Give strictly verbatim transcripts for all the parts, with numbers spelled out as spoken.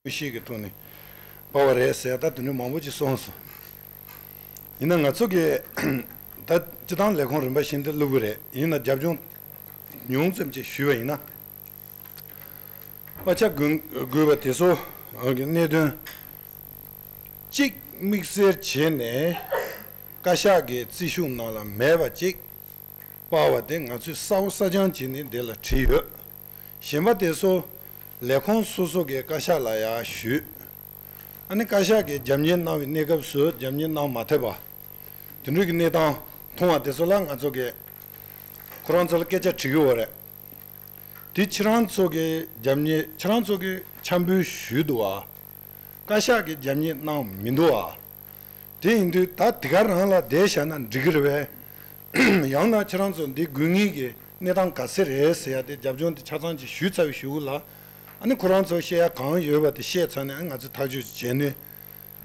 ཤེས་ཀྱི་ཐོག་ནས་པ་བ་རེད་ཟེར་ཡ་ད་དེ་འདྲ་མང་པོ་ཅིག་གསུངས་སོང་། ཡིན་ན་ང་ཚོ་གི་ད་སྤྱི་བཏང་ལས་ཁུངས་རིམ་པ་བཞིན་དུ་བླུགས་པ་རེད། ཡིན་ན་རྒྱབ་ལྗོངས་ཉུང་ཙམ་ཅིག་ཞུས་པ་ཡིན་ན། པ་ཆ་དགོས་དགོས་པ་དེ་ཚོ་གི་གནད་དོན་གཅིག་དམིགས་བསལ་བྱས་ནས་བཀའ་ཤག་གི་རྩིས་ཞུགས་ནང་ལ་མེད་པ་གཅིག་པ་བ་དེ་ང་ཚོས་གསལ་པོ་གསལ་རྐྱང་བྱས་ནས་འདི་ལ་བྲིས་ཡོད། གཞན་པ་དེ་ཚོ་ལས་ཁུངས་སོ་སོ་གི་བཀའ་ཤག་ལ་ཡར་ཞུས། ཨ་ནི་བཀའ་ཤག་གིས་རྒྱབ་གཉེར་གནང་བའི་གནས་སྐབས་སུ་རྒྱབ་གཉེར་གནང་མ་ཐུབ་པ། དེ་འདྲ་གི་གནས་སྟངས་མཐོང་བ་དེ་ཚོ་ལ་ང་ཚོ་གིས་ཁོ་རང་ཚོ་ལ་སྐད་ཆ་དྲི་གི་ཡོད་རེད། དེ་ཁྱེད་རང་ཚོ་གིས་རྒྱབ་གཉེར་ཁྱེད་རང་ཚོ་གིས་འཆར་འབུལ་ཞུས་འདུག་བ། བཀའ་ཤག་གིས་རྒྱབ་གཉེར་གནང་མི་འདུག་བ། དེ་ཡིན་དུས་ད་དེ་ག་རང་ལ་བསྡད་བཞག་ན་འགྲིག་གི་རེད་པས། ཡང་ན་ཁྱེད་རང་ཚོ་འདི་དགོས་ངེས་ཀྱི་གནས་སྟངས་ག་ཚད་རེད་ཟེར་ཡ་དེ་རྒྱབ་ལྗོངས་དེ་ཆ་ཚང་ཅིག་ཞུས་ཚར་བའི་གཞུག་ལ། ཨ་ནི་ཁོ་རང་ཚོ་བཤད་ཡ་གང་ཡོད་པ་དེ་བཤད་ཚར་ནས་ཨ་ང་ཚོས་ཐག་གཅོད་ཅིག་བྱས་ནས་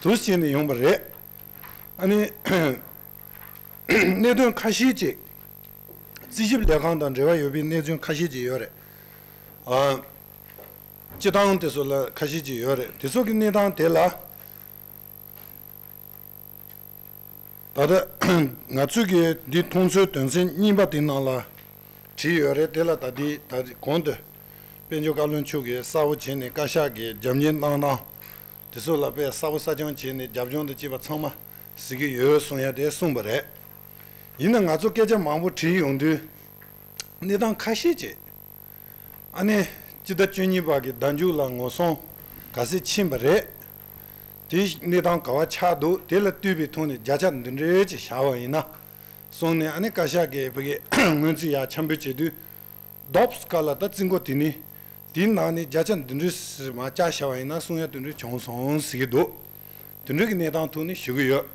དུས་བྱས་ནས་ཡོང་པ་རེད། ཨ་ནི་གནད་དོན་ཁ་ཤས་ཅིག་རྩིས་ཞིབ་ལས་ཁང་དང་འབྲེལ་བ་ཡོད་པའི་གནད་དོན་ཁ་ཤས་ཅིག་ཡོད་རེད། ཨ། སྤྱི་བཏང་དེ་ཚོ་ལ་ཁ་ཤས་ཅིག་ཡོད་རེད། དེ་ཚོ་གི་གནས་སྟངས་དེ་ལ་ད་ལྟ་ང་ཚོས་ཀྱི་འདི་མཐོང་ཚོལ་དོན་ཚན་གཉིས་པ་དེ་ནང་ལ་བྲིས་ཡོད་རེད། དེ་ལ་ད་ལྟའི་ད་གོང་དུ་དཔལ་འབྱོར་བཀའ་བློན་མཆོག་གིས་གསལ་པོ་བྱས་ནས་བཀའ་ཤག་གིས་རྒྱབ་གཉེར་གནང་སྟངས་དེ་ཚོ་ལ་དཔེ་གསལ་པོ་གསལ་རྐྱང་བྱས་ནས་རྒྱབ་ལྗོངས་དང་བཅས་པ་ཚང་མ་གཟིགས་ཀྱི་ཡོད་གསུང་ཡ་དེ་གསུངས་པ་རེད། ཡིན་ན་ང་ཚོ་སྐད་ཆ་མང་པོ་དྲིས་ཡོང་དུས་གནས་སྟངས་ཁ་ཤས་ཅིག་ཨ་ནི་སྤྱི་ཟླ་བཅུ་གཉིས་པ་གི་ཟླ་མཇུག་ལ་ངོ་སྲུང་ག་ཚད་ཕྱིན་པ་རེད། དེའི་གནས་སྟངས་ག་བ་ཆགས་འདུག་དེ་ལ་ལྟོས་པའི་ཐོག་ནས་བརྒྱ་ཆ་འདི་འདྲའི་ཅིག་བཞག་པ་ཡིན་ན་གསུངས་ནས། ཨ་ནི་བཀའ་ཤག་གིས་བོད་ཀྱི་སྔོན་རྩིས་ཡར་འཆར་འབུལ་བྱེད་དུས་རྡོབ་སྐལ་ལ་ད་རྩིས་འགོ་དེ་ནི་དེའི་ནང་ནས་བརྒྱ་ཆ་འདི་འདྲའི་མར་བཅག་བཞག་པ་ཡིན་ན་གསུང་ཡ་དེ་འདྲ་བྱུང་སོང་ཟེར་གྱི་འདུག་དེ་འདྲ་གི་གནས་སྟངས་ཐོག་ནས་ཞུ་གི་ཡོད།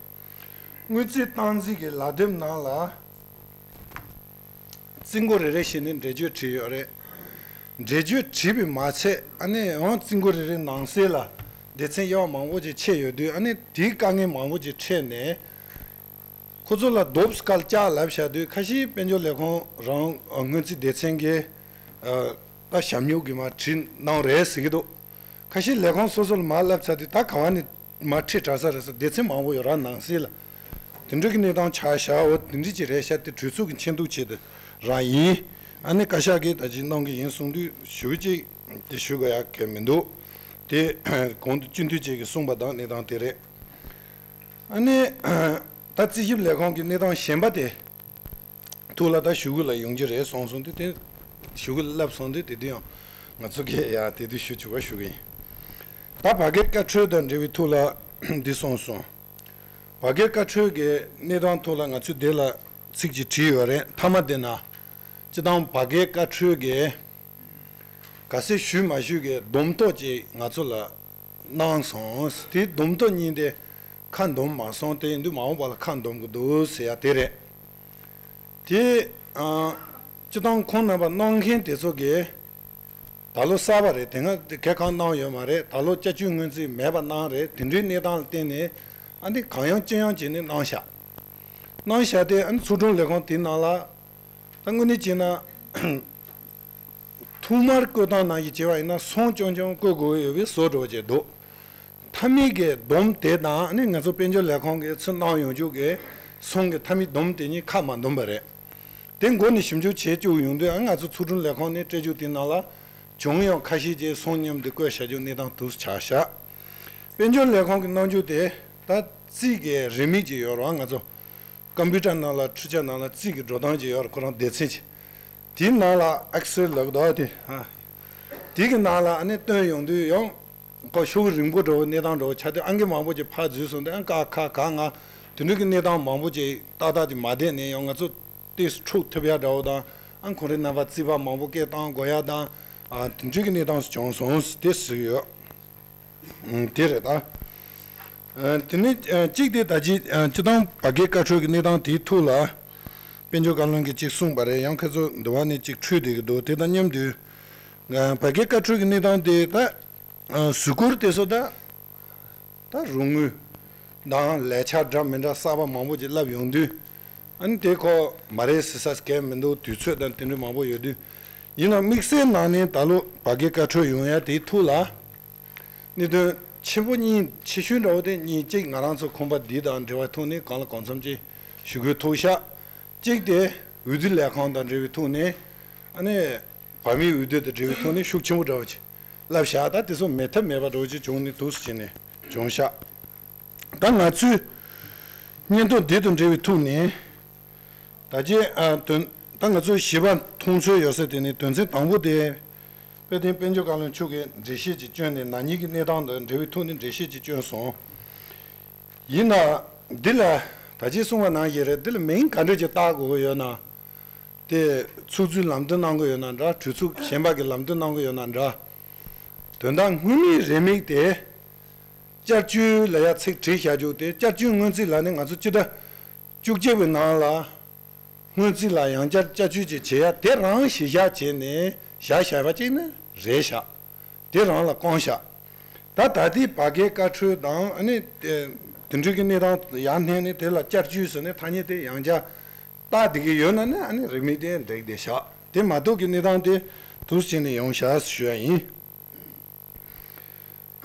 སྔོན་རྩིས་སྟངས་འཛིན་གྱི་ལག་དེབ་ནང་ལ། རྩིས་འགོ་རེ་རེ་བཞིན་ནས་འགྲེལ་བརྗོད་བྲིས་ཡོད་རེད། འགྲེལ་བརྗོད་བྲིས་པས་མ་ཚད་ཨ་ནི་ཡང་རྩིས་འགོ་རེ་རེ་ནང་གསེས་ལ་སྡེ་ཚན་དབྱེ་བ་མང་པོ་ཅིག་ཕྱེ་ཡོད་དུས། ཨ་ནི་དེའི་དཀའ་ངལ་མང་པོ་ཅིག་འཕྲད་ནས། ཁོ་ཚོ་ལ་རྡོབ་སྐལ་བཅག་ལབ་བཞག་དུས་ཁ་ཤས་དཔལ་འབྱོར་ལས་ཁུངས་རང་སྔོན་རྩིས་སྡེ་ཚན་གྱིས་ད་ཞབས་ཉོག་གི་མར་བྲིས་གནང་རེད་ཟེར་གྱི་འདུག་ཁ་ཤས་ལས་ཁུངས་སོ་སོ་ལ་མར་ལབ་ཚར་དུས་ད་ག་བ་ནས་མར་ཁྲིད་དྲགས་ས་རེད་ཟེར། སྡེ་ཚན་མང་པོ་ཡོད་ར་ནང་སྲིད་ལ། དེ་འདྲ་གི་གནས་སྟངས་ཆགས་བཞག་འོ་དེ་འདྲ་ཅིག་རེད་ཤག་དེ་གྲོས་ཚོགས་ཀྱི་མཁྱེན་རྟོགས་ཆེད་དུ་རང་ཡིན། ཨ་ནི་བཀའ་ཤག་གིས་ད་ཅིག་གནང་གི་ཡིན་གསུངས་དུས་ཞུ་གཅིག་དེ་ཞུ་དགོས་ཡ་གལ་མི་འདུག་དེ་གོང་དུ་སྤྱི་འཐུས་ཅིག་གིས་གསུངས་པ་དང་གནས་སྟངས་དེ་རེད། ཨ་ནི། ད་རྩིས་ཞིབ་ལས་ཁུངས་ཀྱི་གནས་སྟངས་གཞན་པ་དེ་ཐུགས་ལ་ད་ཞུ་གི་ལ་ཡོང་རྒྱུ་རེད་གསུངས་སོང་དུས་དེ་ཞུ་གི་ལ་ལབ་སོང་དུས་དེ་དུས་ཡང་ང་ཚོ་གིས་ཡ་དེ་དུས་ཞུ་ཆོག་པ་ཞུ་གི་ཡིན། ད་བར་བརྒལ་བཀའ་འཁྲོལ་དང་འབྲེལ་བའི་ཐུགས་ལ་འདི་གསུངས་སོང་། བར་བརྒལ་བཀའ་འཁྲོལ་གྱི་གནས་སྟངས་ཐུགས་ལ་ང་ཚོས་དེ་ལ་ཚིག་ཅིག་བྲིས་ཡོད་རེད། མཐའ་མ་དེ་ན་སྤྱི་བཏང་བར་བརྒལ་བཀའ་འཁྲོལ་གྱི་ག་ཚད་ཞུས་མ་ཞུས་ཀྱི་སྡོམ་ཐོ་ཅིག་ང་ཚོ་ལ། གནང་སོང་། དེའི་སྡོམ་ཐོ་གཉིས་དེ་ཁ་འདོན་མ་སོང་། དེ་ཡིན་དུས་མ་འོངས་པ་ལ་ཁ་འདོན་དགོས་འདུག་ཟེར་ཡ་དེ་རེད། དེ་ཨ། སྤྱི་བཏང་ཁོང་རྣམ་པ་གནང་མཁན་དེ་ཚོ་གིས་ད་ལོ་གསར་པ་རེད། དེ་སྔ་དེ་གས་གང་གནང་ཡོད་མ་རེད། ད་ལོ་བསྐྱར་བཅོས་སྔོན་རྩིས་མེད་པ་གནང་རེད། དེ་འདྲའི་གནས་སྟངས་ལ་བརྟེན་ནས་ཨ་འདི་གང་ཡང་ཅི་ཡང་བྱས་ནས་གནང་བཞག་གནང་བཞག་དེ་ཨ་ནི་ཚུལ་ཁྲིམས་ལས་ཁུངས་དེའི་ནང་ལ་ད་དངོས་གནས་བྱས་ན། ཐོག་མར་བཀོད་སྟངས་ནང་བཞིན་བྱས་པ་ཡིན་ན་སོང་རྐྱང་རྐྱང་བཀོད་དགོས་ཡོད་པའི་བཟོ་འདྲ་བྱས་འདུག་མཐའ་མའི་གི་སྡོམ་དེ་དང་ཨ་ནི་ང་ཚོ་དཔལ་འབྱོར་ལས་ཁང་གིས་ཚུར་གནང་ཡོང་རྒྱུ་གི་སོང་གི་མཐའ་མའི་སྡོམ་དེ་གཉིས་ཁ་མ་འདོན་པ་རེད། དེ་མགོ་ནས་ཞིབ་འཇུག་བྱེད་བཅུག་ཡོང་དུས་ཨ་ང་ཚོ་ཚུལ་ཁྲིམས་ལས་ཁང་ནས་སྤྲད་རྒྱུ་དེ་ནང་ལ་བྱུང་ཡང་ཁ་ཤས་ཀྱིས་སོང་མཉམ་དུ་བཀོད་བཞག་རྒྱུ་གནས་སྟངས་དུ་ཆགས་བཞག་དཔལ་འབྱོར་ལས་ཁང་གི་གནང་རྒྱུ་དེ་ད་རྩིས་ཀྱི་རིན་མེད་ཅིག་ཡོད་རེད། ང་ཚོ་ཀམ་པུ་ཊར་ནང་ལ་འཕྲུལ་ཆས་ནང་ལ་རྩིས་ཀྱི་འགྲོ་སྟངས་ཅིག་ཡོད་རེད། ཁོ་རང་སྡེ་ཚན་ཅིག་དེའི་ནང་ལ་ཨེག་སེལ་ལབ་འདུག་དེ། ཨ། དེ་གི་ནང་ལ་ཨ་ནི་བཏོན་ཡོང་དུས་ཡང་ཁོ་ཤོག་གུ་རིང་པོ་འདྲ་བོ་གནས་སྟངས་འདྲ་བོ་ཆགས་དུས་ཨང་ཀི་མང་པོ་ཅིག་ཕར་འཛུལ་སོང་དུས་ཨང་ཀ་ཁ་ག་ང་དེ་འདྲ་གི་གནས་སྟངས་མང་པོ་ཅིག་ཏག་ཏག་ཅིག་མ་བསྡད་ནས་ཡང་ང་ཚོ་ཏོག་ཙམ་འཁྲུག་ཐུབ་ཡ་འདྲ་བོ་དང་ཨང་ཁོང་རའི་རྣམ་པ་རྩིས་པ་མང་པོ་སྐད་བཏང་དགོས་ཡ་དང་ཨ་དེ་འདྲ་གི་གནས་སྟངས་སུ་བྱུང་སོང་དེ་ཟེར་གི་ཡོད། ཨང་དེ་རེད་ད། ཨ་དེ་ནས་ཨ་གཅིག་དེ་ད་ཅི་ཨ་སྤྱི་བཏང་བར་བརྒལ་བཀའ་འཁྲོལ་གྱི་གནས་སྟངས་དེའི་ཐོག་ལ་དཔལ་འབྱོར་བཀའ་བློན་གྱིས་གཅིག་གསུངས་པ་རེད། ཡང་ཁྱེད་ཚོ་འདི་བ་ནས་གཅིག་འཁྲུལ་བསྡད་ཀྱི་འདུག་དེ་དང་མཉམ་དུ་ཨ་བར་བརྒལ་བཀའ་འཁྲོལ་གྱི་གནས་སྟངས་དེ་ད་ཨ་གཟུགས་སྐོར་དེ་ཚོ་ད་ད་རོགས་དངུལ་དང་ལས་འཆར་འདྲ་མི་འདྲ་གསར་པ་མང་པོ་ཅིག་བསླབས་ཡོང་དུས་ཨ་ནི་དེ་ཁོ་མ་རེད་ཟེར་ས་གལ་མི་འདུག་དུས་ཚོད་དང་དེ་འདྲ་མང་པོ་ཡོད་དུས་ཡིན་ན་དམིགས་བསལ་ནང་ནས་ད་ལོ་བར་བརྒལ་བཀའ་འཁྲོལ་ཡོང་ཡ་དེའི་ཐོག་ལ། གནད་དོན་ཆེན་པོ་གཉིས་ཆེ་ཤོས་འདྲ་བོ་དེ་གཉིས། གཅིག་ང་རང་ཚོ་ཁང་པ་འདི་དང་འབྲེལ་བའི་ཐོག་ནས་གང་ལ་གང་འཚམ་ཅིག་ཞུ་དགོས་ཐུག་ཤག་གཅིག་དེ་འོས་བསྡུ་ལས་ཁང་དང་འབྲེལ་བའི་ཐོག་ནས་ཨ་ནི་བར་མིའི་འོས་བསྡུ་དང་འབྲེལ་བའི་ཐོག་ནས་ཤུགས་ཆེན་པོ་འདྲ་བོ་ཅིག་བསླབས་ཤག་ད་དེ་ཚོ་མེད་ཐབས་མེད་པ་འདྲ་བོ་ཅིག་བྱུང་ནས་འདུག་སེ་བྱས་ནས་བྱུང་ཤག་ད་ང་ཚོའི་སྙན་ཐོ་འདི་དང་འབྲེལ་བའི་ཐོག་ནས། ད་ཅི་ཨ་དོན་ད་ང་ཚོས་ཞིབ་པ་མཐོང་ཚོད་ཡོད་ས་དེ་ནི་དོན་ཚན་དང་པོ་དེ་དཔལ་ལྡན་དཔལ་འབྱོར་བཀའ་བློན་མཆོག་གིས་འགྲེལ་བཤད་ཅིག་བསྐྱོན་ནས་ན་ནིང་གི་གནས་སྟངས་དང་འབྲེལ་བའི་ཐོག་ནས་འགྲེལ་བཤད་ཅིག་བསྐྱོན་སོང་། ཡིན་ན་འདི་ལ་ད་ཅི་གསུངས་པ་ནང་བཞིན་རེད། འདི་ལ་མིང་ག་འདྲ་ཅིག་བཏགས་དགོས་ཀྱི་ཡོད་ན། དེ་ཚུགས་གཙོས་ལམ་སྟོན་གནང་གི་ཡོད་ན་འདྲ། གྲོས་ཚོགས་གཞན་པ་གིས་ལམ་སྟོན་གནང་གི་ཡོད་ན་འདྲ། དོན་དག་དངོས་གནས་རེའུ་མིག་དེ་བསྐྱར་བཅོས་ལ་ཡ་ཚིག་བྲིས་བཞག་རྒྱུ་དེ། བསྐྱར་བཅོས་སྔོན་རྩིས་ལ་ནི་ང་ཚོ་སྤྱི་ཟླ་བཅུ་གཅིག་པའི་ནང་ལ་སྔོན་རྩིས་ལ་ཡང་བསྐྱར་བསྐྱར་བཅོས་ཅིག་བྱེད་ཡ་དེ་རང་གཞི་བཞག་བྱས་ནས་བཞག་བཞག་པ་ཅིག་ནི་རེད་ཤག་དེ་རང་ལ་བསྐོངས་ཤག་ད་ད་ལྟའི་བར་བརྒལ་བཀའ་འཁྲོལ་དང་ཨ་ནི་དེ་དེ་འདྲ་གི་གནས་སྟངས་ཡར་སྣེ་ནས་དེ་ལ་བསྐྱར་བཅོས་ཟེར་ནས་ཐ་སྙད་དེ་ཡང་བསྐྱར་བཏགས་བསྡད་ཀྱི་ཡོད་ན་ནི་ཨ་ནི་རེའུ་མིག་དེ་འགྲིག་བསྡད་ཤག་དེ་མ་གཏོགས་ཀྱི་གནས་སྟངས་དེ་འདུག་སེ་བྱས་ནས་ཡོང་ཤག་ཞུ་ཡ་ཡིན།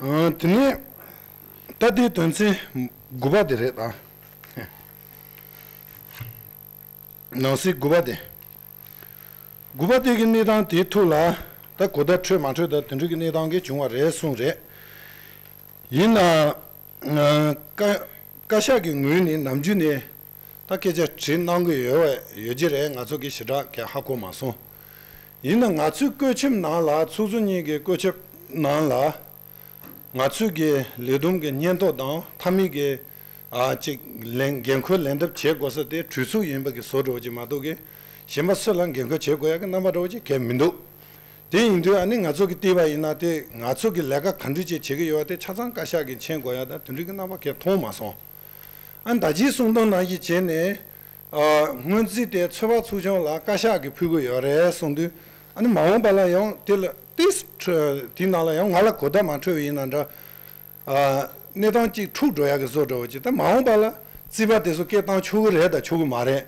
ཨ། དེ་ནས་ད་ལྟའི་དོན་ཚན་དགུ་པ་དེ་རེད་ད། ནང་གསེས་དགུ་པ་དེ། དགུ་པ་དེ་གི་གནས་སྟངས་དེའི་ཐོག་ལ་ད་གོ་བརྡ་འཕྲོད་མ་འཕྲོད་ད་དེ་འདྲ་གི་གནས་སྟངས་ཀྱི་བྱུང་བ་རེད་གསུངས་རེད། ཡིན་ནའང་། ཨ། བཀའ་བཀའ་ཤག་གི་ངོས་ནས་ནམ་རྒྱུན་ནས་ད་སྐད་ཆ་དྲིས་གནང་གི་ཡོད་པ་ཡོད་ཀྱི་རེད། ང་ཚོ་གིས་ཞེ་དྲག་གས་ཧ་གོ་མ་སོང་། ཡིན་ན་ང་ཚོའི་བཀོད་ཁྱབ་ནང་ལ་ཚོགས་གཙོ་གཉིས་ཀྱི་བཀོད་ཁྱབ་ནང་ལ་ང་ཚོས་ཀྱི་ལས་བསྡོམས་ཀྱི་སྙན་ཐོ་དང་མཐའ་མའི་གི་ཨ་ཅིག་ལན་འགན་འཁུར་ལེན་ཐབས་བྱེད་དགོས་ས་དེ་གྲོས་ཚོགས་ཡིན་པ་གི་བཟོ་འདྲ་བོ་ཅིག་མ་གཏོགས་ཀྱི་གཞན་པ་སུ་ལ་འགན་འཁུར་བྱེད་དགོས་ཡ་གི་རྣམ་པ་འདྲ་བོ་ཅིག་གས་མི་འདུག་དེ་ཡིན་དུས་ཨ་ནི་ང་ཚོ་གིས་བལྟས་པ་ཡིན་ན་དེ་ང་ཚོ་གི་ལས་ཀ་ག་འདྲ་ཅིག་བྱེད་ཀྱི་ཡོད་པ་དེ་ཆ་ཚང་བཀའ་ཤག་གིས་མཁྱེན་དགོས་ཡ་ད་དེ་འདྲ་གི་རྣམ་པ་གས་མཐོང་མ་སོང་། ཨ་ནི་ད་ཅིའི་གསུང་སྟངས་ནང་བཞིན་བྱས་ནས་ཨ་སྔོན་རྩིས་དེ་ཚོད་དཔག་ཚོགས་ཆུང་ལ་བཀའ་ཤག་གིས་ཕུལ་གྱི་ཡོད་རེད་གསུངས་དུས། ཨ་ནི་མ་འོངས་པ་ལ་ཡང་དེ་ལ་ཏིས་ཁྲ་དེའི་ནང་ལ་ཡང་ང་ལ་གོ་བརྡ་མ་འཕྲོད་པ་ཡིན་ན་འདྲ། ཨ་གནས་སྟངས་གཅིག་འཁྲུག་འགྲོ་ཡ་གི་བཟོ་འདྲ་བོ་ཅིག་ད་མ་འོངས་པ་ལ་རྩིས་པ་དེ་ཚོ་སྐད་བཏང་ཆོག་གི་རེད་དང་ཆོག་གི་མ་རེད།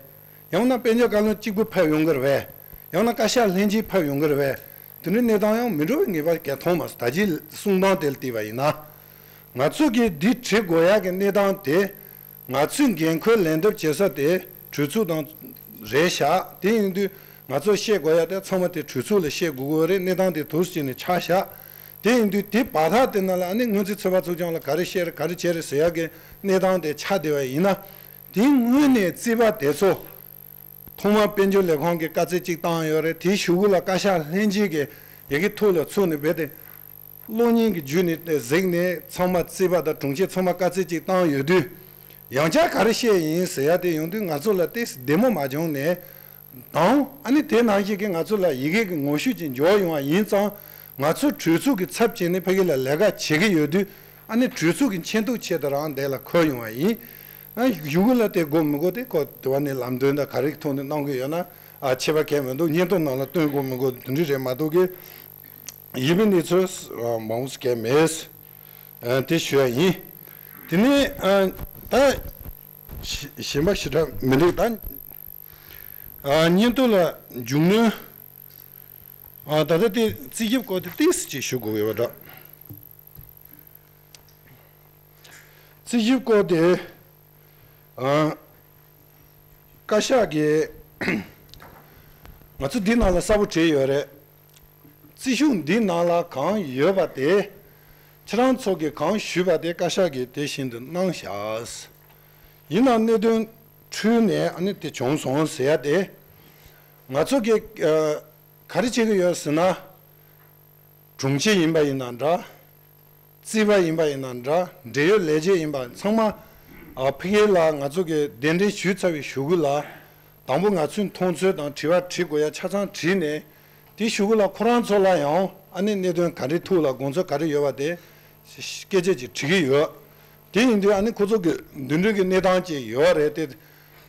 ཡང་ན་དཔལ་འབྱོར་བཀའ་བློན་གཅིག་པུ་ཕེབས་ཡོང་གི་རེད་པས། ཡང་ན་བཀའ་ཤག་ལྷན་རྒྱས་ཕེབས་ཡོང་གི་རེད་པས། དེ་འདྲའི་གནས་སྟངས་ཡང་མི་འགྲོ་བའི་ངེས་པ་གས་མཐོང་མ་སོང་། ད་ཅིའི་གསུང་སྟངས་དེ་ལ་བལྟས་པ་ཡིན་ན། ང་ཚོ་གིས་འདི་བྲི་དགོས་ཡ་གི་གནས་སྟངས་དེ། ང་ཚོས་འགན་འཁུར་ལེན་ཐབས་བྱེད་ས་དེ་གྲོས་ཚོགས་དང་རེད་ཤག་དེ་ཡིན་དུས་ང་ཚོས་བཤད་དགོས་ཡ་དེ་ཚང་མ་དེ་གྲོས་ཚོགས་ལ་བཤད་དགོས་ཀྱི་རེད། གནས་སྟངས་དེ་འདུག་སེ་བྱས་ནས་ཆགས་ཤག་དེ་ཡིན་དུས་དེ་བར་ཐག་དེ་ནང་ལ་ཨ་ནི་སྔོན་རྩིས་ཚོད་དཔག་ཚོགས་ཆུང་ལ་ག་རེ་བཤད་རེད་ག་རེ་བྱས་རེད་ཟེར་ཡ་གི་གནས་སྟངས་དེ་ཆགས་བསྡད་པ་ཡིན་ན། དེ་སྔོན་ནས་རྩིས་པ་དེ་ཚོ་ཐོག་མར་དཔལ་འབྱོར་ལས་ཁང་གིས་བཀའ་རྩི་གཅིག་བཏང་ཡོད་རེད། དེའི་གཞུག་གུ་ལ་བཀའ་ཤག་ལྷན་རྒྱས་ཀྱིས་ཡ་གི་ཐོག་ལ་ཚུགས་ནས་རྦད་དེ། གློག་བརྙན་གྱི་བརྒྱུད་ནས་གཟིགས་ནས་ཚང་མ་རྩིས་པ་དང་དྲུང་ཆེ་ཚང་མ་བཀའ་རྩི་གཅིག་བཏང་ཡོད་དུས། ཡང་བསྐྱར་ག་རེ་བཤད་ཡིན་ཟེར་ཡ་དེ་ཡོང་དུས་ང་ཚོ་ལ་ཏོག་ཙམ་བདེ་མོ་མ་བྱུང་ནས་དང་། ཨ་ནི་དེ་ནང་བཞིན་གྱི་ང་ཚོ་ལ་ཡི་གེ་གི་ངོ་བཤུས་ཅིག་འབྱོར་ཡོང་བ་ཡིན་ཙང་། ང་ཚོ་གྲོས་ཚོགས་ཀྱི་ཚབ་བྱས་ནས་ཕ་གི་ལ་ལས་ཀ་བྱེད་ཀྱི་ཡོད་དུས། ཨ་ནི་གྲོས་ཚོགས་ཀྱི་མཁྱེན་རྟོགས་ཆེད་དུ་རང་དེ་ལ་འཁོད་ཡོང་བ་ཡིན། ཨ་གཞུག་གུ་ལ་དེ་དགོས་མི་དགོས་དེ་ཁོ་དེ་བ་ནས་ལམ་སྟོན་དང་ག་རེ་ཐོག་ནས་གནང་གི་ཡོད་ན། ཨ་ཆད་པ་གང་ཡང་མི་འདུག་སྙན་ཐོ་ནང་ལ་སྟོན་དགོས་མི་དགོས་དེ་འདྲ་རེད་མ་གཏོགས་ཀྱི། ཡིན་པའི་གནས་ཚུལ་མང་པོ་ཞིག་མེད། ཨ་དེ་ཞུ་ཡ་ཡིན། དེ་ནས་ཨ་ད་གཞན་པ་ཞེ་དྲག་མི་འདུག་ད་ཨ་སྙན་ཐོ་ལ་མཇུག་གནོན། ཨ་ད་ལྟ་དེ་རྩིས་ཞིབ་སྐོར་དེ་ཏོག་ཙམ་ཅིག་ཞུ་དགོས་ཡོད་པ་འདྲ། རྩིས་ཞིབ་སྐོར་དེ། ཨ། བཀའ་ཤག་གིས། ང་ཚོ་འདི་ནང་ལ་གསལ་པོ་བྲིས་ཡོད་རེད། རྩིས་ཤོག་འདི་ནང་ལ་གང་ཡོད་པ་དེ། ཁྱེད་རང་ཚོ་གིས་གང་ཞུས་པ་དེ་བཀའ་ཤག་གིས་དེ་བཞིན་དུ་གནང་བཞག་ཡིན་ནའང་གནད་དོན་འཕྲོས་ནས་ཨ་ནི་དེ་བྱུང་སོང་ཟེར་ཡ་དེ། ང་ཚོ་གིས་ག་རེ་བྱེད་ཀྱི་ཡོད་ཟེར་ན། དྲུང་ཆེ་ཡིན་པ་ཡིན་ན་འདྲ། རྩིས་པ་ཡིན་པ་ཡིན་ན་འདྲ། འབྲེལ་ཡོད་ལས་བྱེད་ཡིན་པ་ཚང་མ། ཨ་ཕ་གི་ལ་ང་ཚོ་གིས་གདན་འདྲེན་ཞུས་ཚར་བའི་གཞུག་གུ་ལ། དང་པོ་ང་ཚོས་མཐོང་ཚུལ་དང་དྲི་བ་དྲི་དགོས་ཡ་ཆ་ཚང་དྲིས་ནས། དེའི་གཞུག་གུ་ལ་ཁོ་རང་ཚོ་ལ་ཡང་ཨ་ནི་གནད་དོན་ག་རེ་ཐུག་ལ་དགོངས་ཚུལ་ག་རེ་ཡོད་པ་དེ། སྐད་ཆ་ཅིག་དྲི་གི་ཡོད། དེ་ཡིན་དུས་ཨ་ནི་ཁོ་ཚོ་གི་འདི་འདྲ་གི་གནས་སྟངས་ཅིག་ཡོད་རེད་དེ།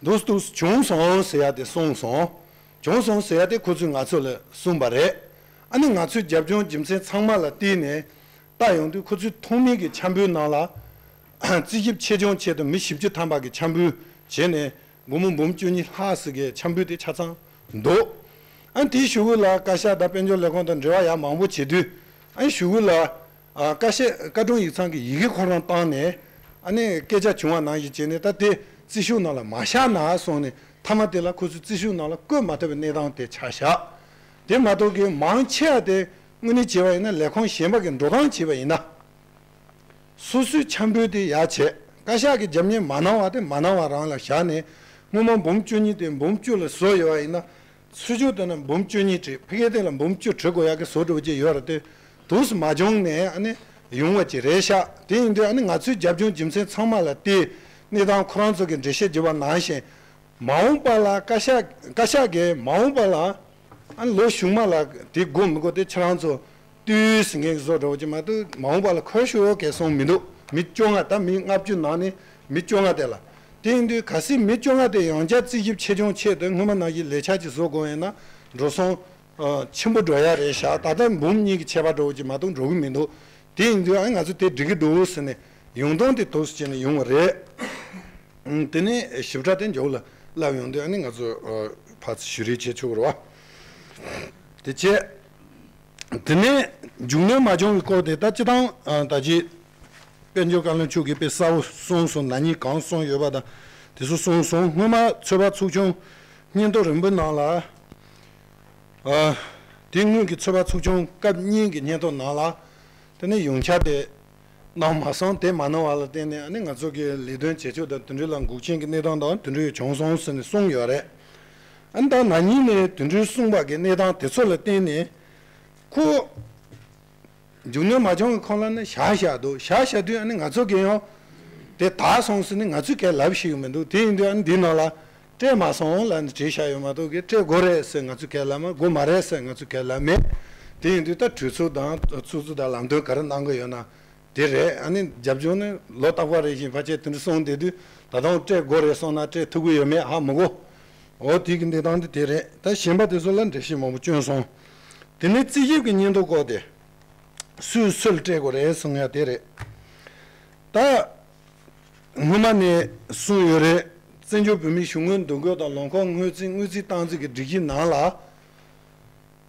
འདུག་འདུག་བྱུང་སོང་ཟེར་ཡ་དེ་གསུངས་སོང་། བྱུང་སོང་ཟེར་ཡ་དེ་ཁོ་ཚོས་ང་ཚོ་ལ་གསུངས་པ་རེད། ཨ་ནི་ང་ཚོས་རྒྱབ་ལྗོངས་རྒྱུ་མཚན་ཚང་མ་ལ་བལྟས་ནས་ལྟ་ཡོང་དུས་ཁོ་ཚོས་ཐོག་མའི་གི་འཆར་འབུལ་ནང་ལ། རྩིས་ཞིབ་ཆེད་སྦྱོང་ཆེད་དུ་མི་བཞི་བཅུ་ཐམ་པ་གི་འཆར་འབུལ་བྱས་ནས་སྒོར་མོ་འབུམ་བཅུ་གཉིས་ལྷག་ཙམ་གི་འཆར་འབུལ་དེ་ཆ་ཚང་འདུག་ཨ་ནི་དེའི་གཞུག་གུ་ལ་བཀའ་ཤག་དང་དཔལ་འབྱོར་ལས་ཁུངས་དང་འབྲེལ་བ་ཡང་མང་པོ་བྱེད་དུས། ཨ་ནི་གཞུག་གུ་ལ། ཨ་བཀའ་ཤག་བཀའ་དྲུང་ཡིག་ཚང་གི་ཡི་གེ་ཁོ་རང་བཏང་ནས་ཨ་ནི་སྐད་ཆ་བྱུང་བ་ནང་བཞིན་བྱས་ནས། ད་དེ་རྩིས་ཤོག་ནང་ལ་མ་བཞག་ན་གསུངས་ནས། མཐའ་མ་དེ་ལ་ཁོ་ཚོས་རྩིས་ཤོག་ནང་ལ་བཀོད་མ་ཐུབ་པའི་གནས་སྟངས་དེ་ཆགས་བཞག་དེ་མ་གཏོགས་ཀྱི་མང་ཆེ་བ་དེ་དངོས་གནས་བྱས་པ་ཡིན་ན། ལས་ཁུངས་གཞན་པ་གི་འགྲོ་སྟངས་བྱས་པ་ཡིན་ན། སོ་སོའི་འཆར་འབུལ་དེ་ཡར་བྱས། བཀའ་ཤག་གི་རྒྱབ་གཉེར་མ་གནང་བ་དེ་མ་གནང་བ་རང་ལ་བཞག་ནས། སྔོན་མ་འབུམ་བཅུ་གཉིས་དེ་འབུམ་བཅུ་ལ་བཟོ་ཡོད་པ་ཡིན་ན། ཚུར་ཕྱོགས་དེ་ན་འབུམ་བཅུ་གཉིས་བྲིས། ཕ་གི་དེ་ལ་འབུམ་བཅུ་བྲི་དགོས་ཡག་གི་བཟོ་འདྲ་བོ་ཅིག་ཡོད་རེད་དེ། དུས་སུ་མ་བྱུང་ནས་ཨ་ནི་ཡོང་བ་ཅིག་རེད་ཤག་དེ་ཡིན་དུས་ཨ་ནི་ང་ཚོའི་རྒྱབ་ལྗོངས་རྒྱུ་མཚན་ཚང་མ་ལ་བལྟས། གནས་སྟངས་ཁོ་རང་ཚོ་གིས་འགྲེལ་བཤད་བརྒྱབ་པ་ནང་བཞིན། མ་འོངས་པ་ལ་བཀའ་ཤག་བཀའ་ཤག་གིས་མ་འོངས་པ་ལ་ཨ་ནི་ལོ་གཞུག་མ་ལ་དེ་དགོས་མི་དགོས་དེ་ཁྱེད་རང་ཚོ་ལྟོས་ཟེར་མཁན་གྱི་བཟོ་འདྲ་བོ་ཅིག་མ་གཏོགས། མ་འོངས་པ་ལ་ཁོ་ཤོ་གས་གསུངས་མི་འདུག་མི་བཅོ་ལྔ། ད་མི་ལྔ་བཅུ་ནང་ནས་མི་བཅོ་ལྔ་དེ་ལ། དེ་ཡིན་དུས་གལ་སྲིད་མི་བཅོ་ལྔ་དེ་ཡང་བསྐྱར་རྩིས་ཞིབ་ཆེད་སྦྱོང་ཆེད་དུ་སྔོན་མ་ནང་བཞིན་ལས་འཆར་ཅིག་བཟོ་དགོས་ཡིན་ན། འགྲོ་སོང་ཨ་ཆེན་པོ་འགྲོ་ཡ་རེད་ཤག་ད་ལྟ་འབུམ་གཉིས་ཀྱི་ཁྱད་པར་འདྲ་བོ་ཅིག་མ་གཏོགས་འགྲོ་གི་མི་འདུག་དེ་ཡིན་དུས་ཨ་ནི་ང་ཚོ་དེ་འགྲིག་གི་འདུག་ཟེར་ནས་ཡོང་སྟངས་དེ་འདུག་སེ་བྱས་ནས་ཡོང་བ་རེད། ཨང་། དེ་ནས་ཞིབ་ཕྲ་དེ་མཇུག་ལ་ལབ་ཡོང་དུས་ཨ་ནི་ང་ཚོ་ཨ་ཕར་ཚུར་ཞུ་རེས་བྱེད་ཆོག་གི་རེད་བ། དེ་བྱས། དེ་ནས་མཇུག་གནོན་མ་བྱུང་བའི་སྐོར་དེ། ད་སྤྱིར་བཏང་ཨ་ད་ཅི་དཔལ་འབྱོར་བཀའ་བློན་མཆོག་གིས་དཔེ་གསལ་པོ་གསུངས་སོང་། ན་ནིང་གང་གསུངས་ཡོད་པ་དང་དེ་ཚོ་གསུངས་སོང་། སྔོན་མ་ཚོད་དཔག་ཚོགས་ཆུང་སྙན་ཐོ་རིམ་པའི་ནང་ལ། ཨ་དེ་སྔོན་གྱི་ཚོད་དཔག་ཚོགས་ཆུང་སྐབས་གཉིས་ཀྱི་སྙན་ཐོ་ནང་ལ། དེ་ནས་ཡོངས་ཁྱབ་དེ་གནང་མ་སོང་། དེ་མ་གནང་བ་ལ་བརྟེན་ནས་ཨ་ནི་ང་ཚོ་གི་ལས་དོན་བྱེད་ཕྱོགས་དང་དེ་འདྲ་ལ་འགོག་རྐྱེན་གྱི་གནས་སྟངས་དང་དེ་འདྲ་བྱུང་སོང་ཟེར་ནས་གསུངས་ཡོད་རེད། ཨ་ནི་ད་ན་ནིང་ནས་དེ་འདྲ་གསུངས་པ་གི་གནས་སྟངས་དེ་ཚོ་ལ་བརྟེན་ནས་ཁོ་མཇུག་གནོན་མ་བྱུང་གི་ཁོངས་ལ་ནི་བཞག་བཞག་འདུག་བཞག་བཞག་དུས་ཨ་ནི་ང་ཚོ་གིས་ཡང་དེ་དག་སོང་ཟེར་ནས་ང་ཚོས་གང་ཡང་ལབ་ཤེས་ཀྱི་མི་འདུག་དེ་ཡིན་དུས་ཨ་ནི་འདིའི་ནང་ལ། སྤྲད་མ་སོང་ལབ་ནས་བྲིས་བཞག་ཡོད་མ་གཏོགས་ཀྱི་སྤྲད་དགོས་རེད་ཟེར་ང་ཚོས་གང་ཡང་ལབ་མ། དགོས་མ་རེད་ཟེར་ང་ཚོས་གང་ཡང་ལབ་མེད། དེ་ཡིན་དུས་ད་གྲོས་ཚོགས་དང་ཚོགས་གཙོ་དང་ལམ་སྟོན་ག་རེ་གནང་གི་ཡོད་ན་དེ་རེད། ཨ་ནི་རྒྱབ་ལྗོངས་ནི་ལོ་རྟག་པར་རེ་བཞིན་ཕལ་ཆེར་དེ་འདྲ་གསུངས་བསྡད་དུས། ད་དུང་སྤྲད་དགོས་རེད་གསུངས་ན་སྤྲད་ཐུབ་ཀྱི་ཡོད་མེད་ཧ་མི་གོ་འོ་དེ་གི་གནས་སྟངས་དེ་དེ་རེད། ད་གཞན་པ་དེ་ཚོ་ལ་འགྲེལ་བཤད་མང་པོ་བསྐྱོན་སོང་། དེ་ནས་རྩིས་ཞིབ་ཀྱི་སྙན་ཐོ་སྐོར་དེ། སུས་སུ་ལ་སྤྲད་དགོས་རེད་གསུང་ཡ་དེ་རེད། ད་སྔོན་མ་ནས་གསུངས་ཡོད་རེད། བཙན་བྱོལ་བོད་མིའི་གཞུང་དངུལ་འདུ་འགོད་དང་ལོག་མཁོ་དངུལ་རྩིས་དངུལ་རྩིས་སྟངས་འཛིན་གྱི་སྒྲིག་གཞི་ནང་ལ།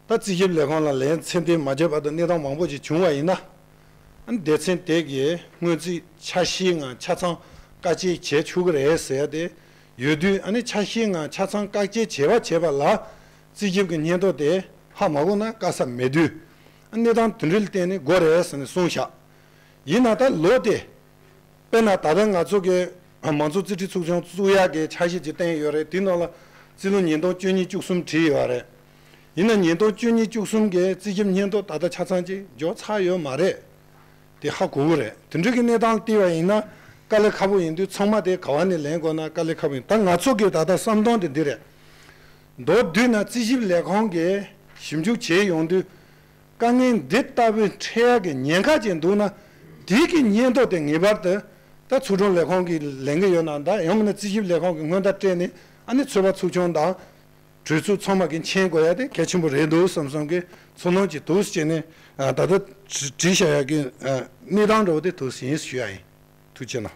ད་རྩིས་ཞིབ་ལས་ཁུངས་ལ་ལན་ཚད་ལྡན་མ་བརྒྱབ་བར་དུ་གནས་སྟངས་མང་པོ་ཞིག་བྱུང་བ་ཡིན་ན། ཨ་ནི་སྡེ་ཚན་དེ་གའི་སྔོན་རྩིས་འཆར་གཞིའི་ངང་ཆ་ཚང་བཀག་སྐྱིལ་བྱེད་ཆོག་གི་རེད་ཟེར་ཡ་དེ་ཡོད་དུས། ཨ་ནི་འཆར་གཞིའི་ངང་ཆ་ཚང་བཀག་སྐྱིལ་བྱས་པ་བྱས་པ་ལ་རྩིས་ཞིབ་ཀྱི་སྙན་ཐོ་དེ་ཧ་མ་གོ་ན་དཀའ་ས་མེད་དུས། ཨ་གནས་སྟངས་དེ་འདྲ་ལ་བརྟེན་ནས་དགོས་རེད་ཟེར་ནས་གསུངས་བཞག་ཡིན་ན་ད་ལོ་དེ། དཔེར་ན་ད་ལྟ་ང་ཚོ་གི་མང་གཙོ་རྩིས་ཁྲའི་ཚོགས་ཆུང་བཙུགས་ཡག་གི་འཆར་གཞི་ཅིག་བཏིང་ཡོད་རེད། དེའི་ནང་ལ་རྩིས་ལོ་ཉིས་སྟོང་བཅུ་གཉིས་བཅུ་གསུམ་བྲིས་ཡོད་རེད། ཡིན་ན་ཉིས་སྟོང་བཅུ་གཉིས་བཅུ་གསུམ་གི་རྩིས་ཞིབ་སྙན་ཐོ་ད་ལྟ་ཆ་ཚང་ཅིག་འབྱོར་ཚར་ཡོད་མ་རེད། དེ་ཧ་གོ་གི་རེད། དེ་འདྲ་གི་གནས་སྟངས་བལྟས་པ་ཡིན་ན་དཀའ་ལས་ཁག་པོ་ཡིན་དུས། ཚང་མ་དེ་ག་བ་ནས་ལེན་དགོས་ན་དཀའ་ལས་ཁག་པོ་ཡིན། ད་ང་ཚོ་གི་ད་ལྟ་བསམ་སྟངས་དེ་འདི་རེད། མདོར་བསྡུས་ན་རྩིས་ཞིབ་ལས་ཁུངས་ཀྱིས་ཞིབ་འཇུག་བྱས་ཡོང་དུས། དཀའ་ངལ་འདི་ལྟ་བུའི་འཕྲད་ཡག་གི་ཉེན་ཁ་ཅིག་འདུག་ན། དེ་གི་སྙན་ཐོ་དེ་ངེས་པར་དུ་ད་ཚོགས་དྲུང་ལས་ཁུངས་ཀྱིས་ལེན་གྱི་ཡོད་ན། ད་ཡང་མིན་ན་རྩིས་ཞིབ་ལས་ཁུངས་ཀྱིས་སྔོན་བརྡ་སྤྲད་ནས། ཨ་ནི་ཚོད་དཔག་ཚོགས་ཆུང་དང་གྲོས་ཚོགས་ཚང་མ་གིས་མཁྱེན་དགོས་ཡ་དེ་གལ་ཆེན་པོ་རེད་འདུག་བསམ་བསམ་གྱི་ཚོར་སྣང་ཅིག་འདུག་ཟེར་ནས། ཨ་ད་ལྟ་བྲིས་བཞག་ཡ་གི་ཨ་གནས་སྟངས་འདྲ་བོ་དེ་འདུག་ཟེར་ཡིན་ཞུ་ཡ་ཡིན། ཐུགས་རྗེ་གནང་།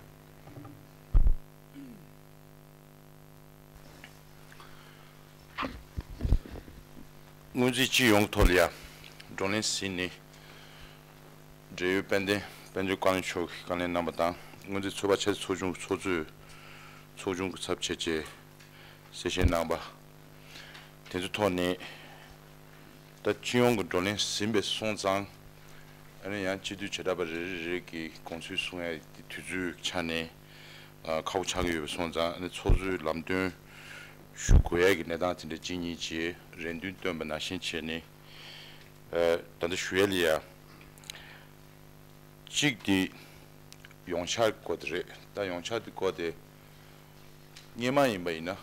སྔོན་རྩིས་སྤྱི་ཡོངས་ཐོག་ལ་ཡ་བགྲོ་གླེང་ཟིན་ནས། འབྲེལ་ཡོད་དཔལ་ལྡན་དཔལ་འབྱོར་བཀའ་བློན་མཆོག་གིས་བཀའ་ལན་གནང་བ་དང་། སྔོན་རྩིས་ཚོད་དཔག་འཆར་རྩིས་ཚོགས་ཆུང་གི་ཚོགས་གཙོས་ཚོགས་ཆུང་གི་ཚབ་བྱས་རྗེས་གསལ་བཤད་གནང་བ་དེ་ཚོའི་ཐོག་ནས། ད་སྤྱི་ཡོངས་ཀྱི་བགྲོ་གླེང་ཟིན་པ་སོང་ཙང་། ཨ་ནི་ཡང་སྤྱི་འཐུས་བྱེ་བྲག་པ་རེ་རེ་རེ་གི་དགོངས་ཚུལ་གསུང་ཡ་དེ་དུས་ཚོད་ཆ་ནས་ཨ་ཁག་པོ་ཆགས་ཀྱི་ཡོད་པ་སོང་ཙང་། ཨ་ནི་ཚོགས་གཙོས་ལམ་སྟོན་ཞུ་དགོས་ཡ་གི་གནས་སྟངས་དེ་འདྲ་གཅིག་གཉིས་ཀྱི་རེ་འདུན་བཏོན་པ་ནང་བཞིན་བྱས་ནས། ཨ་ད་ལྟ་ཞུ་ཡ་ལ་ཡ། གཅིག་དེ་ཡོངས་ཁྱབ་སྐོར་དེ་རེད། ད་ཡོངས་ཁྱབ་དེ་སྐོར་དེ་སྔོན་མ་ཡིན་པ་ཡིན་ན།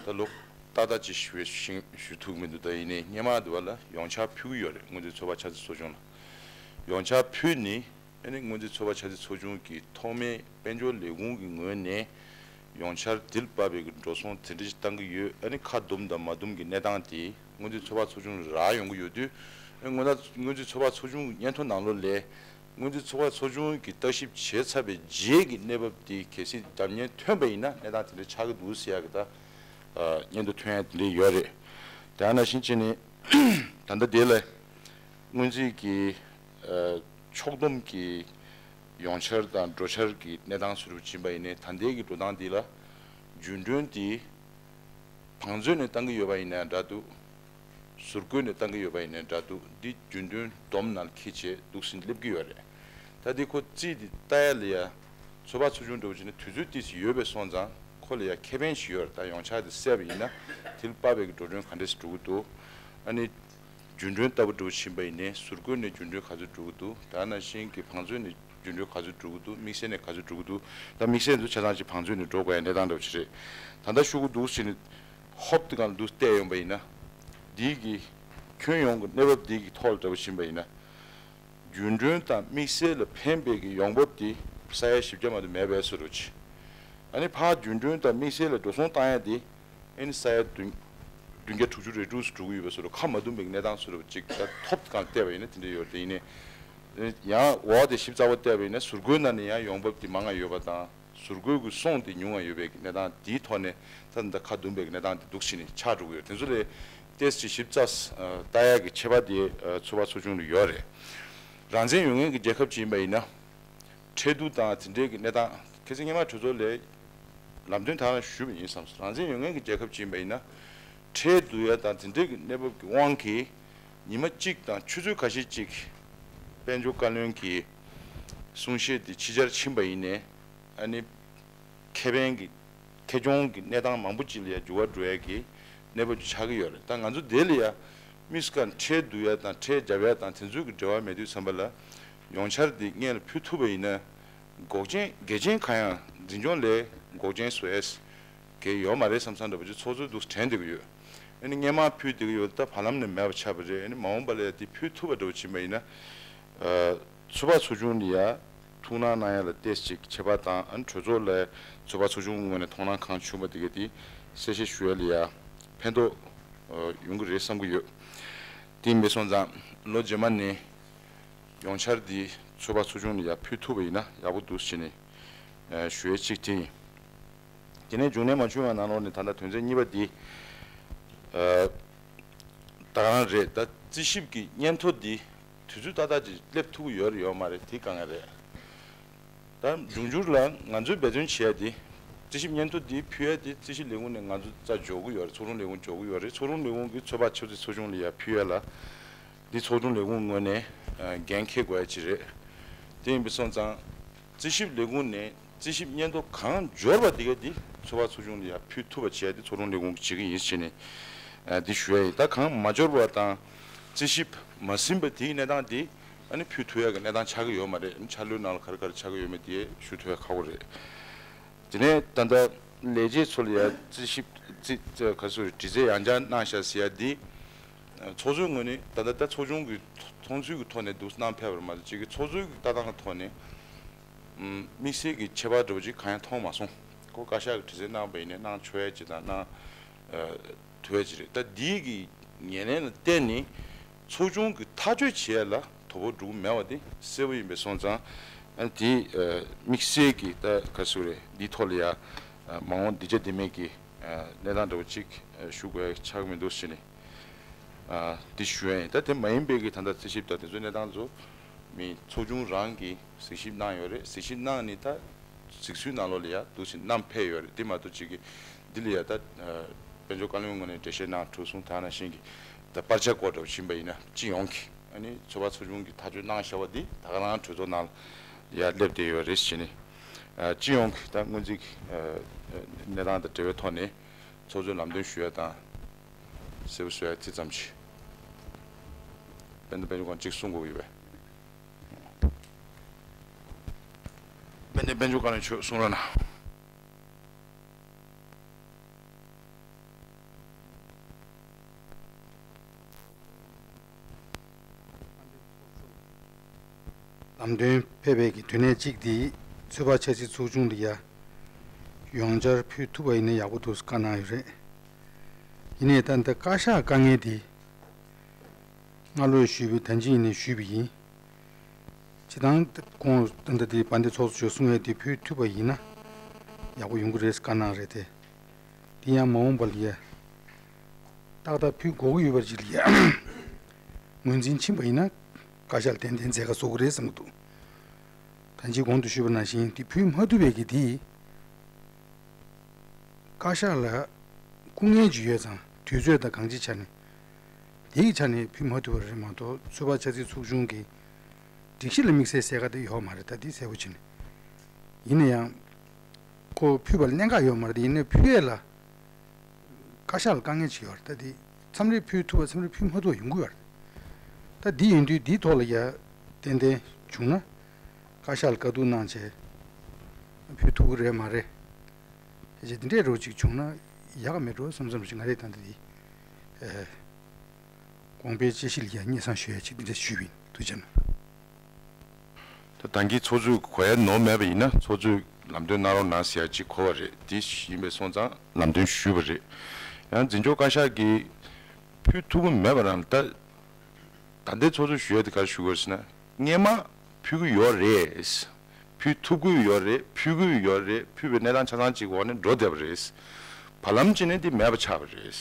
ད་ལོ་ཏག་ཏག་ཅིག་ཞུ་ཞུ་ཞུ་ཐུབ་མི་འདུག་ད་ཡིན་ནའི་སྔོན་མ་དེ་བ་ལ་ཡོངས་ཁྱབ་ཕུལ་གྱི་ཡོད་རེད། སྔོན་རྩིས་ཚོད་དཔག་འཆར་རྩིས་ཚོགས་ཆུང་ལ་ཡོངས་ཁྱབ་ཕུལ་ནས། ཨ་ནི་སྔོན་རྩིས་ཚོད་དཔག་འཆར་རྩིས་ཚོགས་ཆུང་གིས་ཐོག་མའི་དཔལ་འབྱོར་ལས་ཁུངས་ཀྱི་ངོས་ནས་ཡོངས་ཁྱབ་དེ་ལ་དཔག་པའི་གི་འགྲོ་སོང་དེ་འདྲ་ཞིག་བཏང་གི་ཡོད། ཨ་ནི་ཁ་བསྡོམས་དང་མ་བསྡོམས་ཀྱི་གནས་སྟངས་དེ་སྔོན་རྩིས་ཚོད་དཔག་ཚོགས་ཆུང་ལ་རག་ཡོང་གི་ཡོད་དུས། ཨ་ནི་སྔོན་རྩིས་ཚོད་དཔག་ཚོགས་ཆུང་གི་སྙན་ཐོ་ནང་ལོགས་ལ། སྔོན་རྩིས་ཚོད་དཔག་ཚོགས་ཆུང་གིས་བརྟག་ཞིབ་བྱས་ཚར་བའི་རྗེས་ཀྱི་གནས་བབ་དེ་གལ་སྲིད་རྒྱབ་གཉེར་ཐོན་པ་ཡིན་ན་གནས་སྟངས་དེ་འདྲ་ཆགས་ཀྱི་འདུག་ཟེར་ཡ་གི་ད་ཨ་སྙན་ཐོ་ཐོན་ཡ་དེ་འདྲ་ཡོད་རེད། དེ་ནང་བཞིན་བྱས་ནས་ད་ལྟ་དེ་ལ་སྔོན་རྩིས་ཀྱི་ ཕྱོགས་བསྡོམས་ཀྱི་ཡོང་འཆར་དང་འགྲོ་འཆར་གྱི་གནས་སྟངས་སུ་ཕྱིན་པ་ཡིན་ནའི་ད་ལྟའི་གི་འགྲོ་སྟངས་འདི་ལ་རྒྱུན་གྲོན་འདི་བང་མཛོད་ནས་བཏང་གི་ཡོད་པ་ཡིན་ན་འདྲ་འདུག་ཟུར་བཀོལ་ནས་བཏང་གི་ཡོད་པ་ཡིན་ན་འདྲ་འདུག་འདི་རྒྱུན་གྲོན་བསྡོམས་ནང་འཁྱེར་བྱས་འདུག་སེ་སླེབས་ཀྱི་ཡོད་རེད། ད་འདི་ཁོ་རྩིས་འདི་ལྟ་ཡ་ལ་ཡ་ཚོད་དཔག་ཚོགས་ཆུང་འདྲ་བོ་བྱས་ན་དུས་ཚོད་ཏོག་ཙམ་ཡོད་པའི་སོང་ཙང་ཁོ་ལ་ཡ་ཁེ་ཕན་ཞིག་ཡོད་རེད། ད་ཡོངས་ཆགས་འདི་བསལ་བ་ཡིན་ན་དེ་ལ་དཔག་པའི་གི་འགྲོ་གྲོན་ག་འདྲས་སེ་འགྲོ་གི་འདུག་ཨ་ནི་རྒྱུན་གྲོན་ལྟ་བུ་འདྲ་བོ་ཕྱིན་པ་ཡིན་ནའི་ཟུར་བཀོལ་ནས་རྒྱུན་གྲོན་ག་ཚོད་འགྲོ་གི་འདུག་ད་ནང་བཞིན་གྱི་བང་མཛོད་ནས་རྒྱུན་གྲོན་ག་ཚོད་འགྲོ་གི་འདུག་དམིགས་བསལ་ནས་ག་ཚོད་འགྲོ་གི་འདུག་ད་དམིགས་བསལ་དུ་ཆ་ཚང་ཅིག་བང་མཛོད་ནས་འགྲོ་དགོས་ཡ་གནས་སྟངས་འདྲ་བོ་ཞིག་རེད། ད་ལྟ་ཤོག་གུ་འདུག་སེ་བྱས་ནས་ཧོབ་ཏེ་གང་འདུག་བལྟས་ཡོང་པ་ཡིན་ན། འདིའི་གི་ཁྱོན་ཡོངས་ཀྱི་གནས་བབ་འདིའི་གི་ཐོག་ལ་འདྲ་བོ་ཕྱིན་པ་ཡིན་ན། རྒྱུན་གྲོན་དང་དམིགས་བསལ་ལ་ཕན་པའི་གི་ཡོང་འབབ་འདི་ས་ཡ་བཞི་བརྒྱ་མ་གཏོགས་མེད་པའི་བཟོ་འདྲ་ཅིག་ཨ་ནི་ཕར་རྒྱུན་གྲོན་དང་དམིགས་བསལ་ལ་འགྲོ་སོང་བཏང་ཡ་འདི་ཨ་ནི་ས་ཡ་བདུན་བདུན་བརྒྱ་དྲུག་ཅུ་རེ་དྲུག་ཙམ་འགྲོ་གི་ཡོད་པའི་བཟོ་འདྲ། ཁ་མ་འདུམ་པའི་གནས་སྟངས་བཟོ་འདྲ་ཅིག་ད་ཐོབ་གང་བལྟས་པ་ཡིན་ན་དེ་འདྲ་ཡོད་རེད། དེ་ཡིན་ནའི་ཡང་འོག་དེ་ཞིབ་ཚགས་པོ་བལྟས་པ་ཡིན་ན་ཟུར་བཀོལ་ནང་ནས་ཡང་ཡོང་འབབ་འདི་མང་ང་ཡོད་པ་དང་། ཟུར་བཀོལ་གྱི་སོང་དེ་ཉུང་བ་ཡོད་པའི་གནས་སྟངས་དེའི་ཐོག་ནས་ད་ལྟ་ཁ་འདུམ་པའི་གནས་སྟངས་དེ་འདུག་སེ་བྱས་ནས་ཆགས་འགྲོ་གི་ཡོད། དེ་ཚོ་ལས་ཏོག་ཙམ་ཞིབ་ཚགས་ལྟ་ཡག་གི་ཆད་པ་དེ་ཚོད་དཔག་ཚོགས་ཆུང་ལ་ཡོད་རེད། རང་བཙན་ཡོད་མཁན་གྱི་རྒྱལ་ཁབ་ཅིག་ཡིན་པ་ཡིན་ན་ཁྲལ་བསྡུ་དང་དེ་འབྲེལ་གྱི་གནས་སྟངས། ཁ་སང་སྔོན་མ་གྲོས་ཚོགས་ལ་ལམ་སྟོན་དག་ལ་ཞུས་པ་ཡིན་བསམ་སོང་། རང་བཙན་ཡོད་མཁན་གྱི་རྒྱལ་ཁབ་ཅིག་ཡིན་པ་ཡིན་ན་ཁྲལ་བསྡུ་ཡ་དང་དེ་འབྲེལ་གྱི་གནས་བབ་ཀྱི་དབང་གིས་ཉི་མ་གཅིག་དང་ཆུ་ཚོད་ཁ་ཤས་ཅིག་དཔལ་འབྱོར་བཀའ་བློན་གྱི་གསུང་བཤད་དེ་ཕྱི་གྱར་ཕྱིན་པ་ཡིན་ནའི་ཨ་ནི་ཁེ་ཕན་གྱི་ཁེ་གྱོང་གི་གནས་སྟངས་མང་པོ་ཅིག་ལ་ཡང་འགྱུར་བ་འགྲོ་ཡ་གི་གནས་བབ་ཅིག་ཆགས་ཀྱི་ཡོད་རེད། ད་ང་ཚོ་དེ་ལ་ཡང་དམིགས་སུ་བཀར་ཁྲལ་བསྡུ་ཡ་དང་ཁྲལ་རྒྱབ་ཡ་དང་དེ་ཚོའི་གི་འབྲེལ་བ་མེད་དུས་ཙམ་པ་ལ་ཡོངས་འཆར་འདི་སྔོན་ལ་ཕུལ་ཐུབ་པ་ཡིན་ན་འགོག་རྐྱེན་འགལ་རྐྱེན་གང་ཡང་འཛིན་སྐྱོང་ལས་འགོག་རྐྱེན་བཟོ་ཡས་གལ་ཡོད་མ་རེད་བསམ་བསམ་འདྲ་པོ་ཅིག་ཚོགས་གཙོས་འདུག་དྲན་བསྡད་ཀྱི་ཡོད། ཨ་ནི་སྔོན་མ་ཕུལ་བསྡད་ཀྱི་ཡོད། ད་བར་ལམ་ནས་མེད་པ་ཆགས་པ་རེད། ཨ་ནི་མ་འོངས་པ་ལ་ཡང་འདི་ཕུལ་ཐུབ་པ་འདྲ་པོ་ཕྱིན་པ་ཡིན་ན། ཚོད་དཔག་ཚོགས་ཆུང་ལ་ཡ་ཐུགས་སྣང་གནང་ཡ་ལ་ཏོག་ཙམ་ཅིག་ཁྱད་པར་དང་། ཨ་ནི་གྲོས་ཚོགས་ལ་ཚོད་དཔག་ཚོགས་ཆུང་ངོས་ནས་མཐོང་སྣང་གང་བྱུང་བ་དེ་ག་དེ་གསལ་བཤད་ཞུ་ཡ་ལ་ཡ་ཕན་ཐོགས་ཡོང་གི་རེད་བསམ་གྱི་ཡོད། དེ་ཡིན་པ་སོང་ཙང་ལོ་རྗེས་མ་ནས་ཡོངས་འཆར་འདི་ཚོད་དཔག་ཚོགས་ཆུང་ལ་ཡ་ཕུལ་ཐུབ་པ་ཡིན་ན་ཡག་པོ་འདུག་ཟེར་ནས་ཞུ་ཡ་གཅིག་དེ་ཡིན། དེ་ནས་འབྱུང་གནས་མ་བྱུང་བའི་ནང་ལོགས་ནས་ད་ལྟ་དོན་ཚན་གཉིས་པ་འདི། ད་ག་རང་རེད། ད་རྩིས་ཞིབ་ཀྱི་སྙན་ཐོ་འདི་དུས་ཚོད་ཏག་ཏག་ཅིག་སླེབས་ཐུབ་ཀྱི་ཡོད་རེད་ཡོད་མ་རེད་དེ་དཀའ་ངལ་རེད། ད་འབྱུང་འགྱུར་ལ་ང་ཚོས་འབད་བརྩོན་བྱེད་ཡ་དེ། རྩིས་ཞིབ་སྙན་ཐོ་འདི་ཕུལ་ཡ་དེ་རྩིས་ཞིབ་ལས་ཁུངས་ནས་ང་ཚོ་རྩ་འཇོག་གི་ཡོད་རེད། ཚོགས་དྲུང་ལས་ཁུངས་འཇོག་གི་ཡོད་རེད། ཚོགས་དྲུང་ལས་ཁུངས་ཀྱིས་ཚོད་དཔག་ཆུ་ཚོད་ཚོགས་ཆུང་ལ་ཡ་ཕུལ་ཡ་ལ། འདི་ཚོགས་དྲུང་ལས་ཁུངས་ངོས་ནས་འགན་འཁྱེར་དགོས་ཡ་ཅིག་རེད། དེ་ཡིན་པ་སོང་ཙང་། རྩིས་ཞིབ་ལས་ཁུངས་ནས་རྩིས་ཞིབ་སྙན་ཐོ་གང་འབྱོར་བ་དེ་ག་དེ་ཚོད་དཔག་ཚོགས་ཆུང་ལ་ཡ་ཕུལ་ཐུབ་པ་བྱས་ཏེ་ཚོགས་དྲུང་ལས་ཁུངས་ཀྱིས་བྱེད་ཀྱི་ཡིན་ཟེར་ནས་འདི་ཞུ་ཡ་ཡིན། ད་གང་མ་འབྱོར་བ་དང་རྩིས་ཞིབ་མ་ཟིན་པ་དེའི་གནས་སྟངས་དེ་ཨ་ནི་ཕུལ་ཐུབ་ཡ་གི་གནས་སྟངས་ཆགས་ཀྱི་ཡོད་མ་རེད། ཨ་ནི་འཆར་ལོའི་ནང་ལ་ག་རེ་ག་རེ་ཆགས་ཀྱི་ཡོད་མེད་དེ་ཞུ་ཐུབ་ཡ་ཁག་པོ་རེད། དེ་ནས་ད་ལྟ་ལས་བྱེད་ཚོ་ལ་ཡ་རྩིས་ཞིབ་རྩིས་ག་ཚོད་རེད། དྲི་རྩད་ཡང་བསྐྱར་གནང་ཤག་ཟེར་ཡ་འདི། ཚོགས་གཙོའི་ངོས་ནས་ད་ལྟ་ད་ཚོགས་ཆུང་གི་མཐོང་ཚུལ་གྱི་ཐོག་ནས་འདུག་གནང་ཕེབས་པ་རེད་མ་གཏོགས་གཅིག་གི་ཚོགས་གཙོའི་གི་ལྟ་སྟངས་ཀྱི་ཐོག་ནས་དམིགས་བསལ་གྱི་ཁྱད་པར་འདྲ་པོ་ཅིག་གང་ཡང་མཐོང་མ་སོང་། ཁོ་བཀའ་ཤག་གི་དྲི་རྩད་གནང་པ་ཡིན་ནའི་གནང་ཆོག་ཡ་ཅིག་དང་གནང་ཐུབ་ཡ་ཅིག་རེད། ད་འདིའི་གི་ཉེར་ལེན་ལ་བརྟེན་ནས་ཚོགས་ཆུང་གི་ཐག་གཅོད་བྱེད་ཡ་ལ་དོ་ཕོག་འགྲོ་གི་མེད་པ་དེ་གསལ་པོ་ཡིན་པས་སོང་ཙང་། ཨ་ནི་དེ་དམིགས་བསལ་གྱི་ད་ག་ཚོད་རེད། འདིའི་ཐོག་ལ་ཡ་མ་འོངས་འདི་བྱ་འདི་མེད་ཀྱི་གནས་སྟངས་འདྲ་པོ་ཅིག་ཞུ་དགོས་ཡ་ཆགས་ཀྱི་མི་འདུག་ཟེར་ནས། ཨ། འདི་ཞུ་ཡ་ཡིན། ད་དེ་མ་ཡིན་པའི་གི་ད་ལྟ་རྩིས་ཞིབ་དང་དེ་ཚོའི་གནས་སྟངས་ཚོ་མི་ཚོགས་ཆུང་རང་གིས་གཟིགས་ཞིབ་གནང་ཡོད་རེད། གཟིགས་ཞིབ་གནང་ནས་ད་གཟིགས་ཚུལ་ནང་ལོགས་ལ་ཡ་འདུག་སེ་བསྣམས་ཕེབས་ཡོད་རེད། དེ་མ་གཏོགས་གཅིག་གི་འདི་ལ་ཡ་ད་དཔལ་འབྱོར་བཀའ་བློན་ངོས་ནས་འགྲེལ་བཤད་གནང་གྲོལ་སོང་། ད་ནང་བཞིན་གྱི་ད་པར་ཆ་སྐོར་འདྲ་པོ་ཕྱིན་པ་ཡིན་ན་སྤྱི་ཡོངས་ཀྱི་ཨ་ནི་ཚོད་དཔག་ཚོགས་ཆུང་གིས་ཐག་གཅོད་གནང་བཞག་པ་འདི་ད་ག་རང་གྲོས་ཚོགས་ནང་ལ་ཡ་སླེབས་བསྡད་ཡོད་རེད་ཟེར་ནས། ཨ། སྤྱི་ཡོངས་ཀྱི་ད་སྔོན་རྩིས་ཀྱི་ཨ་གནས་སྟངས་དང་འབྲེལ་བའི་ཐོག་ནས། ཚོགས་གཙོས་ལམ་སྟོན་ཞུ་ཡ་དང་གསལ་པོ་བཟོ་ཡ་དེ་ཙམ་གྱིས། དཔལ་ལྡན་དཔལ་འབྱོར་ཁང་གཅིག་གསུང་དགོས་ཡོད་པས། དཔལ་ལྡན་དཔལ་འབྱོར་བཀའ་བློན་མཆོག་གསུང་རོགས་གནང་། ལམ་སྟོན་ཕེབས་པའི་གི་དུས་ནས་གཅིག་དེ་ཚོད་དཔག་འཆར་རྩིས་ཚོགས་ཆུང་ལ་ཡ་ཡོངས་འཆར་ཕུལ་ཐུབ་པ་ཡིན་ན་ཡག་པོ་འདུག་བཀའ་གནང་ཡོད་རེད། ཡིན་ནའི་ད་ལྟ་བཀའ་ཤག་དཀའ་ངལ་དེ་སྔ་ལོགས་ཞུས་པའི་ད་གིན་ཡིན་ནའི་ཞུས་པ་ཡིན། སྤྱིར་བཏང་ཁོང་ད་ལྟ་དེ་བན་དེ་ཚོགས་གཙོ་མཆོག་གསུང་ཡ་དེ་ཕུལ་ཐུབ་པ་ཡིན་ན་ཡག་པོ་ཡོང་གི་རེད་བཀའ་གནང་རེད་དེ། དེ་ཡང་མ་འོངས་པ་ལ་ཡ་ཏག་ཏག་ཕུལ་དགོས་ཀྱི་ཡོད་པ་ཅིག་ལ་ཡ་ངོས་འཛིན་ཕྱིན་པ་ཡིན་ན། བཀའ་ཤག་ལ་ཏན་ཏན་མཛད་དཀའ་བཟོ་གི་རེད་བསམ་གྱི་འདུག་ད་ཅི་གོང་དུ་ཞུས་པ་ནང་བཞིན་དེ་ཕུལ་མ་ཐུབ་པའི་གི་དེ། བཀའ་ཤག་ལ་སྐུ་ངལ་ཅིག་ཡོད་ཙང་དུས་ཚོད་དང་གང་ཅིའི་ཆ་ནས་དེའི་ཆ་ནས་ཕུལ་མ་ཐུབ་པ་རེད་མ་གཏོགས། ཚོད་དཔག་ཆ་ཚིག་ཚོགས་ཆུང་གི་སྒྲིག་གཞི་ལ་དམིགས་བསལ་གསལ་ཁ་དེ་ཡོད་མ་རེད། ད་དེ་གསལ་པོ་བྱས་ནས་ཡིན་ན་ཡང་ཁོ་ཕུལ་བ་ལ་གནད་འགག་ཡོད་མ་རེད། ཡིན་ནའི་ཕུལ་ཡས་ལ་བཀའ་ཤག་ལ་དཀའ་ངལ་ཅིག་ཡོད་རེད། ད་དེ་མཚམས་རེ་ཕུལ་ཐུབ་པ་མཚམས་རེ་ཕུལ་མ་ཐུབ་པ་ཡོང་གི་ཡོད་རེད། ད་དེ་ཡིན་དུས་དེའི་ཐོག་ལ་ཡ་ཏན་ཏན་བྱུང་ན་བཀའ་ཤག་ལ་བཀའ་བསྡུར་གནང་བྱས་ཕུལ་ཐུབ་ཀྱི་རེད་མ་རེད། ཕལ་ཆེར་དེ་འདྲའི་རོ་ཅིག་བྱུང་ན་ཡག་ག་མེད་འགྲོ་བསམ་བསམ་ཞིག་ང་རེ་ད་འདི་དེ་ཨེ་དགོངས་པའི་དཔྱད་གཞི་ལ་ཡ་སྙན་སེང་ཞུ་ཡ་ཅིག་འདི་འདྲ་ཞུས་པ་ཡིན། ཐུགས་རྗེ་གནང་། ད་ད་གིན་ཚོགས་གཙོས་གོ་ཡ་ནོར་མེད་པ་ཡིན་ན་ཚོགས་གཙོས་ལམ་སྟོན་གནང་རོགས་གནང་ཟེར་ཡ་ཅིག་གོ་བ་རེད། དེ་ཡིན་པས་སོང་ཙང་ལམ་སྟོན་ཞུས་པ་རེད། ཡང་འཛིན་སྐྱོང་བཀའ་ཤག་གིས་ཕུལ་ཐུབ་ཀྱི་མེད་པ་རང་ད། ད་ལྟའི་ཚོགས་གཙོས་ཞུ་ཡ་དེ་ག་རེ་ཞུ་དགོས་ཟེར་ན། སྔོན་མ་ཕུལ་གྱི་ཡོད་རེད། ཕུལ་ཐུབ་ཀྱི་ཡོད་རེད། ཕུལ་གྱི་ཡོད་རེད། ཕུལ་བའི་གནས་སྟངས་ཆ་ཚང་གཅིག་འོག་ནས་འགྲོ་བསྡད་པ་རེད། བར་ལམ་གཅིག་ནས་འདི་མེད་པ་ཆགས་པ་རེད།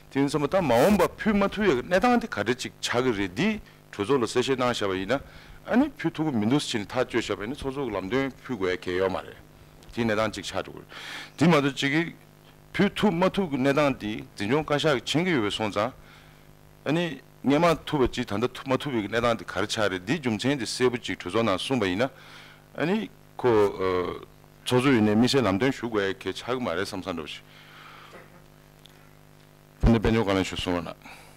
དེ་ཡིན་ཙང་ད་མ་འོངས་པ་ཕུལ་མ་ཐུབ་ཡ་གི་གནས་སྟངས་དེ་ག་འདྲ་ཅིག་ཆགས་ཀྱི་རེད། འདི་གྲོས་ཚོགས་ལ་གསལ་བཤད་གནང་བཞག་པ་ཡིན་ན། ཨ་ནི་ཕུལ་ཐུབ་ཀྱི་མི་འདུག་ཟེར་ནས་ཐག་གཅོད་བཞག་པ་ཡིན་ན་ཚོགས་གཙོ་གི་ལམ་སྟོན་ཕུལ་དགོས་ཡ་གལ་ཡོད་མ་རེད། དེ་གནས་སྟངས་གཅིག་ཆགས་འགྲོ་གི་རེད། དེ་མ་གཏོགས་གཅིག་གི་ཕུལ་ཐུབ་མ་ཐུབ་ཀྱི་གནས་སྟངས་དེ་འཛིན་སྐྱོང་བཀའ་ཤག་གིས་མཁྱེན་གྱི་ཡོད་པས་སོང་ཙང་། ཨ་ནི་སྔོན་མ་ཐུབ་པ་ཅིག་ད་ལྟ་ཐུབ་མ་ཐུབ་པའི་གནས་སྟངས་དེ་ག་རེ་ཆགས་རེད། འདིའི་རྒྱུ་མཚན་དེ་གསལ་པོ་ཅིག་གྲོས་ཚོགས་ནང་གསུངས་པ་ཡིན་ན། ཨ་ནི་ཁོ་ཨ་ཚོགས་གཙོ་ཡིན་ནའི་དམིགས་བསལ་ལམ་སྟོན་ཞུ་དགོས་ཡ་གལ་ཆགས་ཀྱི་མ་རེད་བསམ་བསམ་འདྲ་བོ་ཞིག་ཕུ་ནུ་དཔལ་འབྱོར་བཀའ་བློན་མཆོག་གསུངས་རོགས་གནང་།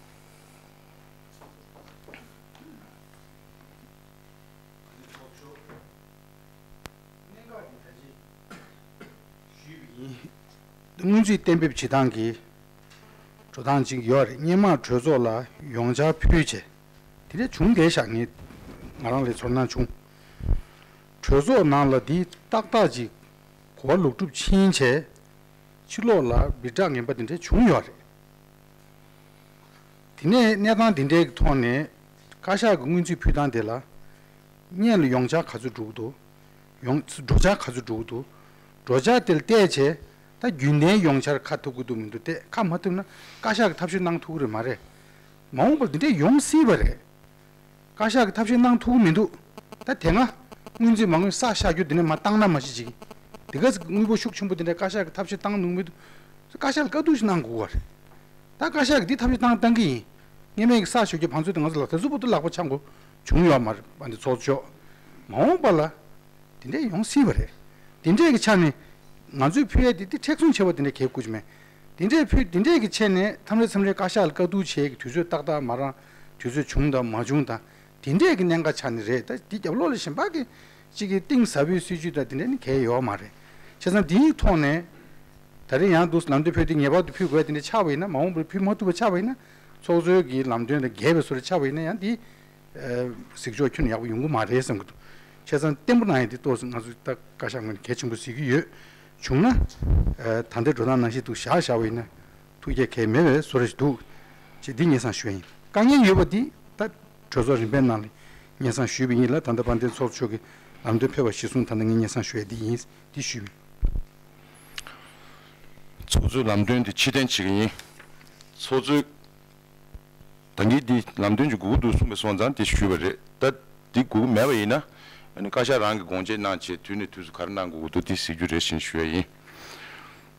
སྔོན་རྩིས་གཏན་འབེབས་བྱེད་སྟངས་ཀྱི་འགྲོ་སྟངས་ཅིག་ཡོད་རེད། སྔོན་མ་གྲོས་ཚོགས་ལ་ཡོངས་ཁྱབ་ཕུལ་བྱས། དེ་འདྲ་བྱུང་བསྡད་ཤག་ངས་ང་རང་ལ་ཚོར་སྣང་བྱུང་། གྲོས་ཚོགས་ནང་ལ་འདི་ཏག་ཏག་ཅིག་གོ་བ་ལོག་སྒྲུབ་ཕྱིན་བྱས། ཕྱི་ལོགས་ལ་སྦི་དྲག་ངན་པ་དེ་འདྲ་བྱུང་ཡོད་རེད། དེ་ནས་གནས་སྟངས་དེ་འདྲའི་ཐོག་ནས་བཀའ་ཤག་གི་སྔོན་རྩིས་ཕུལ་སྟངས་དེ་ལ་སྔོན་ལ་ཡོང་འཆར་ག་ཚོད་འགྲོ་གི་འདུག་ཡོང་འགྲོ་འཆར་ག་ཚོད་འགྲོ་གི་འདུག་འགྲོ་འཆར་དེ་ལ་བལྟས་བྱས་ད་རྒྱུན་ལྡན་ཡོང་འཆར་ཁ་ཐུབ་ཀྱི་འདུག་མི་འདུག་བལྟས། ཁ་མ་ཐུབ་ན་བཀའ་ཤག་གིས་ཐབས་ཤེས་གནང་ཐུབ་ཀྱི་རེད་མ་རེད། མ་འོངས་པར་འདི་འདྲས་ཡོང་སྲིད་པ་རེད། བཀའ་ཤག་གིས་ཐབས་ཤེས་གནང་ཐུབ་ཀྱི་མི་འདུག་ད་དེ་སྔ་སྔོན་རྩིས་མ་དངུལ་བསགས་བཞག་རྒྱུ་དེ་ནས་མར་བཏང་ན་མ་གཞི་ཅིག་དེ་ག་ཚོད་དངུལ་འབོར་ཤུགས་ཆེན་པོ་དེ་འདྲས་བཀའ་ཤག་གིས་ཐབས་ཤེས་བཏང་ཐུབ་ཀྱི་མི་འདུག་བཀའ་ཤག་ལ་བཀའ་བསྡུར་ཞིག་གནང་དགོས་པ་རེད། ད་བཀའ་ཤག་གིས་འདི་ཐབས་ཤེས་བཏང་བཏང་གི་ཡིན། སྔོན་མའི་གི་བསགས་ཞོགས་ཀྱི་བང་མཛོད་དེ་ང་ཚོ་ལ་ད་གཟུགས་པོ་ཏུ་ལག་པ་འཆང་དགོས་བྱུང་ཡོད་མ་རེད། པ་འདི་ཚོགས་གཙོ་མ་འོངས་པ་ལ་དེ་འདྲས་ཡོང་སྲིད་པ་རེད། དེ་འདྲས་ཀྱི་ཆ་ནས་ང་ཚོས་ཕུལ་ཡས་དེ་དེ་མཁྲེགས་བཟུང་བྱས་པ་དེ་འདྲས་གལ་དགོས་ཀྱི་མེད། དེ་འདྲས་ཕུལ་དེ་འདྲས་ཀྱི་ཆ་ནས་མཚམས་རེ་མཚམས་རེ་བཀའ་ཤག་ལ་བཀའ་བསྡུར་བྱས་ཀྱི་དུས་ཚོད་ཏག་ཏག་མ་རག་དུས་ཚོད་བྱུང་དང་མ་བྱུང་དང་དེ་འདྲས་ཀྱི་གནད་འགག་ཆ་ནས་རེད། ད་དེ་རྒྱབ་ལོགས་ལ་གཞན་པ་གི་གཅིག་གི་གཏིང་ཟབ་པོའི་སྲིད་ཇུས་དང་དེ་འདྲས་ནི་གལ་ཡོད་མ་རེད། བྱས་ཙང་དེའི་ཐོག་ནས་ད་རེས་ཡང་འདུག་ལམ་སྟོན་ཕུལ་དུས་ངེས་པར་དུ་ཕུལ་དགོས་དེ་འདྲས་ཆགས་པ་ཡིན་ན། མ་འོངས་པར་ཕུལ་མ་ཐུབ་པ་ཆགས་པ་ཡིན་ན། ཚོགས་གཙོའི་གི་ལམ་སྟོན་དང་འགལ་བའི་བཟོ་འདྲ་ཆགས་པ་ཡིན་ན་ཡང་དེ་གཟིགས་ཕྱོགས་ཁྱོན་ནས་ཡག་པོ་ཡོང་གི་མ་རེད་བསམ་གི་འདུག་བྱས་ཙང་བརྟན་པོ་གནང་ཡས་དེ་ཏོག་ཙམ་ང་ཚོས་ད་བཀའ་ཤག་ངོས་ནས་གལ་ཆེན་པོ་གཟིགས་ཀྱི་ཡོད། བྱུང་ན་ད་ལྟའི་འགྲོ་སྟངས་ནང་བཞིན་འདུག་བཞག་བཞག་པ་ཡིན་ན་ཐུགས་བསྐྱེད་གལ་མེད་པའི་བཟོ་འདྲ་ཞིག་འདུག་ཅེས་འདི་སྙན་སེང་ཞུ་ཡ་ཡིན། དཀའ་ངལ་ཡོད་པ་འདི་ད་གྲོས་ཚོགས་རིམ་པའི་ནང་ལ་སྙན་སེང་ཞུས་པ་ཡིན་ལ། ད་ལྟ་དཔལ་ལྡན་ཚོགས་གཙོ་མཆོག་གིས་ལམ་སྟོན་ཕེབས་པ་གཞིར་བཟུང་ད་ལྟ་ངས་སྙན་སེང་ཞུ་ཡ་འདི་ཡིན། འདི་ཞུས་པ་ཡིན། ཚོགས་གཙོའི་ལམ་སྟོན་དེ་ཕྱིར་འཐེན་བྱེད་ཀྱི་ཡིན། ཚོགས་གཙོས་ད་གིན་འདི་ལམ་སྟོན་ཅིག་དགོས་ཀྱི་འདུག་གསུངས་པ་སོང་ཙང་དེ་ཞུས་པ་རེད། ད་འདི་དགོས་ཀྱི་མེད་པ་ཡིན་ན་ཨ་ནི་བཀའ་ཤག་རང་གིས་དགོངས་བཅད་གནང་བྱས་དུས་ནས་དུས་སུ་ག་རེ་གནང་དགོས་ཀྱི་འདུག་འདི་གཟིགས་རྒྱུ་རེད་ཅེས་ཞུ་ཡ་ཡིན།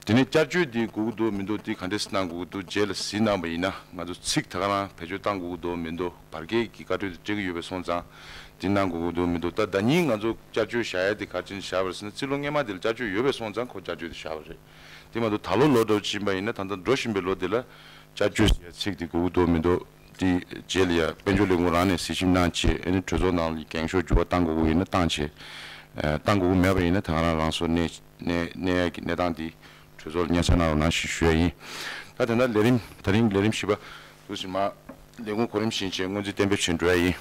དེ་ནས་བསྐྱར་བཅོས་འདི་དགོས་ཀྱི་འདུག་མི་འདུག་འདི་ག་འདྲས་གནང་དགོས་ཀྱི་འདུག་རྗེས་ལ་གཟིགས་གནང་བ་ཡིན་ན། ང་ཚོ་ཚིག་ད་ག་རང་བེད་སྤྱོད་གཏང་དགོས་ཀྱི་འདུག་མི་འདུག་བར་བརྒལ་གྱི་བཀའ་འཁྲོལ་དེ་སྤྲད་ཀྱི་ཡོད་པ་སོང་ཙང་འདི་གནང་དགོས་ཀྱི་འདུག་མི་འདུག་ད་ཟླ་ཉིན་ང་ཚོ་བསྐྱར་བཅོས་བཞག་ཡ་དེ་ག་རེ་བྱས་ནས་བཞག་པ་རེད་ཟེར་ན། རྩིས་ལོ་སྔོན་མ་དེ་ལ་བསྐྱར་བཅོས་ཡོད་པ་སོང་ཙང་ཁོ་བསྐྱར་བཅོས་དེ་བཞག་པ་རེད། དེ་མ་གཏོགས་ད་ལོ་ལོ་འདྲ་བོ་ཕྱིན་པ་ཡིན་ན། ད་ལྟ་འགྲོ་བཞིན་པའི་ལོ་འདི་ལ་བསྐྱར་བཅོས་ཟེར་ཡ་ཚིག་དེ་དགོས་ཀྱི་འདུག་མི་འདུག་དེ་རྗེས་ལ་ཡ་དཔལ་འབྱོར་ལས་ཁུངས་རང་ནས་གཟིགས་ཞིབ་གནང་བྱས། ཨ་ནི་གྲོས་ཚོགས་ནང་ལ་འགེངས་ཤོག་འགྱུར་བ་གཏང་དགོས་ཀྱི་ཡིན་ན་གཏང་བྱས། ཨ་གཏང་དགོས་ཀྱི་མེད་པ་ཡིན་ན་ད་ག་རང་རང་སོར་གནས་གནས་གནས་ཡ་གི་གནས་སྟངས་འདི་གྲོས་ཚོགས་ལ་སྙན་སེང་གནང་རོགས་གནང་ཞེས་ཞུ་ཡ་ཡིན། ད་དེ་འདྲ་ལས་རིམ་ད་རིང་ལས་རིམ་བཞི་པ་འདུག་སེ་མར་ལས་ཁུངས་གོ་རིམ་བཞིན་བྱས་སྔོན་རྩིས་གཏན་འབེབས་བྱེད་འགྲོ་ཡ་ཡིན།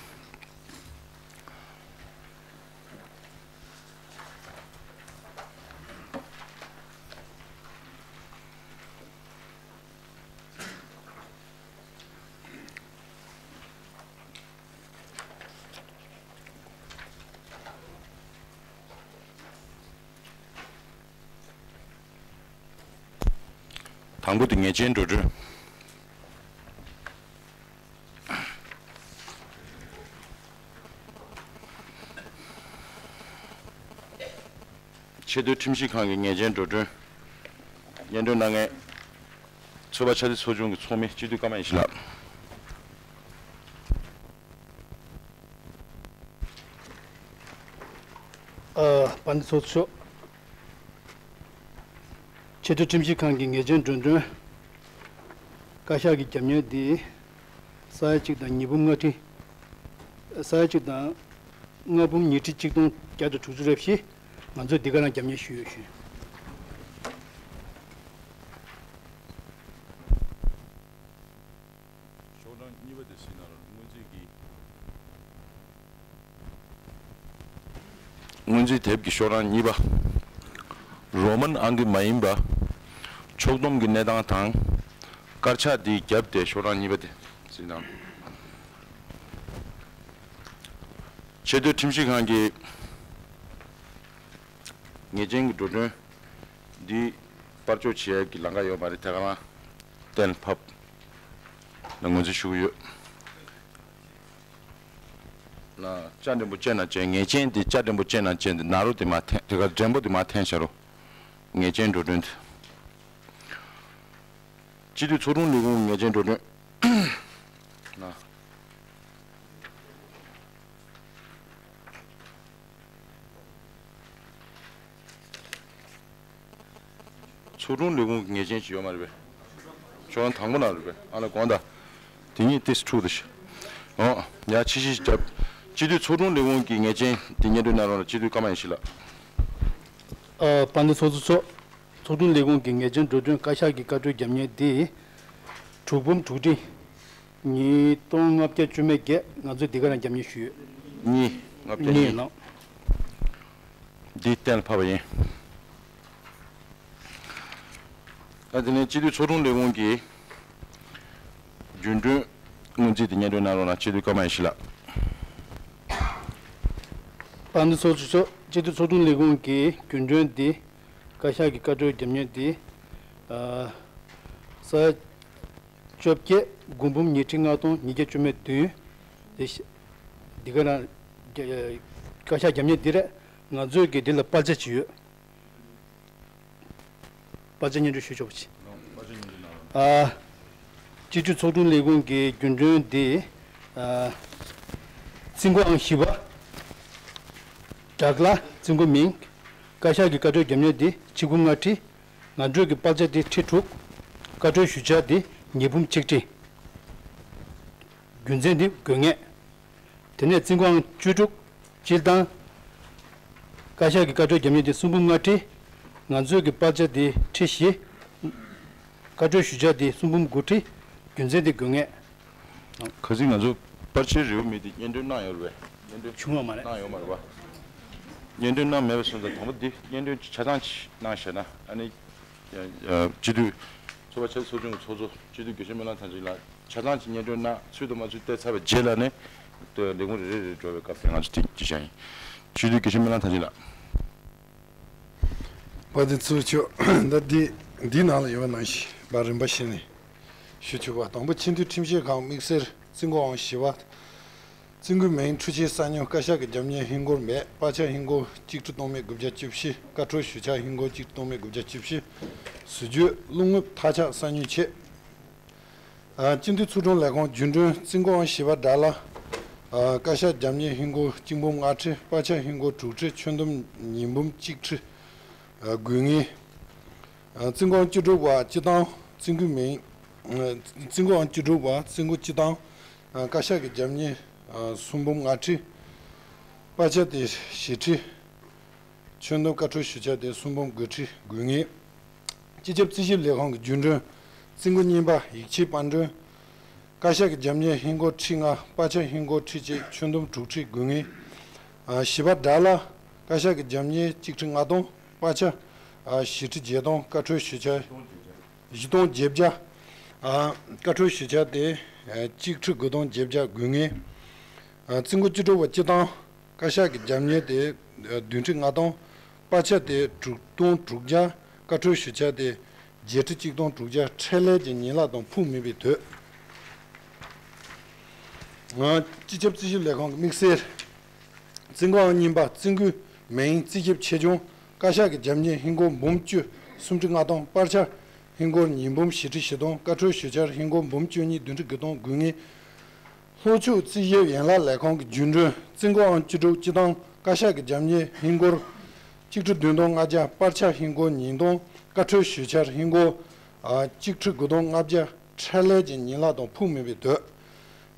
དང་པོ་དེ་ངེས་ཅན་འགྲོ་གྲོན། ཆེས་མཐོའི་ཁྲིམས་ཞིབ་ཁང་གི་ཉེས་ཅན་འགྲོ་གྲོན་སྙན་སྒྲོན་གནང་མཁན། ཚོད་དཔག་ཆ་རྩིས་ཚོགས་ཆུང་གི་ཚོགས་མི་སྤྱི་འཐུས་ཀརྨ་ཡེ་ཤེས་ལགས། ཨ། དཔལ་ལྡན་ཚོགས་གཙོ། ཆེས་མཐོའི་ཁྲིམས་ཞིབ་ཁང་གི་ཉེས་ཅན་འགྲོ་གྲོན་བཀའ་ཤག་གི་རྒྱབ་གཉེར་འདི་ས་ཡ་གཅིག་དང་ཉིས་འབུམ་ལྔ་ཁྲི། ས་ཡ་གཅིག་དང་ལྔ་འབུམ་ཉི་ཁྲི་གཅིག་སྟོང་བརྒྱ་དང་དྲུག་ཅུ་རེ་བཞི། ང་ཚོས་འདི་ག་རང་རྒྱབ་གཉེར་ཞུས་ཡོད་ཞུ། ཤོག་གྲངས་གཉིས་པ་དེ་གཟིགས་གནང་རོགས། སྔོན་རྩིས་ཀྱི་སྔོན་རྩིས་དེབ་ཀྱི་ཤོག་གྲངས་གཉིས་པ། རོ་མན་ཨང་ཀི་མ་ཡིན་པ། ཕྱོགས་བསྡོམས་ཀྱི་གནས་སྟངས་དང་། དཀར་ཆག་འདིའི་རྒྱབ་དེ་ཤོག་གྲངས་གཉིས་པ་དེ་གཟིགས་གནང་། ཆེས་མཐོའི་ཁྲིམས་ཞིབ་ཁང་གིས་ཉེས་ཅན་གྱི་འགྲོ་གྲོན་འདི་པར་འཇོག་བྱེད་ཡས་ཀྱི་ལམ་ཁ་ཡོད་མ་རེད། དེ་ག་རང་གཏན་ལ་ཕབ་ལ་ངོས་འཛིན་ཞུ་གི་ཡོད། ལ་ཅ་འགྲེང་བུ་ཅན་ན་ཅན། ངེས་ཅན་དེ་ཅ་འགྲེང་བུ་ཅན་ན་ཅན་དེ་ན་རོ་དེ་མ་འཐེན། དེ་ག་འགྲེང་བུ་དེ་མ་འཐེན་བྱ་རོགས། ངེས་ཅན་འགྲོ་གྲོན་དེ། སྤྱི་འཐུས་ཚོགས་དྲུང་ལས་ཁུངས་ངེས་ཅན་འགྲོ་གྲོན། ན། ཚོགས་དྲུང་ལས་ཁུངས་ཀྱི་ངེས་ཅན་ཞིག་ཡོད་མ་རེད་པས། ཁྱོད་རང་དང་པོ་ན་རེད་པས། ཨ་ལ་དགོངས་དག་དེ་ཉིད་ཏིས་ཁྲུ་དུ་ཤི། ཨོ། ཡ་ཕྱི་ཤི་རྒྱབ། སྤྱི་འཐུས་ཚོགས་དྲུང་ལས་ཁུངས་ཀྱི་ངེས་ཅན་དེ་སྙན་སྒྲོན་གནང་རོགས་ལ། སྤྱི་འཐུས་ཀརྨ་ཡེ་ཤེས་ལགས། ཨ། དཔལ་ལྡན་ཚོགས་གཙོ་མཆོག་ཚོགས་དྲུང་ལས་ཁུངས་ཀྱི་ངེས་ཅན་འགྲོ་གྲོན་བཀའ་ཤག་གི་བཀའ་འཁྲོལ་རྒྱབ་གཉེར་འདི་དྲུག་འབུམ་དྲུག་ཁྲི་ཉིས་སྟོང་ལྔ་བརྒྱ་བཅུ་མེད་བརྒྱད། ང་ཚོས་འདི་ག་རང་རྒྱབ་གཉེར་ཞུས་ཡོད། གཉིས། ལྔ་བརྒྱ་གཉིས་གཉིས། ནང་། འདི་གཏན་ལ་ཕབ་པ་ཡིན། ཨ། དེ་ནས་སྤྱི་འཐུས་ཚོགས་དྲུང་ལས་ཁུངས་ཀྱི་རྒྱུན་གྲོན་སྔོན་རྩིས་དེ་སྙན་སྒྲོན་གནང་རོགས་གནང་། སྤྱི་འཐུས་ཀརྨ་ཡེ་ཤེས་ལགས། དཔལ་ལྡན་ཚོགས་གཙོ་མཆོག་སྤྱི་འཐུས་ཚོགས་དྲུང་ལས་ཁུངས་ཀྱི་རྒྱུན་གྲོན་འདི། བཀའ་ཤག་གི་བཀའ་འཁྲོལ་རྒྱབ་གཉེར་འདི། ཨ། ས་ཡ་བཅོ་བརྒྱད་དགུ་འབུམ་ཉི་ཁྲི་ལྔ་སྟོང་ཉིས་བརྒྱ་བཅུ་མེད་བདུན། དེ་ཤ་འདི་ག་རང་བཀའ་ཤག་རྒྱབ་གཉེར་འདི་རེད། ང་ཚོས་ཀྱི་འདི་ལ་པར་ཆ་ཅིག་ཡོད། པར་ཆ་སྙན་སྒྲོན་ཞུ་ཆོག་པ་ཅིག་ཨ། སྤྱི་འཐུས་ཚོགས་དྲུང་ལས་ཁུངས་ཀྱི་རྒྱུན་གྲོན་འདི། ཨ། རྩིས་འགོ་ཨང་བཞི་པ། དྲག་ལ་རྩིས་འགོ་མིང་། བཀའ་ཤག་གི་བཀའ་འཁྲོལ་རྒྱབ་གཉེར་འདི་ཆིག་འབུམ་ལྔ་ཁྲི། ང་ཚོའི་གི་པར་ཆ་དེ་ཁྲི་དྲུག་བཀའ་འཁྲོལ་ཞུ་འཆར་དེ་ཉིས་འབུམ་གཅིག་ཁྲི། རྒྱུ་མཚན་དེ་དགོས་ངེས། དེ་ནས་རྩིས་འགོ་ཨང་བཅུ་དྲུག་སྤྱིར་བཏང་། བཀའ་ཤག་གི་བཀའ་འཁྲོལ་རྒྱབ་གཉེར་དེ་གསུམ་འབུམ་ལྔ་ཁྲི། ང་ཚོའི་གི་པར་ཆ་དེ་ཁྲི་བཞི། བཀའ་འཁྲོལ་ཞུ་འཆར་དེ་གསུམ་འབུམ་དགུ་ཁྲི། རྒྱུ་མཚན་དེ་དགོས་ངེས། ཁ་སང་ང་ཚོ་པར་ཆའི་རེའུ་མིག་དེ་སྙན་སྒྲོན་གནང་ཡོད་རེད་པས། སྙན་སྒྲོན་བྱུང་བ་མ་རེད། གནང་ཡོད་མ་རེད་པ། སྙན་སྒྲོན་གནང་མེད་པ་སོང་ཙང་དང་པོ་འདི་སྙན་སྒྲོན་ཆ་ཚང་ཅིག་གནང་བཞག་ན། ཨ་ནི་སྤྱི་འཐུས་ཚོགས་པ་ཆབ་སྲིད་ཚོགས་ཆུང་གི་ཚོགས་གཙོ་སྤྱི་འཐུས་དགེ་བཤེས་སྨོན་ལམ་ཐང་ཆེན་ལགས་ཆ་ཚང་ཅིག་སྙན་སྒྲོན་གནང་། ཚུད་དང་མ་ཚུད་བལྟས་ཚར་བའི་རྗེས་ལ་ནི་ལས་ཁུངས་རེ་རེ་རེ་འགྲོ་བའི་སྐབས་དེ་ང་ཚོ་དེ་ཅི་བྱ་ཡིན། སྤྱི་འཐུས་དགེ་བཤེས་སྨོན་ལམ་ཐང་ཆེན་ལགས། དཔལ་ལྡན་ཚོགས་གཙོ་མཆོག་ད་འདི་འདི་ནང་ལ་ཡོད་པ་ནང་བཞིན་པར་རིམ་པ་བཞིན་ནས་ཞུ་ཆོག་པ། དང་པོ་སྤྱི་འཐུས་ཁྲིམས་ཞིབ་ཁང་དམིགས་བསལ་རྩིས་འགོ་ཨང་བཞི་པ། རྩིས་འགོའི་མིང་འཕྲུལ་ཆས་གསར་ཉོ། བཀའ་ཤག་གི་རྒྱབ་གཉེར་ཧིན་སྒོར་མེད། པར་ཆ་ཧིན་སྒོར་གཅིག་ཁྲི་སྟོང་མེད་དགུ་བརྒྱ་བཅུ་བཞི། བཀའ་འཁྲོལ་ཞུ་འཆར་ཧིན་སྒོར་གཅིག་ཁྲི་སྟོང་མེད་དགུ་བརྒྱ་བཅུ་བཞི། ཟུར་བརྗོད་རླུང་དངོས་ཐག་ཆག་གསར་ཉོའི་ཆེད། ཨ། སྤྱི་འཐུས་ཚོགས་དྲུང་ལས་ཁུངས་རྒྱུན་གྲོན་རྩིས་འགོ་ཨང་བཞི་པ་དྲག་ལ། ཨ། བཀའ་ཤག་རྒྱབ་གཉེར་ཧིན་སྒོར་གཅིག་འབུམ་ལྔ་ཁྲི། པར་ཆ་ཧིན་སྒོར་དྲུག་ཁྲི། ཁྱོན་བསྡོམས་ཉིས་འབུམ་གཅིག་ཁྲི། ཨ། དགོས་ངེས། ཨ། རྩིས་འགོ་ཨང་བཅུ་དྲུག་པ་སྤྱི་བཏང་། རྩིས་འགོའི་མིང་། ཨ། རྩིས་འགོ་ཨང་བཅུ་དྲུག་པ་རྩིས་འགོ་སྤྱི་བཏང་། ཨ། བཀའ་ཤག་གི་རྒྱབ་གཉེར། ཨ། གསུམ་འབུམ་ལྔ་ཁྲི། པར་ཆ་དེ་བཞི་ཁྲི། ཁྱོན་བསྡོམས་བཀའ་འཁྲོལ་ཞུ་འཆར་དེ་གསུམ་འབུམ་དགུ་ཁྲི་དགོས་ངེས། སྤྱི་ཁྱབ་རྩིས་ཞིབ་ལས་ཁང་གི་རྒྱུན་གྲོན་རྩིས་འགོ་གཉིས་པ་ཡིག་ཆའི་པར་འདྲེན། བཀའ་ཤག་གི་རྒྱབ་གཉེར་ཧིན་སྒོར་ཁྲི་ལྔ། པར་ཆ་ཧིན་སྒོར་ཁྲི་གཅིག། ཁྱོན་བསྡོམས་དྲུག་ཁྲི་དགོས་ངེས། ཨ། བཞི་པ་དྲག་ལ། བཀའ་ཤག་གི་རྒྱབ་གཉེར་གཅིག་ཁྲི་ལྔ་སྟོང་། པར་ཆ། ཨ། བཞི་ཁྲི་བརྒྱད་སྟོང་། བཀའ་འཁྲོལ་ཞུ་འཆར། བཞི་སྟོང་བརྒྱད་བརྒྱ། ཨ། བཀའ་འཁྲོལ་ཞུ་འཆར་དེ། ཨ། གཅིག་ཁྲི་དགུ་སྟོང་བརྒྱད་བརྒྱ་དགོས་ངེས། ཨ། རྩིས་འགོ་བཅུ་དྲུག་པ་སྤྱི་བཏང་། བཀའ་ཤག་གི་རྒྱབ་གཉེར་དེ་བདུན་ཁྲི་ལྔ་སྟོང་། པར་ཆ་དེ་དྲུག་སྟོང་དྲུག་བརྒྱ། བཀའ་འཁྲོལ་ཞུ་འཆར་དེ་བརྒྱད་ཁྲི་གཅིག་སྟོང་དྲུག་བརྒྱ། ཁྲལ་ལས་ཀྱི་ཡན་ལག་དང་ཕུགས་མིན་པའི་དོད། ང་། སྤྱི་ཁྱབ་རྩིས་ཞིབ་ལས་ཁང་གི་དམིགས་བསལ་རྩིས་འགོ་ཨང་གཉིས་པ་རྩིས་འགོའི་མིང་རྩིས་ཞིབ་ཆེད་སྦྱོང་། བཀའ་ཤག་གི་རྒྱབ་གཉེར་ཧིན་སྒོར་འབུམ་བཅུ་སུམ་ཁྲི་ལྔ་སྟོང་། པར་ཆ་ཧིན་སྒོར་ཉིས་འབུམ་བཞི་ཁྲི་བཞི་སྟོང་། བཀའ་འཁྲོལ་ཞུ་འཆར་ཧིན་སྒོར་འབུམ་བཅུ་གཉིས་བདུན་ཁྲི་དགུ་སྟོང་དགུ་བརྒྱ། ལྷོ་ཕྱོགས་རྩིས་ཞིབ་ཡན་ལག་ལས་ཁང་གི་རྒྱུན་གྲོན་རྩིས་འགོ་ཨང་བཅུ་དྲུག་སྤྱི་བཏང་བཀའ་ཤག་གི་རྒྱབ་གཉེར་ཧིན་སྒོར་གཅིག་ཁྲི་བདུན་སྟོང་ལྔ་བརྒྱ། པར་ཆ་ཧིན་སྒོར་ཉིས་སྟོང་། བཀའ་འཁྲོལ་ཞུ་འཆར་ཧིན་སྒོར་ཨ་གཅིག་ཁྲི་དགུ་སྟོང་ལྔ་བརྒྱ། ཁྲལ་ལས་ཀྱི་ཡན་ལག་དང་ཕོགས་མེད་པའི་དོད།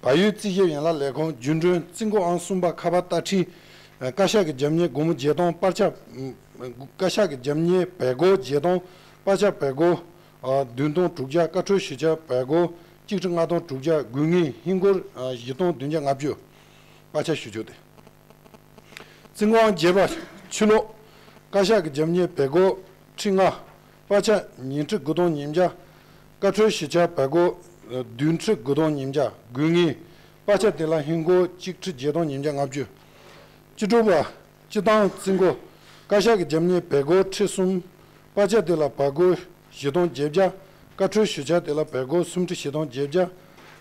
བལ་ཡུལ་རྩིས་ཞིབ་ཡན་ལག་ལས་ཁང་རྒྱུན་གྲོན་རྩིས་འགོ་ཨང་གསུམ་པ་ཁ་པར་ལྟ་ཁྲིད། བཀའ་ཤག་གི་རྒྱབ་གཉེར་སྒོར་མོ་བརྒྱད་སྟོང་། པར་ཆ། བཀའ་ཤག་གི་རྒྱབ་གཉེར་བལ་སྒོར་བརྒྱད་སྟོང་། པར་ཆ་བལ་སྒོར་བདུན་སྟོང་དྲུག་བརྒྱ། བཀའ་འཁྲོལ་ཞུ་འཆར་བལ་སྒོར་གཅིག་ཁྲི་ལྔ་སྟོང་དྲུག་བརྒྱ། དགུ་བརྒྱ། ཧིན་སྒོར་བཞི་སྟོང་བདུན་བརྒྱ་ལྔ་བཅུ། པར་ཆ་ཞུ་ཆོག་སྟེ། རྩིས་འགོ་ཨང་བརྒྱད་པ་ཕྱི་ལོགས། བཀའ་ཤག་གི་རྒྱབ་གཉེར་བལ་སྒོར་ཁྲི་ལྔ། པར་ཆ་ཉིས་ཁྲི་དགུ་སྟོང་ཉིས་བརྒྱ། བཀའ་འཁྲོལ་ཞུ་འཆར་བལ་སྒོར་བདུན་ཁྲི་དགུ་སྟོང་ཉིས་བརྒྱ། དགུ་བརྒྱ། པར་ཆ་དེ་ལ་ཧིན་སྒོར་གཅིག་ཁྲི་བརྒྱད་སྟོང་ཉིས་བརྒྱ་ལྔ་བཅུ། བཅུ་དྲུག་པ། སྤྱི་བཏང་རྩིས་འགོ། བཀའ་ཤག་གི་རྒྱབ་གཉེར་བལ་སྒོར་ཁྲི་གསུམ། པར་ཆ་དེ་ལ་བལ་སྒོར་བཞི་སྟོང་བརྒྱད་བརྒྱ། བཀའ་འཁྲོལ་ཞུ་འཆར་དེ་ལ་བལ་སྒོར་སུམ་ཁྲི་བཞི་སྟོང་བརྒྱད་བརྒྱ།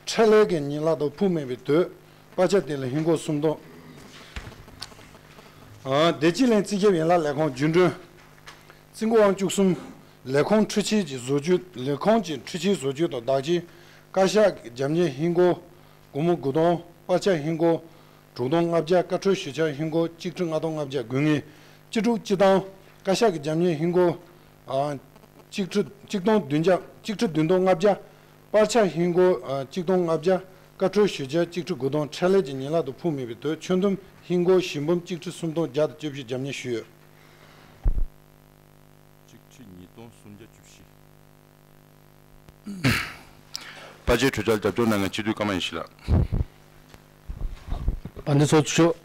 ཁྲལ་ལས་ཀྱི་ཡན་ལག་དང་ཕོགས་མེད་པའི་དོད། པར་ཆ་དེ་ལ་ཧིན་སྒོར་སུམ་སྟོང་། ཨ་བདེ་སྐྱིད་གླིང་རྩིས་ཞིབ་ཡན་ལག་ལས་ཁང་རྒྱུན་གྲོན། རྩིས་འགོ་ཨང་བཅུ་གསུམ། ལས་ཁུངས་འཕྲུལ་ཆས་ཀྱི་བཟོ་བཅོས། ལས་ཁུངས་ཀྱི་འཕྲུལ་ཆས་བཟོ་བཅོས་དང་བདག་གཅེས། བཀའ་ཤག་རྒྱབ་གཉེར་ཧིན་སྒོར་སྒོར་མོ་དགུ་སྟོང་། པར་ཆ་ཧིན་སྒོར་དྲུག་སྟོང་ལྔ་བརྒྱ། བཀའ་འཁྲོལ་ཞུ་འཆར་ཧིན་སྒོར་གཅིག་ཁྲི་ལྔ་སྟོང་ལྔ་བརྒྱ། དགུ་བརྒྱ། བཅུ་དྲུག་སྤྱི་བཏང་བཀའ་ཤག་གི་རྒྱབ་གཉེར་ཧིན་སྒོར་ཨ་གཅིག་ཁྲི་གཅིག་སྟོང་བདུན་བརྒྱ། གཅིག་ཁྲི་བདུན་སྟོང་ལྔ་བརྒྱ། པར་ཆ་ཧིན་སྒོར་ཨ་གཅིག་སྟོང་ལྔ་བརྒྱ། བཀའ་འཁྲོལ་ཞུ་འཆར་གཅིག་ཁྲི་དགུ་སྟོང་། ཁྲལ་ལས་ཀྱི་ཡན་ལག་དང་ཕོགས་མེད་པའི་དོད། ཁྱོན་བསྡོམས་ཧིན་སྒོར་བཞི་འབུམ་གཅིག་ཁྲི་སུམ་སྟོང་བརྒྱ་དང་བཅུ་བཞི་རྒྱབ་གཉེར་ཞུས་ཡོད། གཅིག་ཁྲི་ཉིས་སྟོང་སུམ་བརྒྱ་བཅུ་བཞི། པར་ཆས་གྲོས་འཆར་རྒྱབ་སྐྱོར་གནང་མཁན་སྤྱི་འཐུས་ཀརྨ་ཡེ་ཤེས་ལགས། དཔལ་ལྡན་ཚོགས་གཙོ་མཆོག་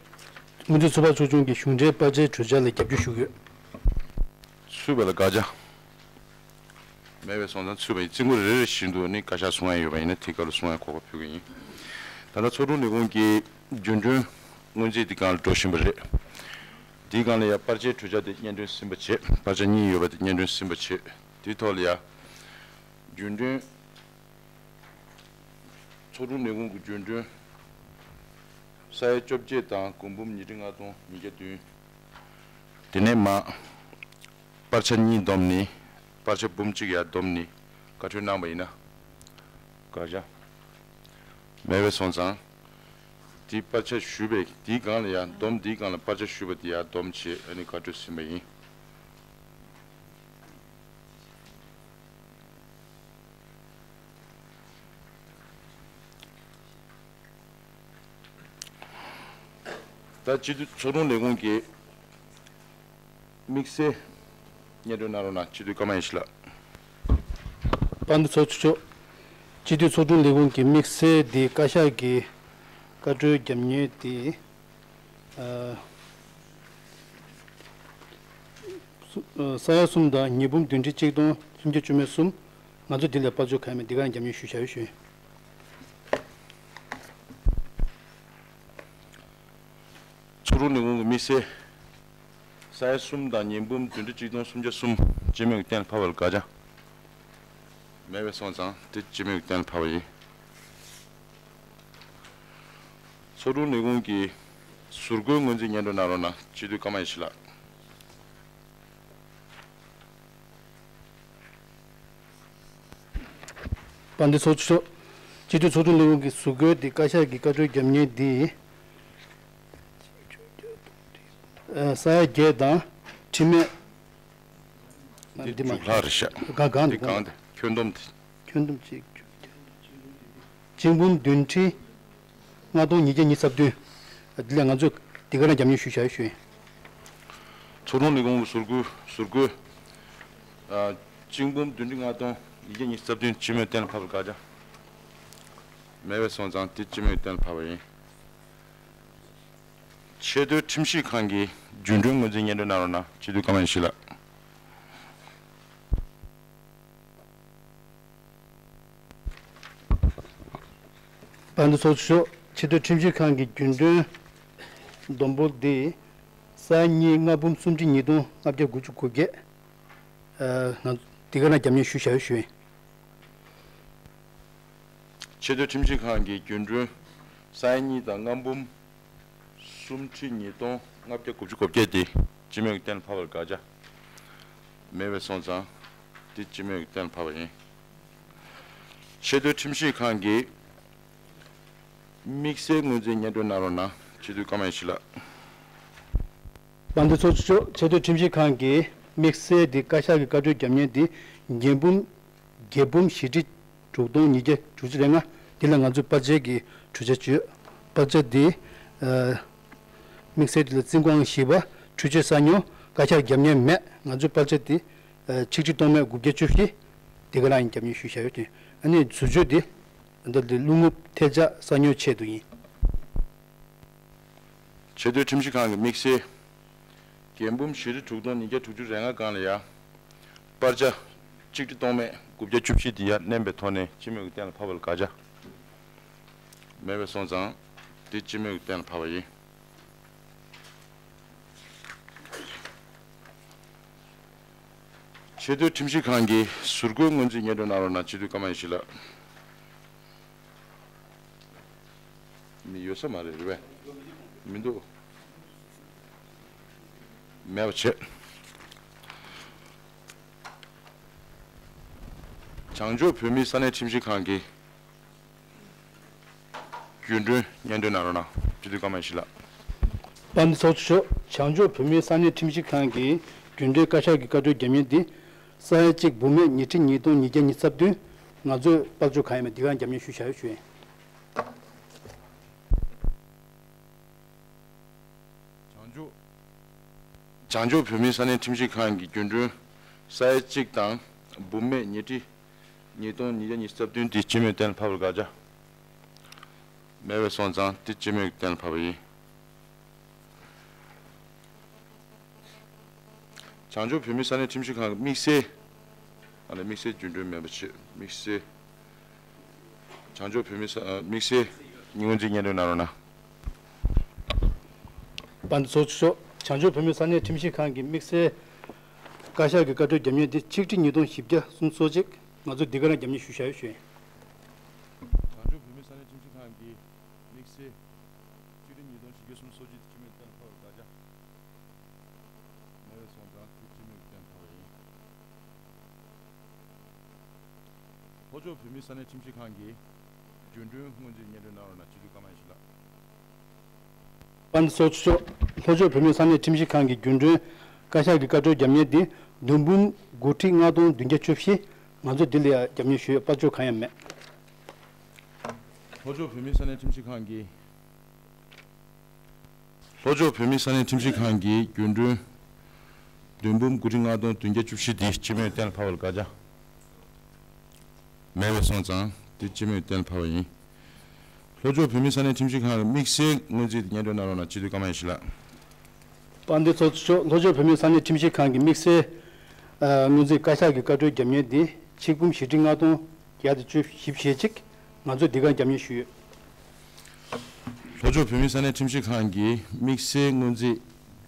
སྔོན་ཐོན་ཚོགས་པ་ཚོགས་ཆུང་གིས་གཞུང་འབྲེལ་པར་ཆས་གྲོས་འཆར་ལ་རྒྱབ་སྐྱོར་ཞུ་གི་ཡོད། ཚུད་པ་ལ་དགག་བྱ་མེད་པས་སོང་ཙང་ཚུད་པ་ཡིན། རྩིས་འགོ་རེ་རེ་བཞིན་དུ་ནི་བཀའ་ཤག་གསུང་ཡ་ཡོད་པ་ཡིན་ན་དེ་ག་རུ་གསུང་ཡ་གོ་སྐབས་ཕུལ་གི་ཡིན། ད་ལྟ་ཚོགས་དྲུང་ལས་ཁུངས་ཀྱི་རྒྱུན་གྲོན་སྔོན་རྩིས་འདི་སྒང་ལ་འགྲོ་བཞིན་པ་རེད། འདིའི་སྒང་ལ་ཡང་པར་ཆས་གྲོས་འཆར་དེ་སྙན་སྒྲོན་ཟིན་པ་བྱེད། པར་ཆ་གཉིས་ཡོད་པ་དེ་སྙན་སྒྲོན་ཟིན་པ་བྱེད། དེའི་ཐོག་ལ་ཡང་རྒྱུན་གྲོན། ཚོགས་དྲུང་ལས་ཁུངས་ཀྱི་རྒྱུན་གྲོན་ས་ཡ་བཅོ་བརྒྱད་དང་སྒོར་འབུམ་ཉིས་ཁྲི་ལྔ་སྟོང་ཉིས་བརྒྱ་བདུན། དེ་ནས་མར་པར་ཆ་གཉིས་བསྡོམས་ནས་པར་ཆ་འབུམ་གཅིག་ཡར་བསྡོམས་ནས་བཀའ་འཁྲོལ་གནང་པ་ཡིན་ན། དགག་བྱ་མེད་པས་སོང་ཙང་། དེའི་པར་ཆ་ཞུས་པས་དེའི་སྒང་ལ་ཡར་བསྡོམས། དེའི་སྒང་ལ་པར་ཆ་ཞུས་པ་དེ་ཡར་བསྡོམས་བྱས་ཨ་ནི་བཀའ་འཁྲོལ་ཟིན་པ་ཡིན། ད་སྤྱི་འཐུས་ཚོགས་དྲུང་ལས་ཁུངས་ཀྱི་དམིགས་བསལ་སྙན་སྒྲོན་གནང་རོགས་གནང་། སྤྱི་འཐུས་ཀརྨ་ཡེ་ཤེས་ལགས། དཔལ་ལྡན་ཚོགས་གཙོ་མཆོག་སྤྱི་འཐུས་ཚོགས་དྲུང་ལས་ཁུངས་ཀྱི་དམིགས་བསལ་འདི་བཀའ་ཤག་གི་བཀའ་འཁྲོལ་རྒྱབ་གཉེར་འདི། ཨ། སུ། ཨ། ས་ཡ་གསུམ་དང་ཉིས་འབུམ་བདུན་ཁྲི་གཅིག་སྟོང་སུམ་བརྒྱ་བཅུ་མེད་གསུམ། ང་ཚོ་འདི་ལ་དཔལ་འབྱོར་ཁང་མི་འདི་ག་རང་རྒྱབ་གཉེར་ཞུ་བྱ་ཡོད་ཞུ། ཚོགས་དྲུང་ལས་ཁུངས་ཀྱི་དམིགས་བསལ། ས་ཡ་གསུམ་དང་ཉིས་འབུམ་བདུན་ཁྲི་གཅིག་སྟོང་སུམ་བརྒྱ་གསུམ། སྤྱི་མོས་ཀྱིས་གཏན་ལ་ཕབ་པར་དགག་བྱ་མེད་པས་སོང་ཙང་དེ་སྤྱི་མོས་ཀྱིས་གཏན་ལ་ཕབ་པ་ཡིན། ཚོགས་དྲུང་ལས་ཁུངས་ཀྱི་ཟུར་བཀོད་སྔོན་རྩིས་སྙན་སྒྲོན་གནང་རོགས་གནང་། སྤྱི་འཐུས་ཀརྨ་ཡེ་ཤེས་ལགས། དཔལ་ལྡན་ཚོགས་གཙོ་མཆོག་སྤྱི་འཐུས་ཚོགས་དྲུང་ལས་ཁུངས་ཀྱི་ཟུར་བཀོད་འདི་བཀའ་ཤག་གི་བཀའ་འཁྲོལ་རྒྱབ་གཉེར་འདི། ཨ། ས་ཡ་བརྒྱད་དང་ཁྲི་མེད། འདི་འདི་མ་མཇུག་ལྷག་རེད་ཤག་གང་གང་འདི་འདི་གང་འདི་ཁྱོན་བསྡོམས་འདི། ཁྱོན་བསྡོམས་གཅིག་གཅིག་འབུམ་བདུན་ཁྲི་ལྔ་སྟོང་ཉིས་བརྒྱ་ཉི་ཤུ་རྩ་བདུན། འདི་ལས་ང་ཚོས་འདི་ག་རང་རྒྱབ་གཉེར་ཞུ་བྱ་ཞུ་ཡིན། ཚོགས་དྲུང་ལས་ཁུངས་ཀྱི་ཟུར་བཀོད་ཟུར་བཀོད། ཨ། གཅིག་འབུམ་བདུན་ཁྲི་ལྔ་སྟོང་ཉིས་བརྒྱ་ཉི་ཤུ་རྩ་བདུན། སྤྱི་མོས་གཏན་ལ་ཕབ་པར་དགག་བྱ་མེད་པས་སོང་ཙང་དེ་སྤྱི་མོས་གཏན་ལ་ཕབ་པ་ཡིན། ཆེས་མཐོའི་ཁྲིམས་ཞིབ་ཁང་གི་རྒྱུན་གྲོན་སྔོན་རྩིས་སྙན་སྒྲོན་གནང་རོགས་གནང་། སྤྱི་འཐུས་ཀརྨ་ཡེ་ཤེས་ལགས། དཔལ་ལྡན་ཚོགས་གཙོ་མཆོག་ཆེས་མཐོའི་ཁྲིམས་ཞིབ་ཁང་གི་རྒྱུན་གྲོན་བསྡོམས་འབོར་འདི་ས་ཡ་གཉིས་ལྔ་འབུམ་སུམ་ཁྲི་ཉིས་སྟོང་ལྔ་བརྒྱ་དགུ་བཅུ་གོ་བརྒྱད། ཨ། ང་འདི་ག་རང་རྒྱབ་གཉེར་ཞུ་བྱ་ཡོད་ཞུ་ཡིན། ཆེས་མཐོའི་ཁྲིམས་ཞིབ་ཁང་གི་རྒྱུན་གྲོན་ས་ཡ་གཉིས་དང་ལྔ་འབུམ་སུམ་ཁྲི་ཉིས་སྟོང་ལྔ་བརྒྱ་དགུ་བཅུ་གོ་བརྒྱད་དེ་སྤྱི་མོས་ཀྱིས་གཏན་ལ་ཕབ་པར་དགག་བྱ་ མེད་པ་སོང་ཙང་དེ་སྤྱི་མོས་ཀྱིས་གཏན་ལ་ཕབ་པ་ཡིན། ཆེས་མཐོའི་ཁྲིམས་ཞིབ་ཁང་གིས་དམིགས་བསལ་སྔོན་རྩིས་སྙན་སྒྲོན་གནང་རོགས་གནང་། སྤྱི་འཐུས་ཀརྨ་ཡེ་ཤེས་ལགས། དཔལ་ལྡན་ཚོགས་གཙོ་མཆོག་ཆེས་མཐོའི་ཁྲིམས་ཞིབ་ཁང་གིས་དམིགས་བསལ་འདི་བཀའ་ཤག་གི་བཀའ་འཁྲོལ་རྒྱབ་མཁན་འདི་རྒྱལ་འབུམ་རྒྱལ་འབུམ་བཞི་ཁྲི་དྲུག་སྟོང་ཉིས་བརྒྱ་དྲུག་ཅུ་རེ་ལྔ། འདི་ལ་ང་ཚོས་པར་ཆས་ཀྱི་འཕྲུལ་ཆས་སྤྱོད། པར་ཆས་འདི་ཨ་དམིགས་བསལ་འདི་ལ་རྩིས་ཁང་ཞིབ་པ་འཕྲུལ་ཆས་གསར་ཉོ་བཀའ་ཤག་རྒྱབ་མཁན་མེད། ང་ཚོས་པར་ཆས་འདི་ཨ་ཆིག་ཁྲི་སྟོང་མེད་དགུ་བརྒྱ་བཅུ་བཞི་འདི་ག་རང་ཡིན་རྒྱབ་མཁན་ཞུས་བཞག་ཡོད་དེ། ཨ་ནི་ཟུར་བཅོས་འདི་འདི་ལ་རླུང་འུབ་ཐལ་ལྕག་གསར་ཉོ་ཆེད་དུ་ཡིན། ཆེས་མཐོའི་ཁྲིམས་ཞིབ་ཁང་གི་དམིགས་བསལ་རྒྱལ་འབུམ་བཞི་ཁྲི་དྲུག་སྟོང་ཉིས་བརྒྱ་དྲུག་ཅུ་རེ་ལྔ་སྒང་ལ་ཡ། པར་ཆས་གཅིག་ཁྲི་སྟོང་མེད་དགུ་བརྒྱ་བཅུ་བཞི་དེ་ཡ་མནན་པའི་ཐོག་ནས་སྤྱི་མོས་ཀྱིས་གཏན་ལ་ཕབ་པ་ལ་དགག་བྱ་མེད་པ་སོང་ཙང་དེ་སྤྱི་མོས་ཀྱིས་གཏན་ལ་ཕབ་པ་ཡིན། ཆེས་མཐོའི་ཁྲིམས་ཞིབ་ཁང་གིས་ཟུར་བཀོད་སྔོན་རྩིས་སྙན་སྒྲོན་གནང་རོགས་གནང་། སྤྱི་འཐུས་ཀརྨ་ཡེ་ཤེས་ལགས། མི་ཡོད་ས་མ་རེད། རེད་པས། མི་འདུག་མེད་པ་བྱེད། བྱང་ཕྱོགས་བོད་མིའི་ས་གནས་ཁྲིམས་ཞིབ་ཁང་གི་རྒྱུན་གྲོན་སྙན་སྒྲོན་གནང་རོགས་གནང་། སྤྱི་འཐུས་ཀརྨ་ཡེ་ཤེས་ལགས། དཔལ་ལྡན་ཚོགས་གཙོ་མཆོག་བྱང་ཕྱོགས་བོད་མིའི་ས་གནས་ཁྲིམས་ཞིབ་ཁང་གི་རྒྱུན་གྲོན་བཀའ་ཤག་གི་བཀའ་འཁྲོལ་རྒྱབ་མཁན་འདི་ས་ཡ་གཅིག་འབུམ་མེད་ཉི་ཁྲི་ཉིས་སྟོང་ཉིས་བརྒྱ་ཉི་ཤུ་རྩ་བདུན། ང་ཚོས་དཔལ་འབྱོར་གང་ཡང་མེད་འདི་ག་རང་རྒྱབ་མཁན་ཞུས་བཞག་ཡོད་ཞུ་ཡིན། བྱང་ཕྱོགས། བྱང་ཕྱོགས་བོད་མིའི་ས་གནས་ཁྲིམས་ཞིབ་ཁང་གི་རྒྱུན་གྲོན་ས་ཡ་གཅིག་དང་འབུམ་མེད་ཉི་ཁྲི་ཉིས་སྟོང་ཉིས་བརྒྱ་ཉི་ཤུ་རྩ་བདུན་དེ་སྤྱི་མོས་གཏན་ལ་ཕབ་པར་དགག་བྱ་མེད་པ་སོང་ཙང་དེ་སྤྱི་མོས་ཀྱིས་གཏན་ལ་ཕབ་པ་ཡིན། བྱང་ཕྱོགས་བོད་མིའི་ས་གནས་ཁྲིམས་ཞིབ་ཁང་གི་དམིགས་བསལ། ཨ་ནི་དམིགས་བསལ་རྒྱུན་གྲོན་མེད་པ་བྱེད། དམིགས་བསལ། བྱང་ཕྱོགས་བོད་མིའི་ས་ཨ་དམིགས་བསལ་སྔོན་རྩིས་སྙན་སྒྲོན་གནང་རོགས་གནང་། དཔལ་ལྡན་ཚོགས་གཙོ་མཆོག་བྱང་ཕྱོགས་བོད་མིའི་ས་གནས་ཁྲིམས་ཞིབ་ཁང་གི་དམིགས་བསལ་བཀའ་ཤག་གི་བཀའ་འཁྲོལ་རྒྱབ་མཁན་དེ་ཆིག་ཁྲི་ཉིས་སྟོང་བཞི་བརྒྱ་སུམ་ཅུ་སོ་གཅིག་ང་ཚོས་འདི་ག་རང་རྒྱབ་མཁན་ཞུས་བཞག་ཡོད་ཞུ་ཡིན། བྱང་ཕྱོགས་བོད་མིའི་ས་གནས་ཁྲིམས་ཞིབ་ཁང་གི་དམིགས་བསལ་ཆིག་ཁྲི་ཉིས་སྟོང་བཞི་བརྒྱ་སུམ་ཅུ་སོ་གཅིག་དེ་སྤྱི་མོས་གཏན་ལ་ཕབ་པར་དགག་བྱ་མེད་པ་སོང་ཙང་དེ་སྤྱི་མོས་གཏན་ལ་ཕབ་པ་ཡིན། ལྷོ་ཕྱོགས་བོད་མིའི་ས་གནས་ཁྲིམས་ཞིབ་ཁང་གི་རྒྱུན་གྲོན་སྔོན་རྩིས་སྙན་སྒྲོན་གནང་རོགས་གནང་། སྤྱི་འཐུས་ཀརྨ་ཡེ་ཤེས་ལགས། དཔལ་ལྡན་ཚོགས་གཙོ་མཆོག་ལྷོ་ཕྱོགས་བོད་མིའི་ས་གནས་ཁྲིམས་ཞིབ་ཁང་གི་རྒྱུན་གྲོན་བཀའ་ཤག་གི་བཀའ་འཁྲོལ་རྒྱབ་མཁན་དེ་བདུན་འབུམ་དགུ་ཁྲི་ལྔ་སྟོང་བདུན་བརྒྱ་བཅུ་བཞི། ང་ཚོས་འདི་ལ་ཡང་རྒྱབ་མཁན་ཞུ་ཡོད། དཔལ་འབྱོར་གང་ཡང་མེད། ལྷོ་ཕྱོགས་བོད་མིའི་ས་གནས་ཁྲིམས་ཞིབ་ཁང་གི། ལྷོ་ཕྱོགས་བོད་མིའི་ས་གནས་ཁྲིམས་ཞིབ་ཁང་གི་རྒྱུན་གྲོན་བདུན་འབུམ་དགུ་ཁྲི་ལྔ་སྟོང་བདུན་བརྒྱ་བཅུ་བཞི་དེ་སྤྱི་མོས་གཏན་ལ་ཕབ་པར་དགག་བྱ་མེད་པ་སོང་ཙང་དེ་སྤྱི་མོས་གཏན་ལ་ཕབ་པ་ཡིན། ལྷོ་ཕྱོགས་བོད་མིའི་ས་གནས་ཁྲིམས་ཞིབ་ཁང་གི་དམིགས་བསལ་སྔོན་རྩིས་དེ་སྙན་སྒྲོན་གནང་རོགས་གནང་། སྤྱི་འཐུས་ཀརྨ་ཡེ་ཤེས་ལགས། དཔལ་ལྡན་ཚོགས་གཙོ་མཆོག་ལྷོ་ཕྱོགས་བོད་མིའི་ས་གནས་ཁྲིམས་ཞིབ་ཁང་གི་དམིགས་བསལ་ཨ་སྔོན་རྩིས་བཀའ་ཤག་གི་བཀའ་འཁྲོལ་རྒྱབ་མཁན་དེ་ཆིག་འབུམ་བཞི་ཁྲི་ལྔ་སྟོང་བརྒྱ་དང་བཅུ་བཞི་བྱེད་གཅིག་ང་ཚོས་འདི་ག་རྒྱབ་མཁན་ཞུས་ཡོད། ལྷོ་ཕྱོགས་བོད་མིའི་ས་གནས་ཁྲིམས་ཞིབ་ཁང་གི་དམིགས་བསལ་སྔོན་རྩིས་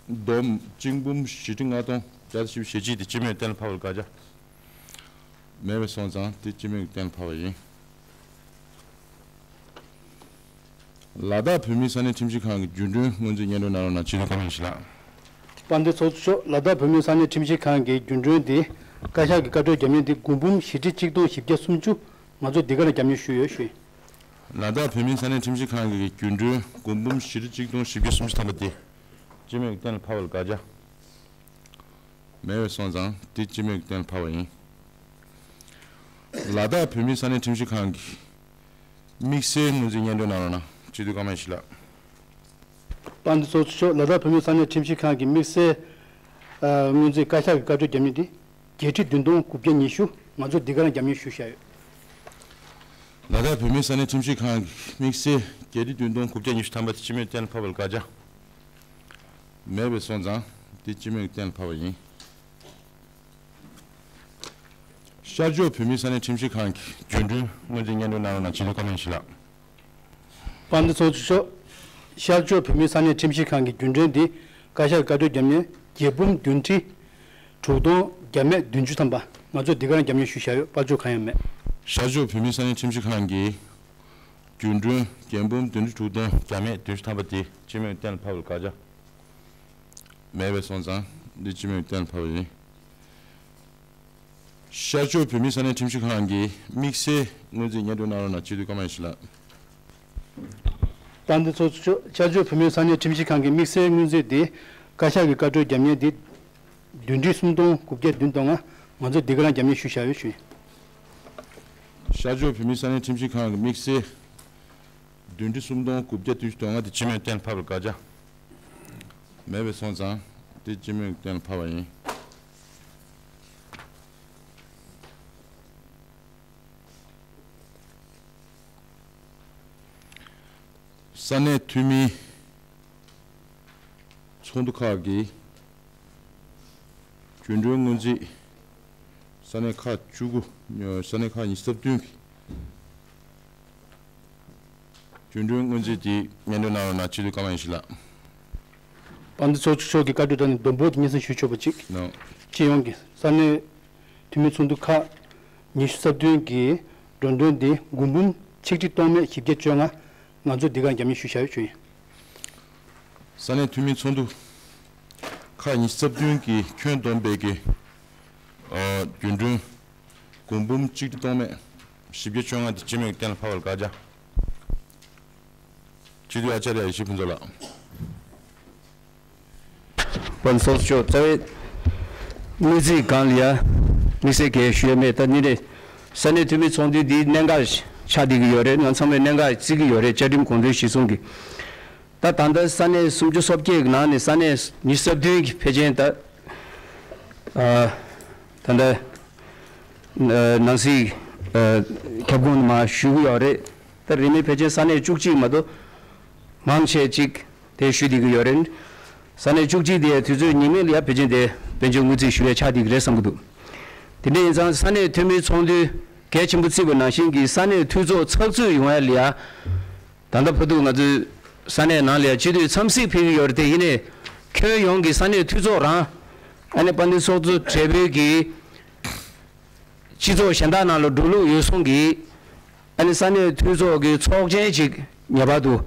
བསྡོམས་གཅིག་འབུམ་བཞི་ཁྲི་ལྔ་སྟོང་བརྒྱ་དང་བཞི་བཅུ་ཞེ་གཅིག་དེ་སྤྱི་མོས་གཏན་ལ་ཕབ་པར་དགག་བྱ་མེད་པ་སོང་ཙང་དེ་སྤྱི་མོས་གཏན་ལ་ཕབ་པ་ཡིན། ལ་དྭགས་བོད་མིའི་ས་གནས་ཁྲིམས་ཞིབ་ཁང་གི་རྒྱུན་གྲོན་སྔོན་རྩིས་སྙན་སྒྲོན་གནང་རོགས་གནང་། སྤྱི་འཐུས་ཀརྨ་ཡེ་ཤེས་ལགས། དཔལ་ལྡན་ཚོགས་གཙོ་མཆོག་ལ་དྭགས་བོད་མིའི་ས་གནས་ཁྲིམས་ཞིབ་ཁང་གི་རྒྱུན་གྲོན་དེ་བཀའ་ཤག་གི་བཀའ་འཁྲོལ་རྒྱབ་མཁན་དེ་དགུ་འབུམ་བཞི་ཁྲི་གཅིག་སྟོང་བཞི་བརྒྱ་སུམ་ཅུ། ང་ཚོས་འདི་ག་རང་རྒྱབ་མཁན་ཞུས་ཡོད་ཞུ་ཡིན། ལ་དྭགས་བོད་མིའི་ས་གནས་ཁྲིམས་ཞིབ་ཁང་གི་རྒྱུན་གྲོན་དགུ་འབུམ་བཞི་ཁྲི་གཅིག་སྟོང་བཞི་བརྒྱ་སུམ་ཅུ་ཐམ་པ་དེ་སྤྱི་མོས་ཀྱིས་གཏན་ལ་ཕབ་པར་དགག་བྱ་མེད་པ་སོང་ཙང་དེ་སྤྱི་མོས་ཀྱིས་གཏན་ལ་ཕབ་པ་ཡིན། ལ་དྭགས་བོད་མིའི་ས་གནས་ཁྲིམས་ཞིབ་ཁང་གི་དམིགས་བསལ་སྔོན་རྩིས་སྙན་སྒྲོན་གནང་རོགས་གནང་། སྤྱི་འཐུས་ཀརྨ་ཡེ་ཤེས་ལགས། དཔལ་ལྡན་ཚོགས་གཙོ་མཆོག་ལ་དྭགས་བོད་མིའི་ས་གནས་ཁྲིམས་ཞིབ་ཁང་གི་དམིགས་བསལ་ཨ་སྔོན་རྩིས་བཀའ་ཤག་གི་བཀའ་འཁྲོལ་རྒྱབ་མཁན་དེ་བརྒྱད་ཁྲི་བདུན་སྟོང་དགུ་བརྒྱ་ཉི་ཤུ། ང་ཚོས་འདི་ག་རང་རྒྱབ་མཁན་ཞུས་བཞག་ཡོད། ལ་དྭགས་བོད་མིའི་ས་གནས་ཁྲིམས་ཞིབ་ཁང་གི་དམིགས་བསལ་བརྒྱད་ཁྲི་བདུན་སྟོང་དགུ་བརྒྱ་ཉི་ཤུ་ཐམ་པ་དེ་སྤྱི་མོས་གཏན་ལ་ཕབ་པར་དགག་བྱ་མེད་པ་སོང་ཙང་དེ་སྤྱི་མོས་གཏན་ལ་ཕབ་པ་ཡིན། ཤར་ཕྱོགས་བོད་མིའི་ས་གནས་ཁྲིམས་ཞིབ་ཁང་གི་རྒྱུན་གྲོན་སྔོན་རྩིས་སྙན་སྒྲོན་གནང་རོགས་གནང་། སྤྱི་འཐུས་ཀརྨ་ཡེ་ཤེས་ལགས། དཔལ་ལྡན་ཚོགས་གཙོ་མཆོག་ཤར་ཕྱོགས་བོད་མིའི་ས་གནས་ཁྲིམས་ཞིབ་ཁང་གི་རྒྱུན་གྲོན་འདི་བཀའ་ཤག་བཀའ་འཁྲོལ་རྒྱབ་མཁན་བརྒྱད་འབུམ་བདུན་ཁྲི་དྲུག་སྟོང་བརྒྱ་མེད་བདུན་ཅུ་ཐམ་པ། ང་ཚོས་འདི་ག་རང་རྒྱབ་མཁན་ཞུས་བཞག་ཡོད། དཔལ་འབྱོར་གང་ཡང་མེད། ཤར་ཕྱོགས་བོད་མིའི་ས་གནས་ཁྲིམས་ཞིབ་ཁང་གི་རྒྱུན་གྲོན་བརྒྱད་འབུམ་བདུན་ཁྲི་དྲུག་སྟོང་བརྒྱ་མེད་བདུན་ཅུ་ཐམ་པ་དེ་སྤྱི་མོས་གཏན་ལ་ཕབ་པར་དགག་བྱ་མེད་པ་སོང་ཙང་འདི་སྤྱི་མོས་གཏན་ལ་ཕབ་པ་ཡིན། ཤར་ཕྱོགས་བོད་མིའི་ས་གནས་ཁྲིམས་ཞིབ་ཁང་གི་དམིགས་བསལ་སྔོན་རྩིས་སྙན་སྒྲོན་གནང་རོགས་གནང་། སྤྱི་འཐུས་ཀརྨ་ཡེ་ཤེས་ལགས། དཔལ་ལྡན་ཚོགས་གཙོ་མཆོག་ཤར་ཕྱོགས་བོད་མིའི་ས་གནས་ཁྲིམས་ཞིབ་ཁང་གི་དམིགས་བསལ་སྔོན་རྩིས་འདི་བཀའ་ཤག་གི་བཀའ་འཁྲོལ་རྒྱབ་གཉེར་འདི་བདུན་ཁྲི་སུམ་སྟོང་དགུ་བརྒྱ་བདུན་ཅུ་དོན་ལྔ་ང་ཚོས་འདི་ག་རང་རྒྱབ་གཉེར་ཞུས་བཞག་ཡོད་ཞུ། ཤར་ཕྱོགས་བོད་མིའི་ས་གནས་ཁྲིམས་ཞིབ་ཁང་གི་དམིགས་བསལ་བདུན་ཁྲི་སུམ་སྟོང་དགུ་བརྒྱ་བདུན་ཅུ་དོན་ལྔ་དེ་སྤྱི་མོས་གཏན་ལ་ཕབ་པར་བཀའ་རྒྱ། མེད་པ་སོང་ཙང་དེ་སྤྱི་མོས་གཏན་ལ་ཕབ་པ་ཡིན། ས་གནས་འཐུས་མིའི་ཚོགས་འདུ་ཁག་གི་རྒྱུན་གྲོན་སྔོན་རྩིས། ས་གནས་ཁག་བཅུ་དགུ། ས་གནས་ཁག་ཉི་ཤུ་རྩ་བདུན་གྱི་རྒྱུན་གྲོན་སྔོན་རྩིས་དེ་སྙན་སྒྲོན་གནང་རོགས་གནང་། སྤྱི་འཐུས་ཀརྨ་ཡེ་ཤེས་ལགས། དཔལ་ལྡན་ཚོགས་གཙོ་མཆོག་གི་བཀའ་འཁྲོལ་དང་ནི་བསྡོམས་འབོར་དེ་སྙན་སེང་ཞུ་ཆོག་པ་ཅིག་ནོ། སྤྱི་ཡོངས་ཀྱི་ས་གནས་འཐུས་མི་ཚོགས་འདུ་ཁག་ཉི་ཤུ་རྩ་བདུན་གྱི་རྒྱུན་གྲོན་དེ་དགུ་འབུམ་ཆིག་ཁྲི་སྟོང་མེད་བཞི་བརྒྱ་བཅོ་ལྔ་ང་ཚོ་འདི་ག་རྒྱབ་གཉེར་ཞུས་བཞག་ཡོད་ཞུ་ཡིན། ས་གནས་འཐུས་མི་ཚོགས་འདུ་ཁག་ཉི་ཤུ་རྩ་བདུན་གྱི་ཁྱོན་བསྡོམས་པའི་གི་ཨ་རྒྱུན་གྲོན་དགུ་འབུམ་གཅིག་ཁྲི་སྟོང་མེད་བཞི་བརྒྱ་བཅོ་ལྔ་དེ་སྤྱི་མོས་གཏན་ལ་ཕབ་པར་བཀའ་རྒྱ། སྤྱི་འཐུས་ཨ་ཅཱརྱ་ཡེ་ཤེས་ཕུན་ཚོགས་ལགས། དཔལ་ཚོགས་གཙོ་མཆོག་རྩ་བའི་དངུལ་རྩིས་སྒང་ལ་ཡ་དམིགས་བསལ་གལ་ཞུ་ཡ་མེད། ད་ནི་རེད། ས་གནས་འཐུས་མི་ཚོགས་འདུ་འདི་གནད་འགག་ཆགས་བསྡད་ཀྱི་ཡོད་རེད། ང་ཚང་མས་གནད་འགག་བརྩི་གི་ཡོད་རེད། བཅའ་ཁྲིམས་དགོངས་དོན་གཞིར་བཟུང་གི། ད་ད་ལྟ་ས་གནས་སུམ་ཅུ་སོ་བརྒྱད་ཀྱི་ནང་ནས་ས་གནས་ཉི་ཤུ་རྩ་བདུན་གྱི་ཕལ་ཆེར་ད་ཨ་ད་ལྟ་ཨ་ནང་སྲིད་ཨ་ཁྱབ་ཁོངས་ནས་མར་ཞུ་གི་ཡོད་རེད། ད་རིང་མིན་ཕལ་ཆེར་ས་གནས་བཅུ་གཅིག་མ་གཏོགས་མང་ཆེ་གཅིག་དེ་ཞུ་བསྡད་ཀྱི་ཡོད་རེད། ས་གནས་བཅུ་གཅིག་དེ་དུས་ཚོད་ཉེས་མེད་ལ་ཡ་ཕལ་ཆེར་དེ་དཔལ་འབྱོར་དངུལ་རྩིས་ཞུ་ཡ་ཆགས་བསྡད་ཀྱི་རེད་བསམ་གྱི་འདུག་དེ་འདྲ་ཡིན་ཙང་ས་གནས་འཐུས་མིའི་ཚོགས་འདུས་གལ་ཆེན་པོ་བརྩིས་པ་ནང་བཞིན་གྱི་ས་གནས་འཐུས་ཚོགས་ཚགས་ཚུད་ཡོང་ཡ་ལ་ཡ། ད་ལྟ་བར་དུ་ང་ཚོས་ས་གནས་ནང་ལ་ཡ་སྤྱི་འཐུས་འཚམས་གཟིགས་ཕེབས་ཀྱི་ཡོད་རེད་དེ། ཡིན་ནའི་ཁྱོན་ཡོངས་ཀྱི་ས་གནས་འཐུས་ཚོགས་རང་ཨ་ནི་དཔལ་ལྡན་ཚོགས་གཙོ་མཆོག་གི་སྤྱི་ཚོགས་གཞན་དག་ནང་ལ་འགྲོ་ལུགས་ཡོད་གསུང་གིས། ཨ་ནི་ས་གནས་འཐུས་ཚོགས་ཀྱི་ཚོགས་ཆེན་ཅིག་ངེས་པར་དུ་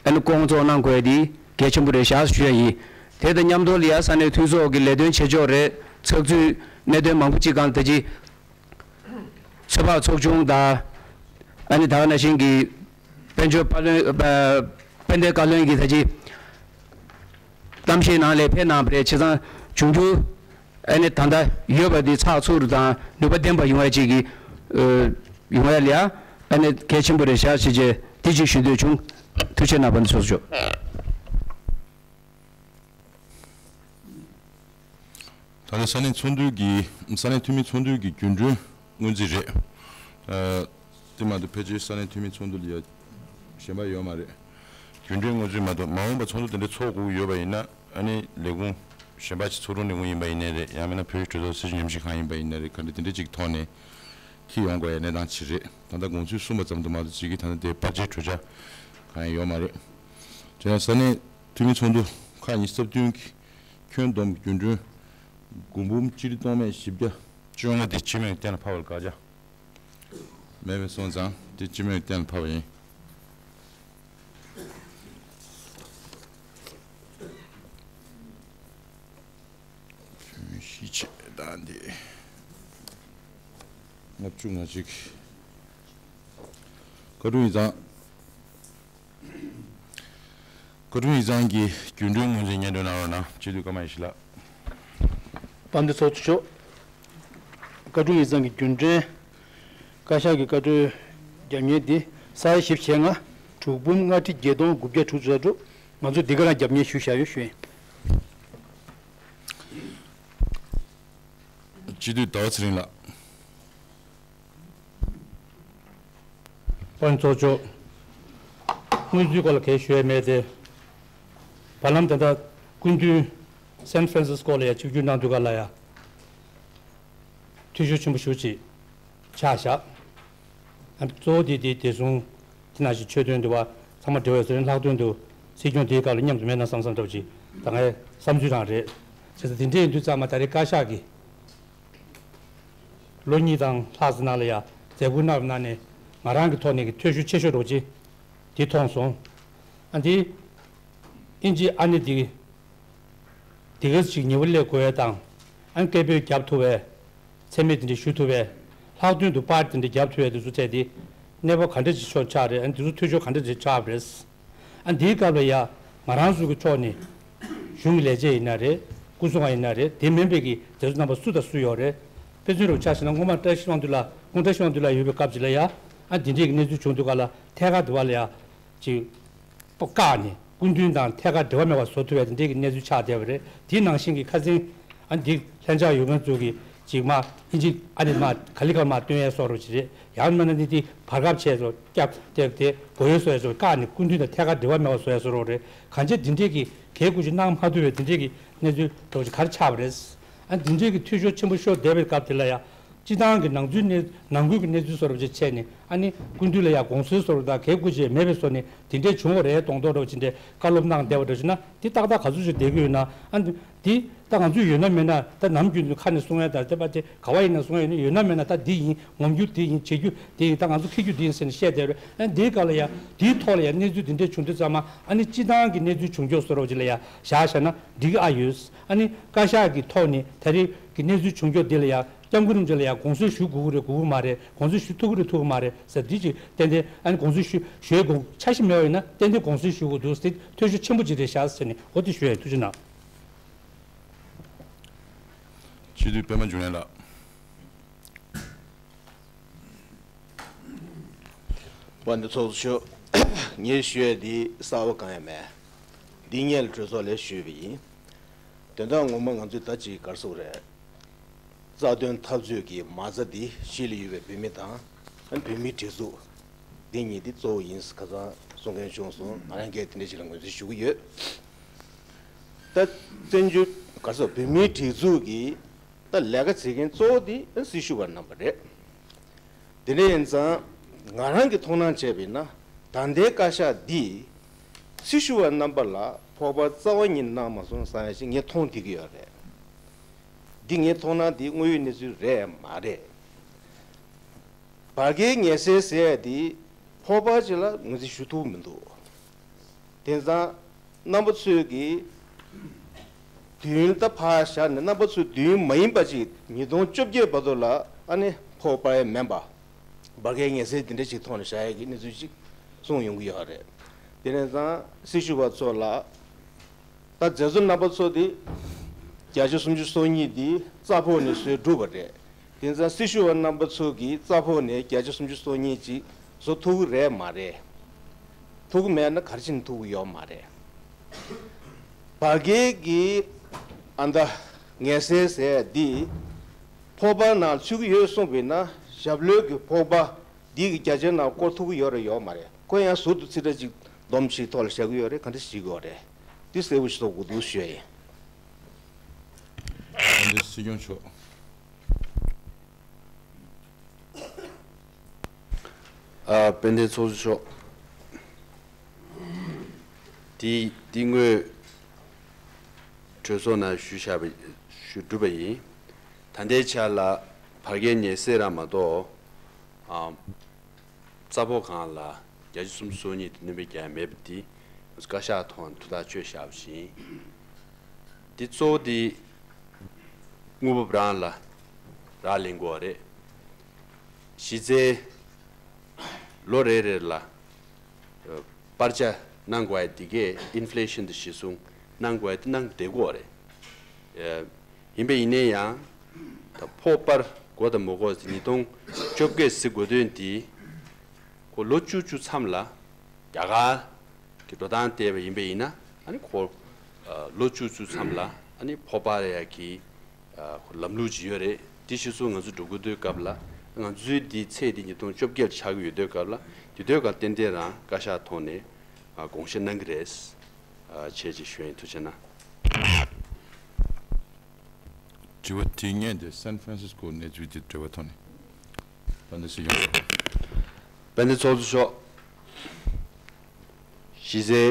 ཨ་ནི་སྐོང་ཚོགས་གནང་དགོས་དེ་གལ་ཆེན་པོ་རེད་ཤག་ཞུ་ཡ་ཡིན། དེ་དང་མཉམ་དུ་ལ་ཡ་ས་གནས་འཐུས་ཚོགས་ཀྱི་ལས་དོན་བྱེད་ཕྱོགས་རེད། ཚགས་ཚུད་གནད་དོན་མང་པོ་ཅིག་གང་ད་ཅི་ཚོད་དཔག་ཚོགས་ཆུང་དང་། ཨ་ནི་ད་ག་ནང་བཞིན་གྱི་དཔལ་འབྱོར་བཀའ་བློན་ཨ་དཔལ་ལྡན་བཀའ་བློན་གྱིས་ད་ཅི་གཏམ་བཤད་ནང་ལ་ཕེབས་གནང་བ་རེད། བྱས་ཙང་འབྱུང་འགྱུར་ཨ་ནི་ད་ལྟ་ཡོད་པ་འདི་ཚགས་ཚུད་དང་ནུས་པ་ལྡན་པ་ཡོང་ཡ་ཅིག་གི་ཨ་ཡོང་ཡ་ལ་ཡ་ཨ་ནི་གལ་ཆེན་པོ་རེད་ཤག་ཅེས་བྱས་དེ་ཅིག་ཞུ་འདོད་བྱུང་། ཐུགས་རྗེ་གནང་། དཔལ་ལྡན་ཚོགས་གཙོ་མཆོག། ད་ལྟ་ས་གནས་ཚོགས་འདུ་གི་ས་གནས་འཐུས་མི་ཚོགས་འདུ་གི་རྒྱུན་གྲོན་སྔོན་རྩིས་རེད། ཨ་དེ་མ་གཏོགས་ཕལ་ཆེར་ས་གནས་འཐུས་མི་ཚོགས་འདུ་ལ་ཡ་གཞན་པ་ཡོད་མ་རེད། རྒྱུན་གྲོན་སྔོན་རྩིས་མ་གཏོགས་མ་འོངས་པ་ཚོགས་འདུ་དེ་འདྲ་ཚོགས་དགོས་ཀྱི་ཡོད་པ་ཡིན་ན་ཨ་ནི་ལས་ཁུངས་གཞན་པ་ཅིག་ཚོགས་དྲུང་ལས་ཁུངས་ཡིན་པ་ཡིན་ནའི་རེད། ཡང་མིན་ན་བོད་རིགས་གྲོས་ཚོགས་སྲིད་བྱུས་ཉམས་ཞིབ་ཁང་ཡིན་པ་ཡིན་ནའི་རེད། ག་འདྲ་དེ་འདྲ་ཅིག་ཐོག་ནས་འཁྱེར་ཡོང་དགོས་ཡ་གནས་སྟངས་ཅིག་རེད། ད་ལྟ་དགོངས་ཚུལ་གསུངས་པ་ཙམ་དུ་མ་གཏོགས་ཅིག་གིས་ད་ལྟ་དེ་བར་ཆད་གྲོས་འཆར་གང་ཡང་ཡོད་མ་རེད། བྱས་ན་ས་གནས་འཐུས་མི་ཚོགས་འདུ་ཁག་ཉི་ཤུ་རྩ་བདུན་གྱི་ཁྱོན་བསྡོམས་རྒྱུན་གྲོན་དགུ་འབུམ་སྤྱི་ལེ་སྟོང་མེད་བཞི་བརྒྱ་བཅོ་ལྔ་དེ་སྤྱི་མོས་གཏན་ལ་ཕབ་པར་བཀའ་རྒྱ། མེད་པ་སོང་ཙང་དེ་སྤྱི་མོས་གཏན་ལ་ཕབ་པ་ཡིན། གཞིས་བྱེས་དང་དེ་ལྔ་བཅུ་ང་གཅིག་བཀའ་དྲུང་ཡིག་ཚང་། བཀའ་དྲུང་ཡིག་ཚང་གི་རྒྱུན་གྲོན་སྔོན་རྩིས་སྙན་སྒྲོན་གནང་རོགས་གནང་། སྤྱི་འཐུས་ཀརྨ་ཡེ་ཤེས་ལགས། དཔལ་ལྡན་ཚོགས་གཙོ་མཆོག། བཀའ་དྲུང་ཡིག་ཚང་གི་རྒྱུན་གྲོན། བཀའ་ཤག་གི་བཀའ་འཁྲོལ་རྒྱབ་གཉེར་འདི་ས་ཡ་བཞི་བཅུ་ཞེ་ལྔ། དྲུག་འབུམ་ལྔ་ཁྲི་བརྒྱད་སྟོང་དགུ་བརྒྱ་དྲུག་ཅུ་རེ་དྲུག་ང་ཚོས་འདི་ག་རང་རྒྱབ་གཉེར་ཞུས་བཞག་ཡོད་ཞུ་ཡིན། སྤྱི་འཐུས་ཟླ་བ་ཚེ་རིང་ལགས། དཔལ་ལྡན་ཚོགས་གཙོ། དངུལ་རྩིས་སྐོར་ལ་གལ་ཞུ་ཡས་མེད་དེ། བར་ལམ་དེ་འདྲ་སྐུ་མདུན་སན་ཧྥ་རན་སིས་ཀོ་ལ་ཡ་ཆིབས་བསྒྱུར་གནང་དུས་ག་ལ་ཡ། འཐུས་ཤོར་ཆེན་པོ་ཞེ་པོ་ཅིག་ཆགས་བཞག་ཨ་གཙོ་བོ་དེ་དེ་བདེ་སྲུང་དེ་ནང་བཞིན་ཆོས་དོན་འདི་བ་ཚང་མ་འབྲེལ་བའི་ཟེར་ལྷག་དོན་དུ་སྲིད་སྐྱོང་དེའི་སྐབས་ལ་མཉམ་དུ་མེད་ན་བསམ་བསམ་འདྲ་པོ་ཅིག་ད་ངའི་བསམ་ཚུལ་རང་རེད། བྱས་ཙང་དེ་འདྲ་ཡིན་དུས་ཙང་མ་ད་རེས་བཀའ་ཤག་གིས། ལོ་གཉིས་དང་ལྷག་ཙམ་ནང་ལ་ཡ་མཛད་ཁུར་གནང་བའི་ནང་ནས་ང་རང་གི་ཐོག་ནས་ཀྱི་ཐོས་ཤུགས་ཆེ་ཤོས་རོགས་ཅི་དེ་མཐོང་སོང་། ཨ་འདི་ཨིན་ཇི་ཨ་ནི་འདི་འདི་ག་ཅིག་ཉེ་བོ་སླེབས་དགོས་ཡ་དང་ཨ་ནི་སྐད་འབོད་རྒྱབ་ཐུབ་པའི་ མཚན་སྨད་དེ་འདྲ་ཞུ་ཐུབ་པས། ལྷག་དོན་དུ་པར་དེ་འདྲ་རྒྱབ་ཐུབ་པའི་དེ་ཚོ་བྱས་ཏེ། གནས་བབ་ག་འདྲ་ཅིག་ཆགས་རེད། ཨ་ནི་དེ་ཚོ་འཐུས་ཤོར་ག་འདྲ་ཅིག་ཆགས་པ་རེད། ཨ་འདིའི་སྐབས་ལ་ཡ། ང་རང་ཚོ་གི་ཕྱོགས་ནས། གཞུང་གི་ལས་བྱེད་ཡིན་ན་རེད། སྐུ་སྲུང་བ་ཡིན་ན་རེད། དེ་མིན་པའི་གི་དེ་ཚོ་རྣམ་པ་སུ་དང་སུ་ཡོད་རེད། དཔེ་མཚོན་རུ་ཆ་བཞག་ན་སྔོན་མ་བཀྲ་ཤིས་དབང་འདུས་ལགས། སྐུ་ངོ་བཀྲ་ཤིས་དབང་འདུས་ལགས་ཡོད་པའི་སྐབས་ཅིག་ལ་ཡ། ཨ་འདི་འདྲའི་གི་གནས་ཚུལ་བྱུང་དུས་སྐབས་ལ་ཐད་ཀར་དུ་བ་ལ་ཡ། ཅིག་བཀག་ནས་སྐུ་མདུན་དང་ཐད་ཀར་འབྲེལ་བ་མེད་པ་བཟོ་ཐུབ་པའི་དེ་འདྲའི་གི་གནས་ཚུལ་ཆགས་བསྡད་པ་རེད། དེའི་ནང་བཞིན་གྱི་ཁ་སང་། ཨ་འདི་ལྷན་ཆགས་ཡོད་མཁན་ཚོ་གི་ཅིག་མ་ཨིན་ཇི་ཨ་ནི་མ་ག་ལི་ག་མ་སྟོན་ཡས་བཟོ་འདྲ་ཅིག་རེད། ཡང་མིན་ན་ནི་དེ་བར་སྐབས་བྱས་སོ་སྐྱབས་དེ་དེ་གོ་ཡོད་བཟོ་ཡས་བཟོ་བཀག་ནས་སྐུ་མདུན་དང་ཐད་ཀར་འབྲེལ་བ་མེད་པ་བཟོ་ཡས་བཟོ་འདྲ་རེད། གང་བྱས་འདི་འདྲའི་གི་གལ་དགོས་ཅིག་གནང་མ་ཐུབ་པའི་དེ་འདྲའི་གི་གནས་ཚུལ་འདྲ་ཅིག་ག་རེ་ཆགས་པ་རེད། ཨ་འདི་འདྲའི་གི་འཐུས་ཤོར་ཆེན་པོ་ཤོར་བསྡད་པའི་སྐབས་དེ་ལ་ཡ། སྤྱི་བཏང་གི་ནང་ཚུལ་གནས་ནང་ཁུལ་གྱི་གནས་ཚུལ་བཟོ་འདྲ་ཅིག་བྱས་ནས། ཨ་ནི་སྐུ་མདུན་ལ་ཡ་དགོངས་སེལ་བཟོ་འདྲ་དང་གལ་དགོས་ཅིག་མེད་པའི་བཟོ་ནས་དེ་འདྲས་བྱུང་བ་རེད་མདོག་མདོག་འདྲ་ཅིག་འདྲས་བཀའ་སློབ་གནང་བསྡད་པ་འདྲ་ཞིག་ན། དེ་ཏག་ཏག་ག་ཚོད་ཅིག་བསྡད་ཀྱི་ཡོད་ན། ཨ་ནི་དེ་ད་ང་ཚོས་ཡོད་ན་མེད་ན། ད་ནམ་རྒྱུན་དུ་ཁ་ནས་གསུང་ཡ་དང་དེ་པ་དེ་ག་བ་ཡིན་ན་གསུང་ཡ་ཡོད་ན། ཡོད་ན་མེད་ན་ད་འདི་ཡིན། ངོམ་རྒྱུ་འདི་ཡིན། བྱེད་རྒྱུ་འདི་ཡིན། ད་ང་ཚོ་འཁྱེར་རྒྱུ་འདི་ཡིན་ཟེར་ནས་བཤད་བསྡད་པ་རེད། ཨ་ནི་དེའི་སྐབས་ལ་ཡ་དེའི་ཐོག་ལ་ཡ་གནས་ཚུལ་དེ་འདྲས་བྱུང་དུས་ཙམ་པ། ཨ་ནི་སྤྱི་བཏང་གི་གནས་ཚུལ་བྱུང་ཕྱོགས་བཟོ་འདྲ་ཅིག་ལ་ཡ་བཞག་བཞག་ན་འགྲིག་གི་ཨ་ཡོད། ཨ་ནི་བཀའ་ཤག་གི་ཐོག་ནས་ད་རེས་ཀྱི་གནས་ཚུལ་བྱུང་ཕྱོགས་འདི་ལ་ཡ། སྐྱབས་མགོན་རིན་པོ་ཆེ་ལ་ཡང་དགོངས་སེལ་ཞུ་དགོས་ཀྱི་རེད། དགོས་ཀྱི་མ་རེད། དགོངས་སེལ་ཞུ་ཐུབ་ཀྱི་རེད། ཐུབ་ཀྱི་མ་རེད་ཟེར། འདི་ཅིག་ཏན་ཏན། ཨ་ནི་དགོངས་སེལ་ཞུ་ཞུ་དགོས་འཆར་གཞི་མེད་པ་ཡིན་ན། ཏན་ཏན་དགོངས་སེལ་ཞུ་དགོས་འདུག་ཟེར། འཐུས་ཤོར་ཆེན་པོ་ཅིག་རེད་ཤག་ཟེར་ནས། འོ་དེ་ཞུ་ཡ་ཡིན། ཐུགས་རྗེ་གནང་། སྤྱི་འཐུས་པད་མ་འབྱུང་གནས་ལགས། དཔལ་ལྡན་ཚོགས་གཙོ་མཆོག་ངས་ཞུ་ཡ་འདི་གསར་པ་གང་ཡང་མེད། འདི་སྔོན་ལ་གྲོས་ཚོགས་ལ་ཞུས་པ་ཡིན། དོན་དག་ངོ་མ་ང་ཚོས་ད་ཅིག་ག་རེ་ཟེར་དགོས་རེད། རྩ་དོན་འཐབ་རྩོད་ཀྱི་མ་རྩ་འདི་གཞིས་ལ་ཡོད་པའི་བོད་མི་དང་། ཨ་ནི་བོད་མིའི་སྒྲིག་འཛུགས་འདི་གཉིས་འདི་གཙོ་བོ་ཡིན། ཁ་སང་གསུང་མཁན་བྱུང་སོང་། ང་རང་གིས་དེ་འདྲ་ཞིག་ལ་ངོས་འཛིན་ཞུ་གི་ཡོད། ད་བཙན་བྱོལ་ག་རེ་ཟེར། བོད་མིའི་སྒྲིག་འཛུགས་ཀྱི་ད་ལས་ཀ་བྱེད་མཁན་གཙོ་བོ་འདི་སྲི་ཞུ་བ་རྣམ་པ་རེད། དེ་འདྲ་ཡིན་ཙང་ང་རང་གི་མཐོང་སྣང་བྱས་པ་ཡིན་ན། ད་ལྟའི་བཀའ་ཤག་འདིས་སྲི་ཞུ་བ་རྣམ་པ་ལ་ཕོགས་པ་རྩ་བ་ཉིད་གནང་མ་སོང་བསམ་ཡ་ཞིག་ངས་མཐོང་བསྡད་ཀྱི་ཡོད་རེད། འདི་ངའི་མཐོང་སྣང་འདི་དངོས་ཡོད་གནས་ཚུལ་རེད་མ་རེད། བར་བརྒལ་ངལ་སེལ་ཟེར་ཡ་འདི་ཕོགས་པ་ཅིག་ལ་ངོས་འཛིན་ཞུ་ཐུབ་མི་འདུག་དེང་སང་རྣམ་པ་ཚོས་ཀྱི་དུས་ཡུན་ད་ཕར་བཞག་ནས། རྣམ་པ་ཚོས་དུས་ཡུན་མ་ཡིན་པ་ཅིག་ཉིས་སྟོང་བཅོ་བརྒྱད་བར་དུ་ལ་ཨ་ནི་ཕོགས་པ་ཡང་མིན་པ། བར་བརྒལ་ངལ་སེལ་འདི་འདྲ་ཞིག་ཐོག་ནས་བཞག་ཡས་ཀྱི་གནས་ཚུལ་ཅིག་གསུངས་ཡོང་གི་ཡོད་རེད། དེ་ནས་ཙང་སྲི་ཞུ་བ་ཚོ་ལ། ད་མཛད་གཙོ་རྣམ་པ་ཚོ་དེ་བརྒྱ་ཆ་སུམ་ཅུ་སོ་གཉིས་དེ་རྩ་ཕོགས་ནས་བཟོས་གྲུབ་པ་རེད། དེ་ཙང་སྲི་ཞུ་བ་རྣམ་པ་ཚོ་གིས་རྩ་ཕོགས་ནས་བརྒྱ་ཆ་སུམ་ཅུ་སོ་གཉིས་ཅིག་བཟོ་ཐུབ་ཀྱི་རེད་མ་རེད། ཐུབ་ཀྱི་མེད་ན་ག་རེ་བྱས་ནས་ཐུབ་ཀྱི་ཡོད་མ་རེད། བར་བརྒལ་གྱི་ཨ་མདའ་ངལ་སེལ་ཟེར་འདི་ཕོགས་པ་ནང་ཚུད་ཀྱི་ཡོད་གསུངས་པ་ཡིན་ན། ཞབས་ལྷོད་ཀྱི་ཕོགས་པ་འདི་གི་བརྒྱ་ཆའི་ནང་བསྐོར་ཐུབ་ཀྱི་ཡོད་རེད་ཡོད་མ་རེད། ཁོ་ཡང་ཟུར་དུ་ཚིག་ཕྲད་ཅིག་སྡོམ་ཞིག་ཐོག་ལ་བཞག་གི་ཡོད་རེད། ག་འདྲ་ཞིག་བྱེད་ཀྱི་ཡོད་རེད། འདི་གསལ་པོ་ཞིག་ཐོབ་དགོས་འདུག་ཞུ་ཡ་ཡིན། དཔལ་ལྡན་སྲིད་སྐྱོང་མཆོག་ཨ། དཔལ་ལྡན་ཚོགས་གཙོ་མཆོག་དེ་དེ་སྔོན་གྲོས་ཚོགས་ནང་ཞུས་བཞག་པ། ཞུས་གྲུབ་པ་ཡིན། ད་ལྟའི་ཆར་ལ་བར་བརྒལ་ངལ་སེལ་རང་མ་གཏོགས། ཨ། རྩ་ཕོགས་སྒང་ལ་བརྒྱ་ཆ་སུམ་ཅུ་སོ་གཉིས་དེ་སྣོན་པ་རྒྱག་མེད་པ་འདི་ང་ཚོ་བཀའ་ཤག་ཐོག་ནས་ཐུགས་ཐག་གཅོད་བཞག་པ་ཞིག་ཡིན། འདི་གཙོ་བོ་འདི་དངུལ་འབབ་རང་ལ་རག་ལས་དགོས་པ་རེད། གཞི་རྩའི་ལོ་རེ་རེ་ལ་ཨ་སྤར་ཆ་གནང་དགོས་ཡ་འདི་གས། ཨིན་ཕི་ལེ་ཤན་དང་གཞིར་བཟུང་གནང་དགོས་ཡ་འདི་གནང་བསྡད་ཀྱི་ཡོད་རེད། ཨ་ཡིན་པ་ཡིན་ན་ཡང་ད་ཕོགས་སྤར་དགོས་དང་མ་དགོས་དེ་ཉིས་སྟོང་བཅོ་བརྒྱད་ཟེར་དགོས་དོན་འདི་ཁོ་ལོ་བཅུ་བཅུ་མཚམས་ལ་རྒྱ་གར་གྱི་འགྲོ་སྟངས་བལྟས་པ་ཡིན་པ་ཡིན་ན། ཨ་ནི་ཁོ་ཨ་ལོ་བཅུ་བཅུ་མཚམས་ལ་ཨ་ནི་ཕོགས་སྤར་ཡ་གི་ཨ་ཁོ་ལམ་ལུགས་ཅིག་ཡོད་རེད། དེ་གཞིར་བཟུང་ང་ཚོ་འགྲོ་དགོས་དུས་སྐབས་ལ། ང་ཚོའི་འདི་ཚེས་འདི་ཉིས་སྟོང་བཅོ་བརྒྱད་ཆགས་ཀྱི་ཡོད་དུས་སྐབས་ལ། དེ་དུས་སྐབས་ཏན་ཏན་རང་བཀའ་ཤག་ཐོག་ནས་ཨ་དགོངས་བཞེས་གནང་གི་རེད། ཨ་བྱས་ཅིག་ཞུ་ཡིན། ཐུགས་རྗེ་གནང་། དྲི་བ་དེ་སྔོན་དེ་སན་ཧྥ་རན་སིས་ཀོ་གནས་ཚུལ་དེ་འབྲེལ་བ་ཐོག་ནས། དཔལ་ལྡན་སྲིད་སྐྱོང་མཆོག་དཔལ་ལྡན་ཚོགས་གཙོ་མཆོག་གཞི་རྩའི་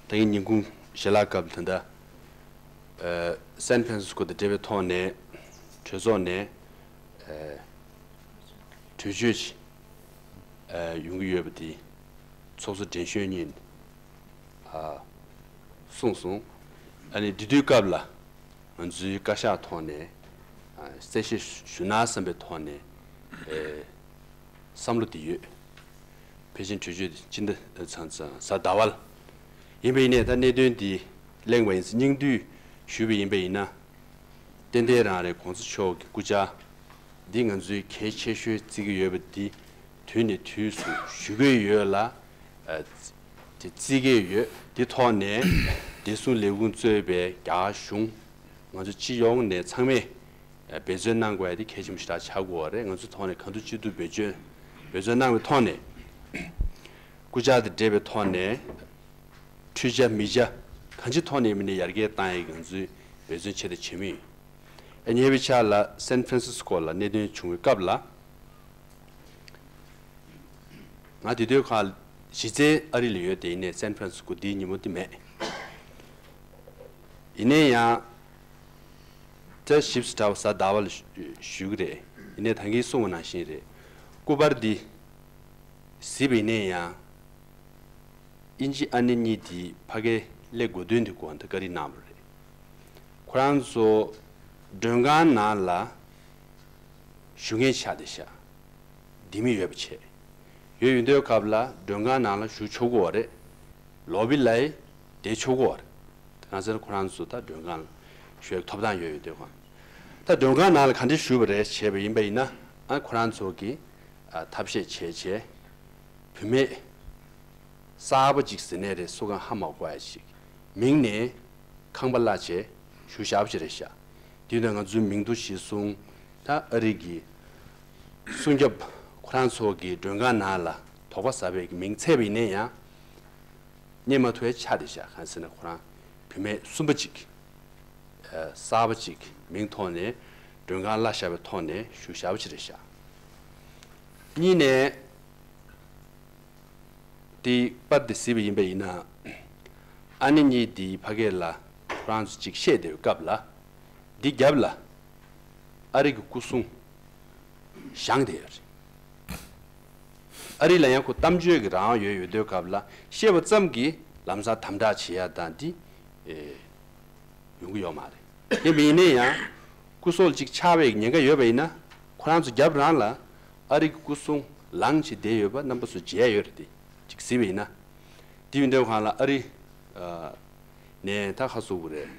ད་གིན་ཉིན་གུང་ཞལ་ལག་སྐབས་ད་ལྟ་ཨ་སན་ཧྥ་རན་སིས་ཀོ་དང་འབྲེལ་བའི་ཐོག་ནས་གྲོས་ཚོགས་ནས་ཨ་གྲོས་ཆོད་ཅིག་ཨ་ཡོང་གི་ཡོད་པ་དེ་ཚོགས་གཙོ་དྲན་གཞོན་གཉིས་ཨ་གསུངས་སོང་། ཨ་ནི་འདི་དུས་སྐབས་ལ་ང་ཚོའི་བཀའ་ཤག་ཐོག་ནས་ གསལ་བཤད་ཞུ་ན་བསམ་པའི་ཐོག་ནས་བསམ་བློ་དེ་ཡོད། ཕལ་ཆེར་གྲོས་ཆོད་དེ་སྤྱི་ཟླ་ཚང་ཚང་གཟའ་ཟླ་བ་ལ་ཡིན་པ་ཡིན་ནའི་ད་གནད་དོན་འདི་གླེང་བ་ཡིན་ཙང་སྙིང་བསྡུས་ཞུས་པ་ཡིན་པ་ཡིན་ན། ཏན་ཏན་རང་རེད། གོང་ས་མཆོག་གི་སྐུ་བཅར་འདི་ང་ཚོས་གལ་ཆེ་ཤོས་བརྩི་གི་ཡོད་པ་འདི་དུས་ནས་དུས་སུ་ཞུ་གི་ཡོད་ལ། དེ་བརྩི་གི་ཡོད། དེ་ཐོག་ནས་བདེ་སྲུང་ལས་ཁུངས་གཙོས་པའི་རྒྱ་གར་གཞུང་ང་ཚོ་སྤྱི་ཡོངས་ནས་ཚང་མས་འབད་བརྩོན་གནང་དགོས་ཡ་དེ་གལ་ཆེན་པོ་ཞེ་དྲག་ཆགས་ཀྱི་ཡོད་རེད། ང་ཚོ་ཐོག་ནས་གང་ཐུབ་ཅི་ཐུབ་འབད་བརྩོན་འབད་བརྩོན་གནང་བའི་ཐོག་ནས་སྐུ་བཅར་དང་འབྲེལ་བའི་ཐོག་ནས་འཕྲུལ་ཆས་མི་ཆ་གང་ཅིའི་ཐོག་ནས་མིན་ནས་ཡར་རྒྱས་བཏང་ཡ་ང་ཚོས་འབད་བརྩོན་ཆེ་དྲགས་བྱེད་མུས་ཡིན། ཉེ་བའི་ཆར་ལ་སན་ཧྥ་རན་སིས་ཀོ་ལ་གནད་དོན་བྱུང་བའི་སྐབས་ལ། ང་དེ་དུས་ཁ་གཞི་རྩའི་ཨ་རི་ལ་ཡོད་དེ་ཡིན་ནའི་སན་ཧྥ་རན་སི་ཀོ་དེའི་ཉིན་མོ་དེ་མེད། ཡིན་ནའི་ཡང་། ད་ཞིབ་ཏུ་དྲ་བ་གཟའ་ཟླ་བ་ལ་ཞུ་ཞུ་གི་རེད། ཡིན་ནའི་ད་གིན་གསུངས་པ་ནང་བཞིན་རེད། སྐུ་པར་འདི་གཟིགས་པ་ཡིན་ནའི་ཡང་། དབྱིན་ཇི་ཨ་ནེ་གཉིས་དེ་ཕ་གིར་སླེབས་དགོས་དོན་དེ་སྐོར་ད་བཀའ་འདྲི་གནང་བ་རེད། ཁོ་རང་ཚོ་མགྲོན་ཁང་ནང་ལ་བཞུགས་མཁན་ཆགས་བསྡད་ཤག་འདི་མི་ཡོད་པ་བྱས། ཡོད་ཡོད་དུས་སྐབས་ལ་མགྲོན་ཁང་ནང་ལ་བཞུགས་ཆོག་གི་ཡོད་རེད། ལོ་བི་ལ་བསྡད་ཆོག་གི་ཡོད་རེད། གང་ཟེར་ན་ཁོ་རང་ཚོ་ད་མགྲོན་ཁང་ལ་བཞུགས་ཐོབ་ཐང་ཡོད་ཡོད་དུས་སྒང་། ད་མགྲོན་ཁང་ནང་ལ་ག་འདྲ་བཞུགས་པ་རེད་བྱས་པ་ཡིན་པ་ཡིན་ན། ཨ་ཁོ་རང་ཚོ་གིས་ཨ་ཐབས་ཤེས་བྱས་བྱས། བུད་མེད་གསར་པ་ཅིག་ཟེར་ནའི་རེད། སུ་གང་ཧ་མ་གོ་ཡ་ཅིག་མིང་ནས་ཁང་པ་གླ་བྱས་བཞུགས་བཞག་པ་ཅིག་རེད་ཤག་དེ་ཡིན་དུས་ང་ཚོའི་མིང་ཐོ་གཞིར་བཟུང་ད་ཨ་རི་གི་སྲུང་སྐྱོབ་ཁོ་རང་ཚོ་གི་མགྲོན་ཁང་ནང་ལ་དོགས་པ་ཟ་བའི་གི་མིང་བཙལ་བ་ཡིན་ན་ཡང་རྙེད་མ་ཐུབ་ཡ་ཆགས་བསྡད་ཤག་གང་ཟེར་ན་ཁོ་རང་བུད་མེད་གསུམ་པ་ཅིག་གསར་པ་ཅིག་མིང་ཐོག་ནས་མགྲོན་ཁང་གླ་བཞག་པའི་ཐོག་ནས་བཞུགས་བཞག་པ་ཅིག་རེད་ཤག་གཉིས་ནས། དེའི་པར་དེ་གཟིགས་པ་ཡིན་པ་ཡིན་ན། ཨ་ནེ་གཉིས་དེའི་ཕ་གི་ལ་ཁོ་རང་ཚོ་གཅིག་བཤད་བསྡད་པའི་སྐབས་ལ། འདི་རྒྱབ་ལ་ཨ་རི་གི་སྐུ་སྲུང་བཞེངས་བསྡད་ཡོད་རེད། ཨ་རི་ལ་ཡང་ཁོ་གཏམ་བརྗོད་ཀྱི་རང་དབང་ཡོད་ཡོད་དུས་སྐབས་ལ་བཤད་པ་ཙམ་གྱིས་ལམ་སང་དམ་དྲག་བྱེད་ཡ་དང་འདི། ཨེ། ཡོང་གི་ཡོད་མ་རེད། དེ་མིན་ནས་ཡང་སྐུ་སྲོག་ཅིག་ཆགས་པའི་ཉེན་ཁ་ཡོད་པ་ཡིན་ན། ཁོ་རང་ཚོ་རྒྱབ་རང་ལ་ཨ་རི་གི་སྐུ་སྲུང་ལངས་བྱས་བསྡད་ཡོད་པ་རྣམ་པ་ཚོ་མཇལ་ཡོད་རེད་དེ། ཅིག་གཟིགས་པ་ཡིན་ན། དེ་ཡིན་དུས་སྒང་ལ་ཨ་རི་ནས་ད་ཁ་གསོ་གི་རེད།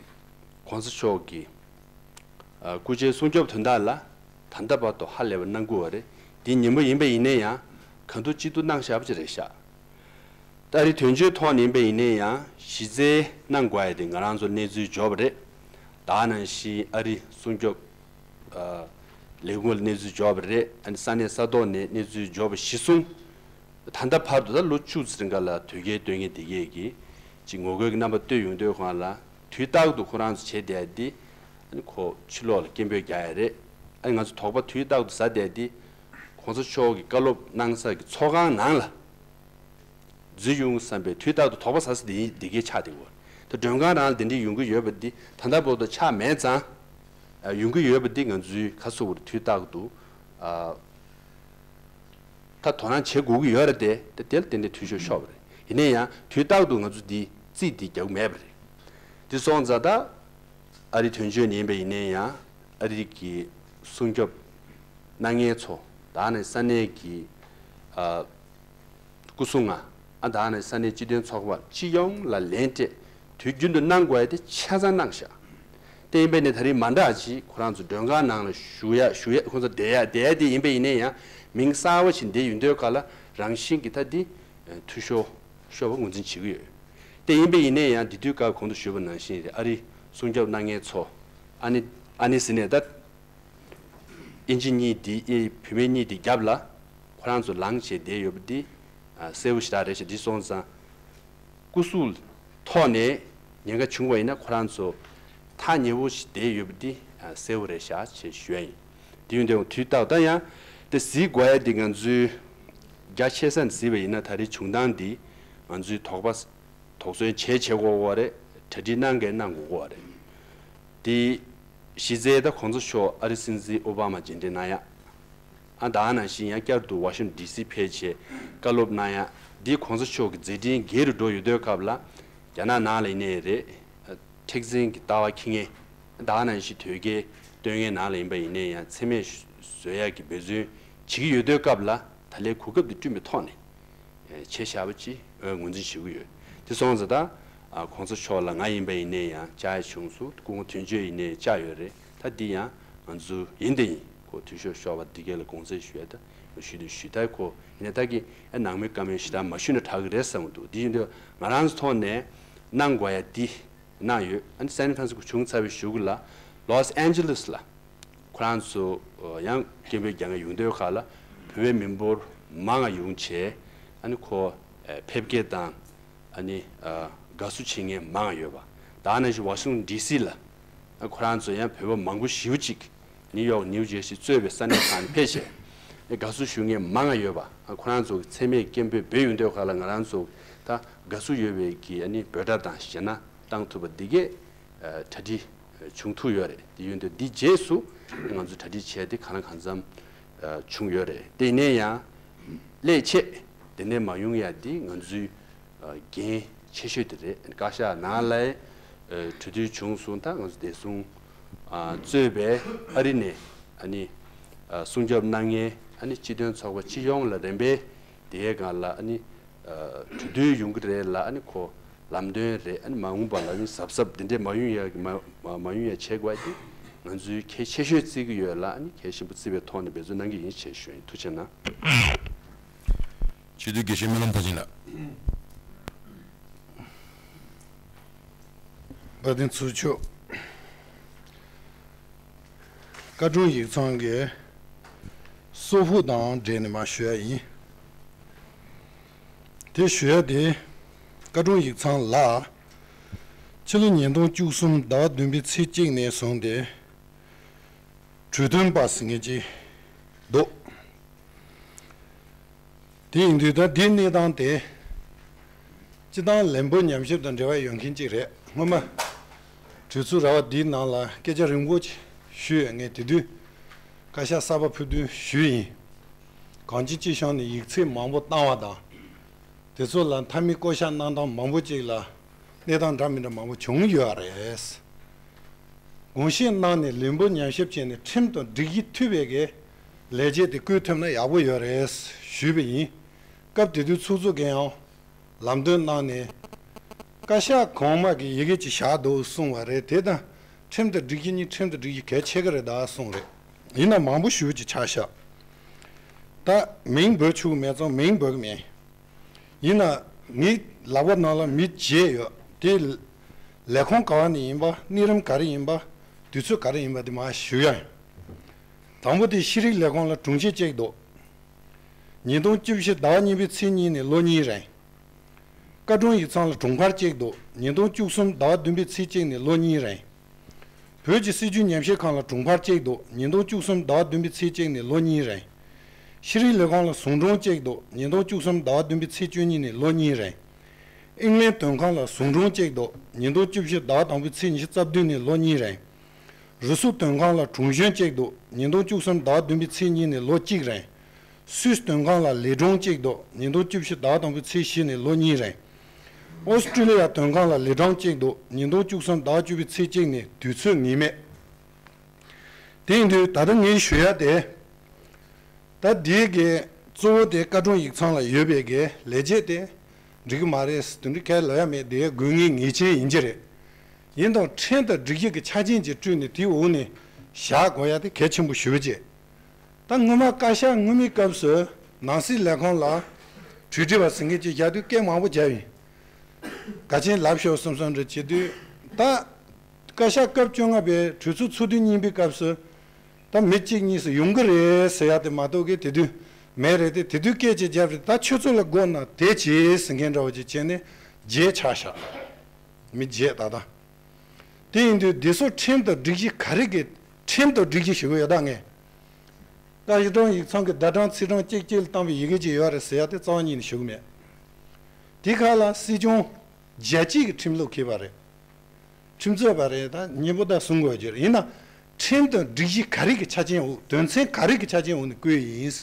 གོང་ས་མཆོག་གི་སྐུ་ཕྱྭའི་སྲུང་སྐྱོབ་དོན་དག་ལ་ད་ལྟ་བར་དུ་ཧ་ལས་པ་གནང་དགོས་པ་རེད། དེ་ཉིན་མོ་ཡིན་པ་ཡིན་ན་ཡང་གང་ཐུབ་ཅི་ཐུབ་གནང་བཞག་པ་ཅིག་རེད་ཤག་ད་ཨ་རི་དོན་གཅོད་ཐོག་ནས་ཡིན་པ་ཡིན་ན་ཡང་གཞི་རྩའི་གནང་དགོས་ཡ་དེ་ང་རང་ཚོ་གནས་ཚུལ་འབྱོར་བ་རེད། ད་ནང་བཞིན་ཨ་རི་སྲུང་སྐྱོབ་ལས་ཁུངས་ལ་གནས་ཚུལ་འབྱོར་བ་རེད། ཨ་ནི་ས་གནས་ས་ཐོག་ནས་གནས་ཚུལ་འབྱོར་བ་གཞིར་བཟུང་། ད་ལྟ་བར་དུ་ད་ལོ་བཅུ་ཙམ་རིང་ག་ལ་དོལ་རྒྱལ་སྡོད་མཁན་དེ་གས་ཀྱིས་ཅིག་ངོ་རྒོལ་གྱི་རྣམ་པ་སྟོན་ཡོང་དུས་སྒང་ལ་དུས་རྟག་ཏུ་ཁོ་རང་ཚོ་བྱས་བསྡད་ཡ་འདི་ཨ་ནི་ཁོ་ཕྱི་ལོགས་ལ་སྐད་འབོད་རྒྱག་ཡ་རེད། ཨ་ནི་ང་ཚོ་དོགས་པ་དུས་རྟག་ཏུ་ཟ་བསྡད་ཡ་འདི་གོང་ས་མཆོག་གིས་བཀའ་སློབ་གནང་ས་ཀྱི་ཚོགས་ཁང་ནང་ལ་འཛུལ་ཡོང་བསམ་པའི་དུས་རྟག་ཏུ་དོགས་པ་ཟ་ས་འདི་འདི་གས་ཆགས་བསྡད་ཡོད། ད་མགྲོན་ཁང་ནང་ལ་དེ་འདྲས་ཡོང་གི་ཡོད་པ་འདི་ད་ལྟ་བར་དུ་ཆགས་མེད་ཙང་། ཡོང་གི་ཡོད་པ་འདི་ང་ཚོའི་ཁ་གསོ་བར་དུས་རྟག་ཏུ་ཨ། ད་དོ་སྣང་བྱེད་དགོས་ཀྱི་ཡོད་རེད་དེ། དེ་དེ་ལ་ཏན་ཏན་འཐུས་ཤོར་ཤོར་བ་རེད། ཡིན་ན་ཡང་དུས་རྟག་ཏུ་ང་ཚོ་འདི་རྩིས་འདི་རྒྱག་གི་མེད་པ་རེད། འདི་སོང་ཙང་ད་ཨ་རི་དོན་གཅོད་ནས་ཡིན་པ་ཡིན་ན་ཡང་ཨ་རི་གི་སྲུང་སྐྱོབ་གནང་མཁན་ཚོ་ད་ནས་ས་གནས་ཀྱི་ཨ། སྐུ་སྲུང་ང་ཨ་ད་ནས་ས་གནས་སྤྱི་མཐུན་ཚོགས་པ་སྤྱི་ཡོངས་ལ་ལན་སྤྲད་དུས་རྒྱུན་དུ་གནང་དགོས་ཡ་དེ་ཆ་ཚང་གནང་ཤག་དེ་ཡིན་པས་ནས་ད་རེས་མ་འདྲ་ཅིག་ཁོ་རང་ཚོ་མགྲོན་ཁང་ནང་ལ་བཞུགས་ཡ་བཞུགས་ཡ་ཁོང་ཚོ་བསྡད་ཡ་བསྡད་ཡ་དེ་ཡིན་པས་ཡིན་ན་ཡང་མིང་གསར་པ་ཞིག་འདི་ཡོང་དུས་སྒང་ལ་རང་བཞིན་གྱིས་ད་འདི་འཐུས་ཤོར་ཤོར་བ་ངོས་འཛིན་བྱེད་ཀྱི་ཡོད། དེ་ཡིན་པས་ཡིན་ན་ཡང་འདི་དུས་སྐབས་གོང་དུ་ཞུས་པ་ནང་བཞིན་རེད། ཨ་རི་སྲུང་སྐྱོབ་གནང་མཁན་ཚོ་ཨ་ནི་ཨ་ནི་ཟེར་ནས་ད། དབྱིན་ཇི་གཉིས་འདི་ཨེ་བུད་མེད་གཉིས་འདི་རྒྱབ་ལ་ཁོ་རང་ཚོ་ལངས་བྱས་བསྡད་ཡོད་པ་འདི་ཨ་གསལ་པོ་ཞེ་དྲག་རེད་ཤག་འདི་སོང་ཙང་སྐུ་གཟུགས་ཐོག་ནས་ཉེན་ཁ་བྱུང་བ་ཡིན་ན་ཁོ་རང་ཚོ་ཐག་ཉེ་པོ་ཞིག་བསྡད་ཡོད་པ་འདི་ཨ་གསལ་པོ་རེད་ཤག་ཅེས་ཞུ་ཡ་ཡིན། དེ་ཡིན་དུས་དུས་རྟག་ད་ཡང་དེ་གཟིགས་དགོས་ཡ་འདི་ང་ཚོའི་རྒྱ་ཆེ་ས་ནས་གཟིགས་པ་ཡིན་ན་ད་རེས་བྱུང་སྟངས་འདི་ང་ཚོའི་དོགས་པ་དོགས་ཟོན་བྱས་བྱས་དགོས་པ་རེད། གྲ་སྒྲིག་གནང་མཁན་གནང་དགོས་པ་རེད། དེ་གཞི་རྩའི་ད་གོང་ས་མཆོག་ཨ་རི་སྲིད་འཛིན་ཨོ་བྷ་མ་མཇལ་འཕྲད་གནང་ཡ། ཨ་ད་ནང་བཞིན་ཡང་བསྐྱར་དུ་ཝ་ཤིང་ཊོན་ཌི་སི་ཕེབས་བྱས་བཀའ་སློབ་གནང་ཡ། འདི་གོང་ས་མཆོག་གི་མཛད་འཕྲིན་རྒྱས་རུ་འགྲོ་ཡོད་དུས་སྐབས་ལ་རྒྱ་ནག་ནང་ལ་ཡིན་ནའི་རེད། མཁྲེགས་འཛིན་གྱི་ལྟ་བ་འཁྱེར་མཁན་ད་ནང་བཞིན་དོལ་རྒྱལ་ སྟོད་ངན་ནང་ལ་ཡིན་པ་ཡིན་ནའི་ཡང་མཚན་སྨད་བཟོ་ཡག་གི་འབད་བརྩོན་བྱེད་ཀྱི་ཡོད་དུས་སྐབས་ལ་ད་ལན་གོ་སྐབས་དེ་བསྐྲུན་པའི་ཐོག་ནས་བྱས་བཞག་པ་ཅིག་ངོས་འཛིན་ཞུ་གི་ཡོད། དེ་སོང་ཙང་ད་གོང་ས་མཆོག་ལ་ང་ཡིན་པ་ཡིན་ནའི་ཡང་བཅར་ཡ་བྱུང་སོང་། སྐུ་ངོ་དོན་གཅོད་ཡིན་ནའི་བཅར་ཡོད་རེད། ད་འདི་ཡང་ང་ཚོ་ཡིན་དེ་ཡིན་ཁོ་འཐུས་ཤོར་ཤོར་བ་འདི་གས་ལ་དགོངས་སེལ་ཞུ་ཡ་ད་ཞུ་དུས་ཞུ་ད་ཁོ་ཡིན་ན་ད་གི་ཨ་ནང་མི་བཀའ་མོལ་ཞེ་དྲག་མ་ཞུས་ན་དྲག་གི་རེད་བསམ་གི་འདུག་འདི་ཡིན་དུས་ང་རང་ཚོ་ཐོག་ནས་གནང་དགོས་ཡ་འདི། གནང་ཡོད། ཨ་ནི་སན་ཧྥ་རན་སི་སྐོ་བྱུང་ཚར་བའི་གཞུག་ལ་ལོས་ཨན་ཇེ་ལིས་ལ་ཁོ་རང་ཚོ་ཡང་སྐད་འབོད་རྒྱག་མཁན་ཡོང་དུས་ཁག་ལ་བོད་པའི་མི་འབོར་མང་ང་ཡོང་བྱས་ཨ་ནི་ཁོ་ཕེབས་སྐྱེལ་དང་ཨ་ནི་དགའ་བསུ་བྱེད་མཁན་མང་ང་ཡོད་པ། ད་ནང་བཞིན་ཝ་ཤིང་ཊོན་ཌི་སི་ལ་ཁོ་རང་ཚོ་ཡང་བོད་པ་མང་པོ་ཞེ་པོ་ཅིག་ནིའུ་ཡོག་ནིའུ་ཇེར་སི་གཙོས་པའི་ས་གནས་ཁག་ནས་ཕེབས་བྱས་དགའ་བསུ་ཞུ་མཁན་མང་ང་ཡོད་པ། ཁོ་རང་ཚོ་མཚན་སྨད་སྐད་འབོད་འབོད་ཡོང་དུས་ཁག་ལ་ང་རང་ཚོ་ད་དགའ་བསུ་ཡོད་པའི་གི་ཨ་ནི་འབོད་སྒྲ་དང་ཞེ་ན་བཏང་ཐུབ་པ་འདི་གས་གྲ་སྒྲིག་བྱུང་ཐུབ་ཡོད་རེད། དེ་ཡོད་དུས་འདི་རྗེས་སུ་ང་ཚོ་གྲ་སྒྲིག་བྱས་ཏེ་གང་ལ་གང་འཚམ་བྱུང་ཡོད་རེད། དེ་ཡིན་ན་ཡང་ལས་བྱེད་དེ་འདྲ་མ་ཡོང་ཡ་འདི་ང་ཚོའི་འགན་ཆེ་ཤོས་དེ་རེད། བཀའ་ཤག་ནང་ལ་གྲོས་བསྡུར་བྱུང་སོང་། ད་ང་ཚོ་བདེ་སྲུང་གཙོས་པའི་ཨ་རི་ནས་ཨ་ནི་སྲུང་སྐྱོབ་གནང་མཁན་ཨ་ནི་སྤྱི་མཐུན་ཚོགས་པ་སྤྱི་ཡོངས་ལ་རན་པའི་དེའི་སྒང་ལ་ཨ་ནི་གྲོས་བསྡུར་ཡོང་གི་རེད་ལ་ཨ་ནི་ཁོ་ལམ་སྟོན་རེད། ཨ་ནི་མ་འོངས་པ་ལ་ཨ་ནི་གཟབ་གཟབ་འདི་འདྲས་མ་ཡོང་ཡ་གི་མ་མ་མ་ཡོང་ཡ་བྱེད་དགོས་ཀྱི་ང་ཚོའི་གལ་ཆེ་ཤོས་བརྩི་གི་ཡོད་ལ་ཨ་ནི་གལ་ཆེན་པོ་བརྩི་བའི་ཐོག་ནས་འབད་བརྩོན་གནང་གི་ཡིན་ཞེས་ཞུ་ཡིན། ཐུགས་རྗེ་གནང་། སྤྱི་འཐུས་དགེ་བཤེས་སྨོན་ལམ་མཐར་ཕྱིན་ལགས། དཔལ་ལྡན་ཚུལ་མཆོག་བཀའ་དྲུང་ཡིག་ཚང་གི་སོ་ཕུག་དང་འབྲེལ་ནས་མར་ཞུ་ཡ་ཡིན། དེ་ཞུ་ཡ་དེ་བཀའ་དྲུང་ཡིག་ཚང་ལ་ཕྱི་ལོ་ཉིས་སྟོང་བཅུ་གསུམ་ཟླ་བ་བདུན་པའི་ཚེས་གཅིག་ནས་བཟུང་སྟེ་གྲོས་མཐུན་པ་ཟེར་མཁན་ཅིག་འདུག་དེ་ཡིན་དུས་ད་འདིའི་གནས་སྟངས་དེ་སྤྱི་བཏང་ལན་འབུལ་ཉམས་ཞིབ་དང་འབྲེལ་བ་ཡོད་མཁན་ཅིག་རེད། སྔོན་མ་གྲོས་ཚོགས་ར་བ་འདིའི་ནང་ལ་སྐད་ཆ་རིང་པོ་ཞུས་ཡོད། ངས་དེ་དུས་བཀའ་ཤག་གསར་པ་ཕུལ་དུས་ཞུས་ཡིན། གང་ཅི་ཅི་བྱུང་ནས་ཡིག་ཚད་མང་པོ་བཏང་བ་དང་། དེ་ཚོ་ལ་མཐའ་མའི་བསྐོ་བཞག་གནང་སྟངས་མང་པོ་ཅིག་ལ་གནས་སྟངས་འདྲ་མི་འདྲ་མང་པོ་བྱུང་ཡོད་རེད། དགོངས་བཞེས་གནང་ནས་ལས་འབུལ་ཉམས་ཞིབ་བྱས་ནས་ཁྲིམས་དང་སྒྲིག་གཞི་མཐུན་པའི་གི་ལས་བྱེད་དེ་བསྐོས་ཐུབ་ན་ཡག་པོ་ཡོད་རེད་ཞུས་པ་ཡིན། སྐབས་དེ་དུས་ཚོགས་གཙོ་གིས་ཡང་ལམ་སྟོན་གནང་ནས་བཀའ་ཤག་གོང་མ་གིས་ཡི་གེ་ཅིག་བཞག་འདུག་གསུངས་པ་རེད། དེ་དང་ཁྲིམས་དང་སྒྲིག་གཞི་གཉིས་ཁྲིམས་དང་སྒྲིག་གཞི་གལ་ཆེ་གི་རེད་ད་གསུངས་རེད། ཡིན་ན་མང་པོ་ཞེ་པོ་ཅིག་ཆགས་ཤག་ད་མིང་འབོད་ཆོག་གི་མེད་ཙང་མིང་འབོད་གི་མེད། ཡིན་ན་ངའི་ལག་པ་ནང་ལ་མི་བརྒྱད་ཡོད། དེ་ལས་ཁུངས་ག་བ་ནས་ཡིན་པ། གནས་རིམ་ག་རེ་ཡིན་པ། དུས་ཚོད་ག་རེ་ཡིན་པ་དེ་མར་ཞུ་ཡ་ཡིན། དང་པོ་དེ་ཤེས་རིག་ལས་ཁུངས་ལ་དྲུང་ཆེ་གཅིག་འདུག་ཉིས་སྟོང་བཅུ་བཞི་ཟླ་བ་གཉིས་པའི་ཚེས་གཉིས་ནས་ལོ་གཉིས་རིང་། བཀའ་དྲུང་ཡིག་ཚང་ལ་དྲུང་འཕར་གཅིག་འདུག་ཉིས་སྟོང་བཅུ་གསུམ་ཟླ་བ་བདུན་པའི་ཚེས་གཅིག་ནས་ལོ་གཉིས་རིང་། བོད་ཀྱི་སྲིད་བྱུས་ཉམས་ཞིབ་ཁང་ལ་དྲུང་འཕར་གཅིག་འདུག་ཉིས་སྟོང་བཅུ་གསུམ་ཟླ་བ་བདུན་པའི་ཚེས་གཅིག་ནས་ལོ་གཉིས་རིང་། ཤེས་རིག་ལས་ཁུངས་ལ་ཟུང་དྲུང་གཅིག་འདུག་ཉིས་སྟོང་བཅུ་གསུམ་ཟླ་བ་བདུན་པའི་ཚེས་བཅུ་གཉིས་ནས་ལོ་གཉིས་རིང་། ཨིང་ལན་དོན་ཁང་ལ་ཟུང་དྲུང་གཅིག་འདུག་ཉིས་སྟོང་བཅུ་བཞི་ཟླ་བ་དང་པོའི་ཚེས་ཉི་ཤུ་རྩ་བདུན་ནས་ལོ་གཉིས་རིང་། རུ་སུ་དོན་ཁང་ལ་དྲུང་གཞོན་གཅིག་འདུག་ཉིས་སྟོང་བཅུ་གསུམ་ཟླ་བ་བདུན་པའི་ཚེས་གཉིས་ནས་ལོ་གཅིག་རིང་། སུད་སི་དོན་ཁང་ལ་ལས་དྲུང་གཅིག་འདུག་ཉིས་སྟོང་བཅུ་བཞི་ཟླ་བ་དང་པོའི་ཚེས་བཞི་ནས་ལོ་གཉིས་རིང་། ཨོ་སི་ཀྲི་ལི་ཡ་དོན་ཁང་ལ་ལས་དྲུང་གཅིག་འདུག་ཉིས་སྟོང་བཅུ་གསུམ་ཟླ་བ་བཅུ་པའི་ཚེས་གཅིག་ནས་དུས་ཚོད་ངེས་མེད། དེ་ཡིན་དུས་ད་ལྟ་ངས་ཞུ་ཡ་དེ། ད་འདིའི་གི་གཙོ་བོ་དེ་བཀའ་དྲུང་ཡིག་ཚང་ལ་ཡོད་པའི་གི་ལས་བྱེད་དེ་འགྲིག་གི་མ་རེད། དེ་འདྲ་ཁས་ལེན་ཡ་མེད། དེ་དགོས་ངེས་ངེས་ཅན་ཡིན་གྱི་རེད། ཡིན་ནའང་ཁྲིམས་དང་སྒྲིག་གཞི་གི་ཆ་རྐྱེན་ཅིག་བསྐྲུན་ནས་དེའི་འོག་ནས་བཞག་དགོས་ཡ་དེ་གལ་ཆེན་པོ་ཞེ་པོ་ཅིག་ད་སྔོན་མ་བཀའ་ཤག་སྔོན་མའི་སྐབས་སུ་ནང་སྲིད་ལས་ཁུངས་ལ་གྲོས་འདྲི་བ་ཟེར་མཁན་ཅིག་བཞག་དུས་སྐད་མང་པོ་བརྒྱབ་ཡིན། དགའ་ཆེན་ལབ་ཤོག་གསུམ་གསུམ་རེ་བྱེད་དུས་ད། བཀའ་ཤག་སྐབས་བཅོ་ལྔ་པའི་གྲོས་ཚོགས་ཚོགས་དུས་གཉིས་པའི་སྐབས་སུ་ད་མི་གཅིག་གཉིས་སུ་ཡོང་གི་རེད་ཟེར་ཡ་དེ་མ་གཏོགས་གི་དེ་དུས་མེད་རེད་དེ། དེ་དུས་སྐད་ཅིག་བརྒྱབ་རེད། ད་ཁྱོད་ཚོ་ལ་དགོས་ན་དེ་བྱེད་ཟེར་མཁན་འདྲ་བོ་ཅིག་བྱས་ནས་བརྗེད་ཆགས་ཤག་མི་བརྗེད་ད་ལྟ། དེ་ཡིན་དུས་འདི་ཚོ་ཁྲིམས་དང་སྒྲིག་གཞི་ག་རེ་གི་ཁྲིམས་དང་སྒྲིག་གཞི་ཞུ་གི་ཡོད་ད། ངས་བཀའ་ཤག་དྲུང་ཡིག་ཚང་གི་ཟླ་གྲངས་ཚེས་གྲངས་གཅིག་གཅིག་ལ་བཏང་བའི་ཡི་གེ་ཅིག་ཡོད་རེད་ཟེར་ཡ་དེ་རྩ་བ་ཉིད་ནས་ཞུ་གི་མེད། དེ་ཁ་ལ་སྲིད་སྐྱོང་རྒྱལ་སྤྱིའི་ཁྲིམས་ལུགས་འཁེལ་བ་རེད། ཁྲིམས་རྩོད་པ་རེད། ད་སྙན་པོ་ད་གསུང་དགོས་ཀྱི་རེད། ཡིན་ན་ཁྲིམས་དང་སྒྲིག་གཞི་ག་རེ་གི་ཆ་རྐྱེན་འོག་དོན་ཚན་ག་རེ་གི་ཆ་རྐྱེན་འོག་ནས་བསྐོས་ཡིན།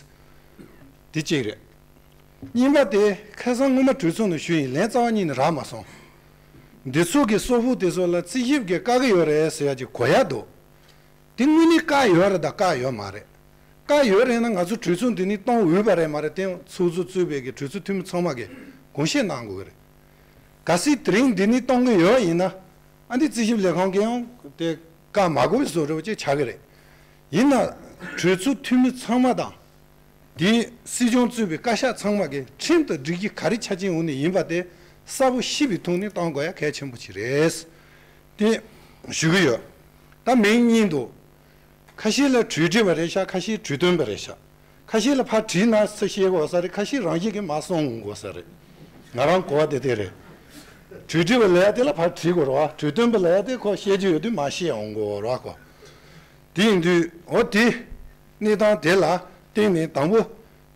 དེ་གཅིག་རེད། གཉིས་པ་དེ་ཁ་སང་སྔོན་མ་གྲོས་ཚོགས་ནང་ཞུས་ཡིན། ལན་རྩ་བ་ཉིད་ནས་རག་མ་སོང་། འདི་ཚོ་གི་སོ་ཕུག་དེ་ཚོ་ལ་རྩིས་ཞིབ་ཀྱི་བཀག་གི་ཡོད་རེད་ཟེར་ཡ་ཅིག་གོ་ཡ་འདུག་དེ་དངོས་གནས་བཀག་ཡོད་རེད་དང་བཀག་ཡོད་མ་རེད། བཀག་ཡོད་རེད་ན་ང་ཚོ་གྲོས་ཚོགས་འདི་ནས་གཏོང་འོས་པ་རེད་མ་རེད། དེ་ཚོགས་གཙོ་གཙོས་པའི་གི་གྲོས་ཚོགས་འཐུས་མི་ཚང་མ་གིས་དགོངས་བཞེས་གནང་དགོས་ཀྱི་རེད། གལ་སྲིད་དེ་རིང་འདི་ནས་གཏོང་གི་ཡོད་ཡིན་ན། ཨ་འདི་རྩིས་ཞིབ་ལས་ཁང་གིས་ཡང་དེ་བཀག་མ་དགོས་པའི་བཟོ་འདྲ་བོ་ཅིག་ཆགས་ཀྱི་རེད། ཡིན་ན་གྲོས་ཚོགས་འཐུས་མི་ཚང་མ་དང་། དེ་སྲིད་སྐྱོང་གཙོས་པའི་བཀའ་ཤག་ཚང་མ་གིས་ཁྲིམས་དང་སྒྲིག་གཞི་ག་རེ་ཆ་རྐྱེན་འོག་ནས་ཡིན་པ་དེ་གསལ་པོ་ཤེས་པའི་ཐོག་ནས་གཏོང་དགོས་ཡ་གལ་ཆེན་པོ་ཅིག་རེད། དེ་ཞུ་གི་ཡོད། ད་མིང་གཉིས་འདུག། ཁ་ཤས་ལ་གྲོས་འདྲི་བ་རེད་ཤག། ཁ་ཤས་གྲོས་སྟོན་པ་རེད་ཤག། ཁ་ཤས་ལ་ཕར་བྲིས་ན་ཚུར་བཤད་དགོས་ས་རེད། ཁ་ཤས་རང་བཞིན་གྱིས་མར་སོང་དགོས་ས་རེད། ང་རང་གོ་བ་དེ་དེ་རེད། གྲོས་འདྲི་བ་ལ་ཡ་དེ་ལ་ཕར་བྲིས་དགོས་རེད་བ། གྲོས་སྟོན་པ་ལ་ཡ་དེ་ཁོ་བཤད་རྒྱུ་ཡོད་དུས་མར་བཤད་འོང་དགོས་རེད་བ་ཁོ། དེ་ཡིན་དུས་འོ་དེ་གནས་སྟངས་དེ་ལ་བརྟེན་ནས་དང་པོ་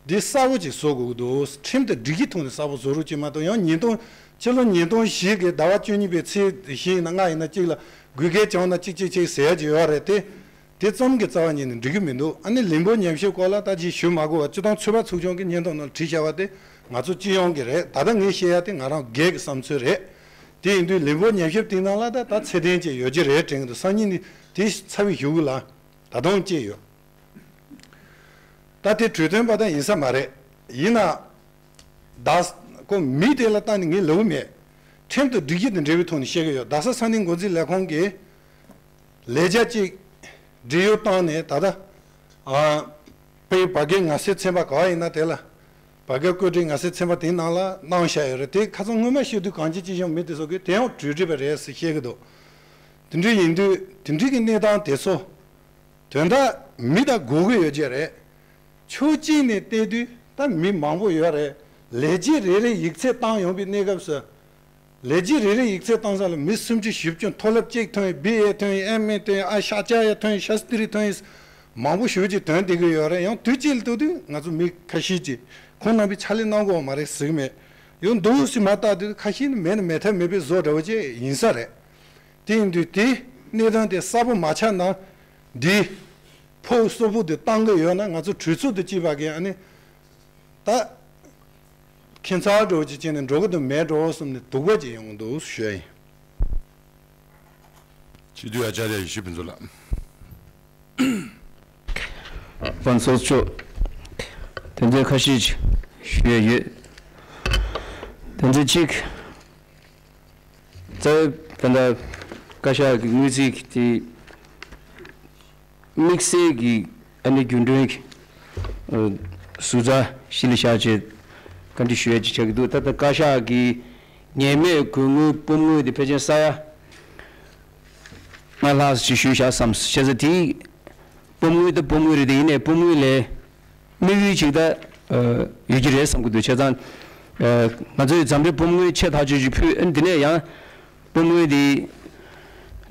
འདི་གསལ་པོ་ཅིག་བཟོ་དགོས་ཀྱི་འདུག། ཁྲིམས་དང་སྒྲིག་གཞི་ཐོག་ནས་གསལ་པོ་བཟོ་རོགས་བྱེད་མ་གཏོགས། ཡང་ཉིས་སྟོང་ཕྱི་ལོ་ཉིས་སྟོང་བཞི་གི་ཟླ་བ་བཅུ་གཉིས་པའི་ཚེས་བཞི་ཡིན་ན་ལྔ་ཡིན་ན་གཅིག་ལ་དགོས་གལ་བྱུང་ན་གཅིག་གཅིག་གཅིག་ཟེར་ཡ་ཅིག་ཡོད་རེད་དེ། དེ་ཙམ་གྱི་རྩ་བ་ཉིད་ནས་འགྲིག་གི་མི་འདུག། ཨ་ནི་ལས་འགུལ་ཉམས་ཞིབ་སྐོར་ལ་ད་ཅིག་ཞུ་མ་དགོས་པ། སྤྱི་བཏང་ཚོད་དཔག་ཚོགས་ཆུང་གི་སྙན་ཐོ་ནང་ལ་བྲིས་བཞག་པ་དེ་ང་ཚོ་སྤྱི་ཡོངས་ཀྱི་རེད། ད་ལྟ་ངས་བཤད་ཡ་དེ་ང་རང་སྒེར་གྱི་བསམ་ཚུལ་རེད། དེ་ཡིན་དུས་ལས་འགུལ་ཉམས་ཞིབ་དེའི་ནང་ལ་ད་ད་ཚད་ལྡན་ཅིག་ཡོད་ཀྱི་རེད་དྲན་གྱི་འདུག། སང་ཉིན་ནི་དེ་ཚར་བའི་གཞུག་ལ་ད་དུང་བཅད་ཡོད། ད་དེ་གྲོས་སྟོན་པ་ད་ཡིན་ས་མ་རེད། ཡིན་ན་ད་ཁོ་མི་དེ་ལ་ལྟ་ནས་ངས་ལབ་མེད། ཁྲིམས་དང་སྒྲིག་གཞི་དང་འབྲེལ་བའི་ཐོག་ནས་བཤད་ཀྱི་ཡོད། རྡ་ས་ས་གནས་འགོ་འཛིན་ལས་ཁུངས་ཀྱིས་ལས་བྱ་གཅིག་བགྲེས་ཡོལ་བཏང་ནས་ད་ལྟ་ཨ་དཔེ་བར་བརྒལ་ང་ཚོའི་ཚན་པ་ག་བ་ཡིན་ན་དེ་ལ་བར་བརྒལ་བཀོད་སྒྲིག་ང་ཚོའི་ཚན་པ་དེའི་ནང་ལ་གནང་བཞག་ཡོད་རེད། དེ་ཁ་སང་སྔོན་མ་ཤོད་དུས་གང་ཅི་ཅི་བྱུང་མི་དེ་ཚོ་གིས་དེ་ཡང་གྲོས་འགྲིག་པ་རེད་ཟེར་བཤད་ཀྱི་འདུག། དེ་འདྲ་ཡིན་དུས་དེ་འདྲའི་གི་གནས་སྟངས་དེ་ཚོ་དོན་དག་མི་ད་དགོས་ཀྱི་ཡོད་ཀྱི་རེད། ཕྱོགས་གཅིག་ནས་བལྟས་དུས་ད་མི་མང་པོ་ཡོད་རེད། ལས་བྱེད་རེ་རེ་ཡིག་ཚད་བཏང་ཡོང་པའི་གནས་སྐབས་སུ། ལས་བྱེད་རེ་རེ་ཡིག་ཚད་བཏང་ས་ལ་མི་སུམ་ཅུ་བཞི་བཅུ། མཐོ་སློབ་གཅིག་ཐོན་ཡོད། བི་ཨེ་ཐོན་ཡོད། ཨེམ་ཨེ་ཐོན་ཡོད། ཨ་ཤ་ཅ་ཡ་ཐོན་ཡོད། ཤ་སྟི་རི་ཐོན་ཡོད། མང་པོ་ཞེ་པོ་ཅིག་ཐོན་བསྡད་ཀྱི་ཡོད་རེད། ཡང་དུས་གཅིག་ལ་ལྟ་དུས་ང་ཚོ་མི་ཁ་ཤས་ཀྱིས་ཁོང་རྣམ་པས་ཕྱག་ལས་གནང་དགོས་པ་མ་རེད་ཟེར་གྱི་མེད། ཡང་འདུག་སེ་མར་བལྟ་དུས་ཁ་ཤས་ནི་མེད་ན་མེད་ཐབས་མེད་པའི་བཟོ་འདྲ་བོ་ཅིག་ཡིན་ས་རེད། དེ་ཡིན་དུས་དེ་གནས་སྟངས་དེ་གསལ་པོ་མ་ཆགས་ན་འདི་ཕོག་སོ་པོ་དེ་བཏང་གི་ཡོད་ན་ང་ཚོ་གྲོས་ཚོགས་དང་བཅས་པ་གིས་ཨ་ནི་ད་ཁྱད་མཚར་འདྲ་བོ་ཅིག་བྱས་ནས་འགྲོ་གི་འདུག་མེད་འགྲོ་བསམ་ནས་སྡུག་པ་ཅིག་ཡོང་གི་འདུག་ཞུ་ཡ་ཡིན། སྤྱི་འཐུས་ཨ་ཅཱརྱ་ཡེ་ཤེས་ཕུན་ཚོགས་ལགས། ཕུན་ཚོགས་མཆོག། དོན་ཚན་ཁ་ཤས་ཤིག་ཞུ་ཡས་ཡོད། དོན་ཚན་གཅིག། རྩ་བའི་ད་ལྟ་བཀའ་ཤག་གི་དངུལ་རྩིས་ཀྱི་དེ་དམིགས་བསལ་གྱི་ཨ་ནི་རྒྱུན་གྲོན་གྱི་ཨ་ཟུར་ཟ་གཞི་ལ་བཞག་བྱས་བཀའ་འདྲི་ཞུ་ཡས་ཅིག་ཆགས་ཀྱི་འདུག། ད་ལྟ་བཀའ་ཤག་གི་ཉེས་མེད་གོས་དངུལ་སྤོམ་དངུལ་དེ་ཕལ་ཆེར་ས་ཡ་ལྔ་ལྷག་ཅིག་ཞུས་བཞག་བསམ། བྱས་ཙང་དེ་སྤོམ་དངུལ་ད་སྤོམ་དངུལ་རེད། དེ་ཡིན་ནའི་སྤོམ་དངུལ་ལས་དམིགས་ཡུལ་ཅིག་ད་ཨ་ཡོད་ཀྱི་རེད་བསམ་གྱི་འདུག། བྱས་ཙང་ཨ་ང་ཚོས་འཛམ་རིག་སྤོམ་དངུལ་ཆེ་ཐག་ཆོད་ཅིག་ཕུལ། ཨ་ནི་དེ་ནས་ཡང་སྤོམ་དངུལ་དེ་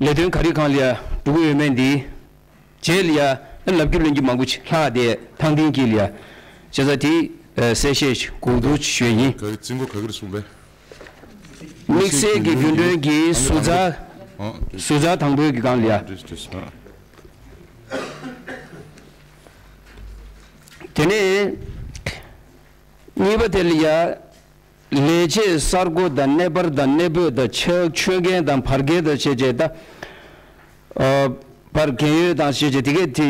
ལས་དོན་ག་རེ་སྒང་ལ་ཡ་འགྲོ་གི་ཡོད་མེད་འདི་རྗེས་ལ་ཡ་ཨ་ལབ་རྒྱུ་ལོན་རྒྱུ་མང་པོ་ཅིག་ལྷག་བསྡད་ཐང་ཐིང་དཀྱིལ་ལ་ཡ། བྱས་ཙང་དེ་ཨ་གསལ་བཤད་ཅིག་གོ་བསྡུར་ཅིག་ཞུ་ཡ་ཡིན། ག་རེ་རྩིས་འགོ་ག་གི་རེད་གསུངས་པས། དམིགས་བསལ་གྱི་རྒྱུན་གྲོན་གྱི་ཟུར་ཟ། ཨ་ཟུར་ཟ་དང་པོའི་གི་སྒང་ལ་ཡ། འགྲིག་འགྲིག་ཨ། དེ་ནས་གཉིས་པ་དེ་ལ་ཡ། ལས་བྱེད་གསར་བསྐོ་དང་གནས་སྤར་དང་གནས་སྤོས་དང་ཆ་ཆོད་མཁན་དང་བར་བརྒལ་དང་བྱས་བྱས་ད། ཨ་བར་རྒན་ཡོལ་དང་བྱས་བྱས་དེ་གས་དེ།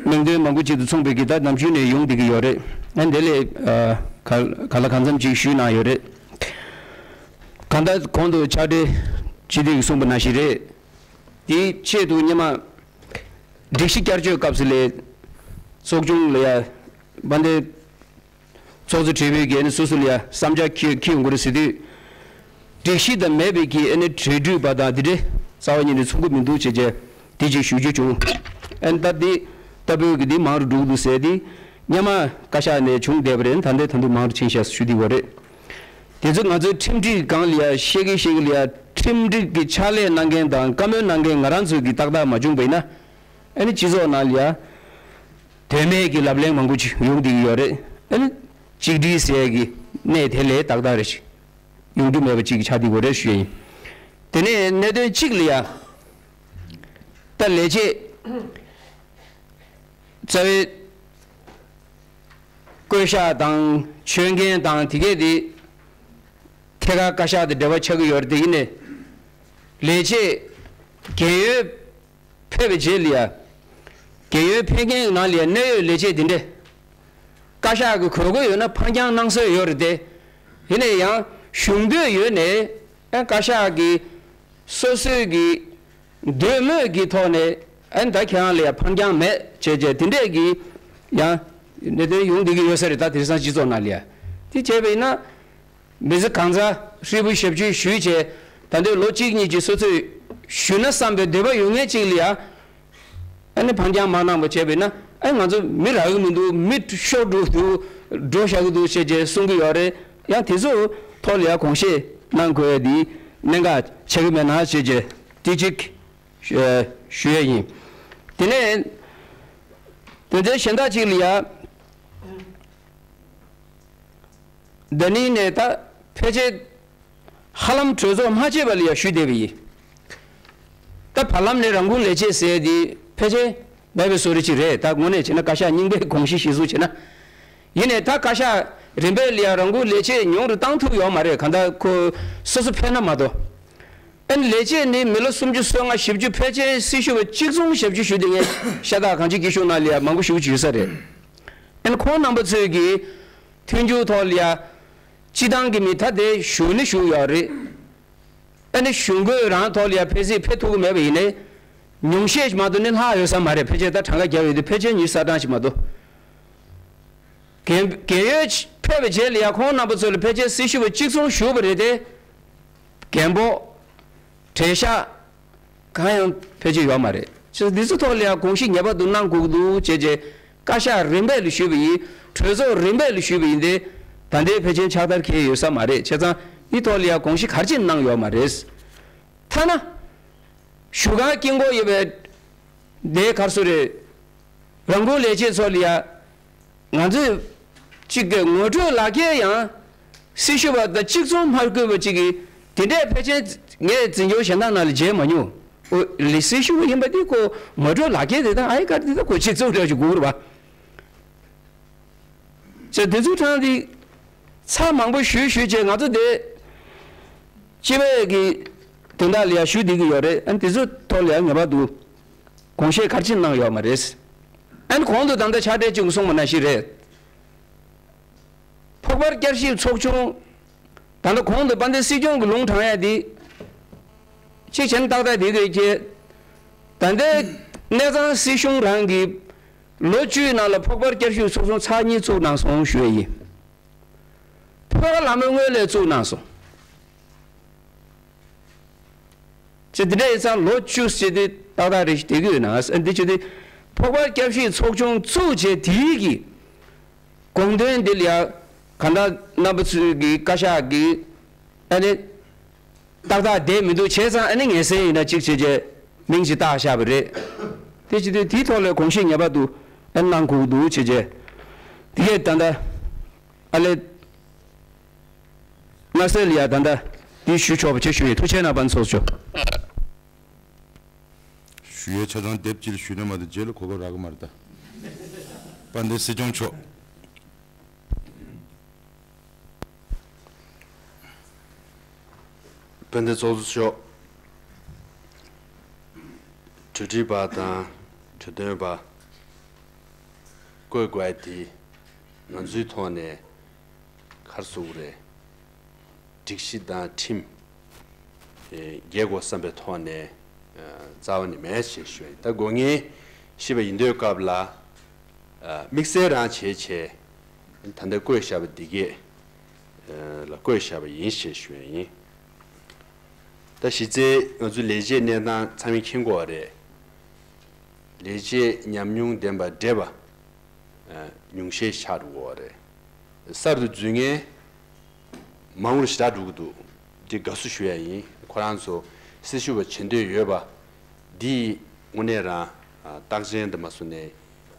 མིང་དོན་མང་པོ་ཅིག་ཏུ་མཚུངས་པའི་གི་ད་ནམ་རྒྱུན་ནས་ཡོང་བསྡད་ཀྱི་ཡོད་རེད། ཨ་འདི་ལས་ཨ་ག་ག་ལ་གང་འཚམ་ཅིག་ཞུས་གནང་ཡོད་རེད། གང་ལྟར་གོང་དུ་ཕྱག་སྦྲེལ་སྤྱི་འཐུས་ཀྱིས་གསུངས་པ་ནང་བཞིན་རེད། དེའི་ཆེད་དུ་སྔོན་མ་སྒྲིག་གཞི་བསྐྱར་བཅོས་སྐབས་སུ་ལས་ཚོགས་ཆུང་ལ་ཡ་དཔལ་ལྡན་ཚོགས་གཙོ་སྦྲེལ་པོས་གལ་ནི་སོ་སོ་ལ་ཡ་བསམ་འཆར་འཁྱེར་འཁྱེར་ཡོང་གི་རེད་ཟེར་དུས། སྒྲིག་གཞི་དང་མེད་པའི་གི་ཨ་ནི་གྲོས་བསྡུར་བ་དང་འདི་འདྲའི་རྩ་བ་ཉིད་ནས་མཚུངས་ཀྱི་མི་འདུག་ཅེས་བྱས་འདི་ཅིག་ཞུ་རྒྱུ་བྱུང་། ཨ་ནི་ད་འདི་ལྟ་བུའི་གི་འདི་མང་རུ་འགྲོ་གི་འདུག་ཟེར་ཏེ་སྔོན་མ་བཀའ་ཤག་ནས་བྱུང་བསྡད་པ་རེད། ད་ལྟའི་ད་དུང་མང་རུ་ཕྱིན་ཤག་ཞུ་བསྡད་པ་རེད། དེ་ཚོ་ང་ཚོའི་ཁྲིམས་སྒྲིག་སྒང་ལ་ཡ་བཤད་གི་བཤད་གི་ལ་ཡ་ཁྲིམས་སྒྲིག་གི་ཕྱག་ལས་གནང་མཁན་དང་བཀའ་མོལ་གནང་མཁན་ང་རང་ཚོ་གི་ཏག་ཏག་མ་བྱུང་པ་ཡིན་ན་ཨ་ནི་སྤྱི་ཚོགས་ནང་ལ་ཡ། དོན་མེད་ཀྱི་ལབ་གླེང་མང་པོ་ཅིག་ཡོང་བསྡད་ཀྱི་ཡོད་རེད། ཨ་ནི་གཅིག་སྒྲིལ་ཟེར་གྱི་གནས་དེ་ལས་ཏག་ཏག་རེ་ཞིག་ཡོང་རྒྱུ་མེད་པ་ཅིག་ཆགས་བསྡད་ཀྱི་ཡོད་རེད་ཞུ་ཡ་ཡིན། དེ་ནས་གནད་དོན་གཅིག་ལ་ཡ། ད་ལས་བྱེད་རྩ་བའི་བསྐོ་གཞག་དང་ཆོད་མཁན་དང་དེ་གས་དེ་ཐད་ཀར་བཀའ་ཤག་དང་འབྲེལ་བ་ཆགས་ཀྱི་ཡོད་རེད། དེ་ཡིན་ནའི་ལས་བྱེད་རྒན་ཡོལ། ཕེབས་པའི་རྗེས་ལ་ཡ། རྒས་ཡོལ་ཕེབས་མཁན་ནང་ལ་ཡ་གནད་ཡོད་ལས་བྱེད་འདི་འདྲས། བཀའ་ཤག་གི་དགོས་མཁོ་ཡོད་ན་ཕར་འགྱངས་གནང་སྲོལ་ཡོད་རེད་དེ། ཡིན་ན་ཡང་གཞུང་འབྲེལ་ཡོད་ནས་ཨ་བཀའ་ཤག་གི་སོ་སོའི་གི་འདོད་མོས་ཀྱི་ཐོག་ནས་ཨ་ད་ཁྱེད་རང་ལ་ཡ་ཕར་འགྱངས་མེད་བྱས་བྱས་དེ་འདྲས་ཀྱི་ཡང་གནད་དོན་ཡོང་བསྡད་ཀྱི་ཡོད་ས་རེད། ད་དེང་སང་སྤྱི་ཚོགས་ནང་ལ་ཡ་དེ་བྱས་པ་ཡིན་ན། མི་ཚེ་གང་ཚ་ཧྲིལ་པོ་ཞབས་ཕྱི་ཞུས་བྱས་ད་འདོད་ལོ་གཅིག་གཉིས་ཀྱི་སོ་སོས་ཞུས་ན་བསམ་པའི་འདོད་པ་ཡོད་མཁན་གཅིག་ལ་ཡ། ཨ་ནི་ཕར་འགྱངས་མ་གནང་བ་བྱས་པས་ན་ཨ་ང་ཚོ་མི་རག་གི་མི་འདུག་མི་ཤོར་འགྲོ་འདུག་འགྲོ་བཞག་གི་འདུག་ཅེས་ཅེས་གསུང་གི་ཡོད་རེད། ཡང་དེ་ཚོ་ཐོག་ལ་ཡང་དགོངས་བཞེས་གནང་དགོས་ཡ་འདི་གནད་འགག་ཆགས་ཀྱི་མེད་ན་ཅེས་ཅེས་དེ་གཅིག་ཞུ་ཡ་ཡིན། དེ་ནས་དོན་ཚན་གཞན་དག་ཅིག་ལ་ཡ། ད་ནི་ནས་ད་ཕལ་ཆེར་ཧ་ལམ་གྲོས་ཚོགས་མ་བྱས་པ་ལ་ཡང་ཞུས་བསྡད་པ་ཡིན། ད་བར་ལམ་ནས་རང་ཁུངས་ལས་བྱེད་ཟེར་དེ་ཕལ་ཆེར་མེད་པའི་བཟོ་འདྲ་ཅིག་རེད། ད་དངོས་གནས་བྱས་ན་བཀའ་ཤག་རྙིང་པའི་དགོངས་གཞི་གཞིར་བཟུང་བྱས་ན། ཡིན་ནའི་ད་བཀའ་ཤག་རིམ་པས་ལ་ཡང་རང་ཁུངས་ལས་བྱེད་ཉུང་རུ་བཏང་ཐུབ་ཡོད་མ་རེད། གང་ལྟར་ཁོ་སོ་སོ་ཕེབས་ན་མ་གཏོགས། ཨན་ལས་བྱེད་ནི་མི་ལོ་སུམ་ཅུ་སོ་ལྔ་བཞི་བཅུ་ཕལ་ཆེར་སྲི་ཞུ་བ་གཅིག་མཚུངས་ཞབས་ཕྱི་ཞུ་བསྡད་མཁན་ཤ་སྟག་གངས་སྐྱིད་སྐྱིད་གཤོངས་ནང་ལ་ཡང་མང་པོ་ཞེ་པོ་ཅིག་ཡོད་ས་རེད། ཨན་ཁོང་རྣམ་པ་ཚོས་ཀྱི་མཐུན་འགྱུར་ཐོག་ལ་ཡ་སྤྱི་བཏང་གི་མི་ད་དེ་ཞུ་ནི་ཞུ་ཡོད་རེད། ཨ་ནི་གཞུང་སྒོས་རང་ཐོག་ལ་ཡ་ཕེབས་སྲིད་ཕེབས་ཐུབ་ཀྱི་མེད་པ་ཡིན་ནའི་ཉུང་ཤས་ཤིག་མ་གཏོགས་ནི་ལྷག་ཡོད་ས་མ་རེད། ཕལ་ཆེར་ད་གྲངས་ཀ་བརྒྱབ་ཡོད་དུས་ཕལ་ཆེར་ཉི་ཤུ་རྩ་གྲངས་ཤིག་མ་གཏོགས། རྒན་རྒན་ཡོལ་ཕེབས་པའི་རྗེས་ལ་ཡ་ཁོང་རྣམ་པ་ཚོ་ལ་ཕལ་ཆེར་སྲི་ཞུ་བ་གཅིག་མཚུངས་ཞུས་པ་རེད་དེ། རྒན་པོ། གྲས་ཤག་གང་ཡང་ཕལ་ཆེར་ཡོད་མ་རེད། ཅེས་འདི་ཚོ་ཐོག་ལ་ཡང་དགོངས་གཞི་ངེས་པར་དུ་གནང་དགོས་ཀྱི་འདུག་ཅེས་བྱས། བཀའ་ཤག་རིམ་པས་ལ་ཞུས་པ་ཡིན། གྲོས་ཚོགས་རིམ་པས་ལ་ཞུས་པ་ཡིན་ཏེ། ད་ལྟའི་ཕལ་ཆེར་ཕྱག་བསྟར་ཁེལ་ཡོད་ས་མ་རེད། བྱས་ཙང་འདི་ཐོག་ལ་ཡང་དགོངས་གཞི་ག་རེ་བྱས་གནང་ཡོད་མ་རེད། ཐ་ན། ཞུ་ཁང་དཀྱིལ་འཁོར་ཡོད་པའི་སྡེ་གར་སུ་རེད། རང་ཁུངས་ལས་བྱེད་ཚོ་ལ་ཡ། ང་ཚོས་གཅིག་གི་ངོ་སྤྲོད་ལག་འཁྱེར་ཡང་སྲི་ཞུ་བ་དང་གཅིག་མཚུངས་མ་དགོས་པ་གཅིག་གིས་དེ་འདྲའི་ཕལ་ཆེར་ངས་འཛིན་སྐྱོང་གཞན་དག་ནང་ལ་མཇལ་མ་མྱོང་། ཨོ་ལི་སྲི་ཞུ་བ་ཡིན་པ་འདི་ཁོ་ངོ་སྤྲོད་ལག་འཁྱེར་དེ་དང་ཨའི་ཀར་དེ་དང་ཁོ་གཅིག་མཚུངས་འདྲ་ཞིག་དགོས་རེད་པ། ཅེས་དེ་ཚོའི་གྲངས་དེ་ཚར་མང་པོ་ཞུས་ཞུས་བྱས་ང་ཚོ་དེ་སྤྱི་པའི་གི་དོན་དག་ལ་ཡང་ཞུ་བསྡད་ཀྱི་ཡོད་རེད། ཨ་ནི་དེ་ཚོའི་ཐོག་ལ་ཡང་ངེས་པར་དུ་དགོངས་བཞེས་ག་རེ་བྱས་གནང་ཡོད་མ་རེད། ཨ་ནི་གོང་དུ་ད་ལྟ་ཕྱག་སྦྲེལ་གཅིག་གིས་གསུངས་པ་ནང་བཞིན་རེད། ཕོགས་པར་བསྐྱར་ཞིབ་ཚོགས་ཆུང་། ད་ལྟ་གོང་དུ་དཔལ་ལྡན་སྲིད་སྐྱོང་གི་ལུང་དྲངས་ཡ་དེ། གཅིག་བྱས་ན་ཏག་ཏག་དེ་གས་ཀྱི། ད་ལྟའི་གནས་ཚང་སྲིད་གཞུང་རང་གི་ལོ་བཅུའི་ནང་ལ་ཕོགས་པར་བསྐྱར་ཞིབ་ཚོགས་ཆུང་ཚར་གཉིས་བཙུགས་གནང་སོང་ཞུ་ཡ་ཡིན། ཕོ་བྲང་ལྷ་མོའི་ངོས་ལ་བཙུགས་གནང་སོང་། ཅེས་དེ་འདྲ་ཡིན་ཙང་ལོ་བཅུ་ཟེར་དུས་ཏག་ཏག་རེ་ཞིག་བསྡད་ཀྱི་ཡོད་ན་ཨ་འདི་བྱེད་དུས་ཕོགས་པར་བསྐྱར་ཞིབ་ཚོགས་ཆུང་བཙུགས་བྱས་དེའི་གི་དགོངས་དོན་འདི་ལ་ཡ་གང་ལྟར་རྣམ་པ་ཚོའི་གི་བཀའ་ཤག་གི་ཨ་ནི་ཏག་ཏག་བསྡད་མི་འདུག་བྱས་ཙང་ཨ་ནི་ངལ་གསོ་ཡིན་ན་གཅིག་བྱས་རྗེས་མིང་ཅིག་བཏགས་བཞག་པ་རེད། དེ་བྱེད་དུས་དེའི་ཐོག་ལ་དགོངས་བཞེས་ངེས་པར་དུ་ཨ་ནི་གནང་དགོས་ཀྱི་འདུག་བྱས་རྗེས་དེ་གས་ད་ལྟ་ཨ་ལས། མངའ་སེར་ལ་ཡ་ད་ལྟ་འདི་ཞུ་ཆོག་པ་ཅིག་ཞུ་ཡི། ཐུགས་རྗེ་གནང་། དཔལ་ཚོགས་གཙོ། ཞུ་ཡའི་ཆ་ཚང་དེབ་ཅིག་ལ་ཞུས་ན་མ་གཏོགས་རྗེས་ལ་གོ་སྐབས་རག་གི་མ་རེད་ད། དཔལ་ལྡན་སྲིད་སྐྱོང་མཆོག། དཔལ་ལྡན་ཚོགས་གཙོ་མཆོག། གྲོས་ཁྲིད་པ་དང་གྲོས་སྟོན་པ། བཀོད་དགོས་དེ་ང་ཚོའི་ཐོག་ནས་ག་རེ་ཟེར་དགོས་རེད། སྒྲིག་གཞི་དང་ཁྲིམས་འགལ་དགོས་བསམ་པའི་ཐོག་ནས་རྩ་བ་ནས་མེད་ཅེས་ཞུ་ཡ་ཡིན། ད་དགོས་ངེས་ཤེས་པ་ཡིན་དུས་སྐབས་ལ་དམིགས་བསལ་རང་བྱས་བྱས་ད་ལྟ་བཀོད་བཞག་པ་འདི་གས་ལ་བཀོད་བཞག་པ་ཡིན་ཞེས་ཞུ་ཡ་ཡིན། ད་གཞི་རྩའི་ང་ཚོའི་ལས་བྱེད་གནས་སྟངས་ཚང་མས་མཁྱེན་གྱི་ཡོད་རེད། ལས་བྱེད་ཉམས་མྱོང་ལྡན་པ་བགྲེས་པ་ཉུང་ཤས་ཆགས་འགྲོ་གི་ཡོད་རེད། གསར་དུ་འཛུལ་མཁན་མང་པོ་ཞེ་དྲག་འགྲོ་གི་འདུག་འདི་དགའ་བསུ་ཞུ་ཡ་ཡིན། ཁོ་རང་ཚོ་སྲི་ཞུ་བ་བྱེད་འདོད་ཡོད་པ་འདི་དངོས་གནས་རང་རྟགས་ཅན་དུ་མ་སོང་ནས་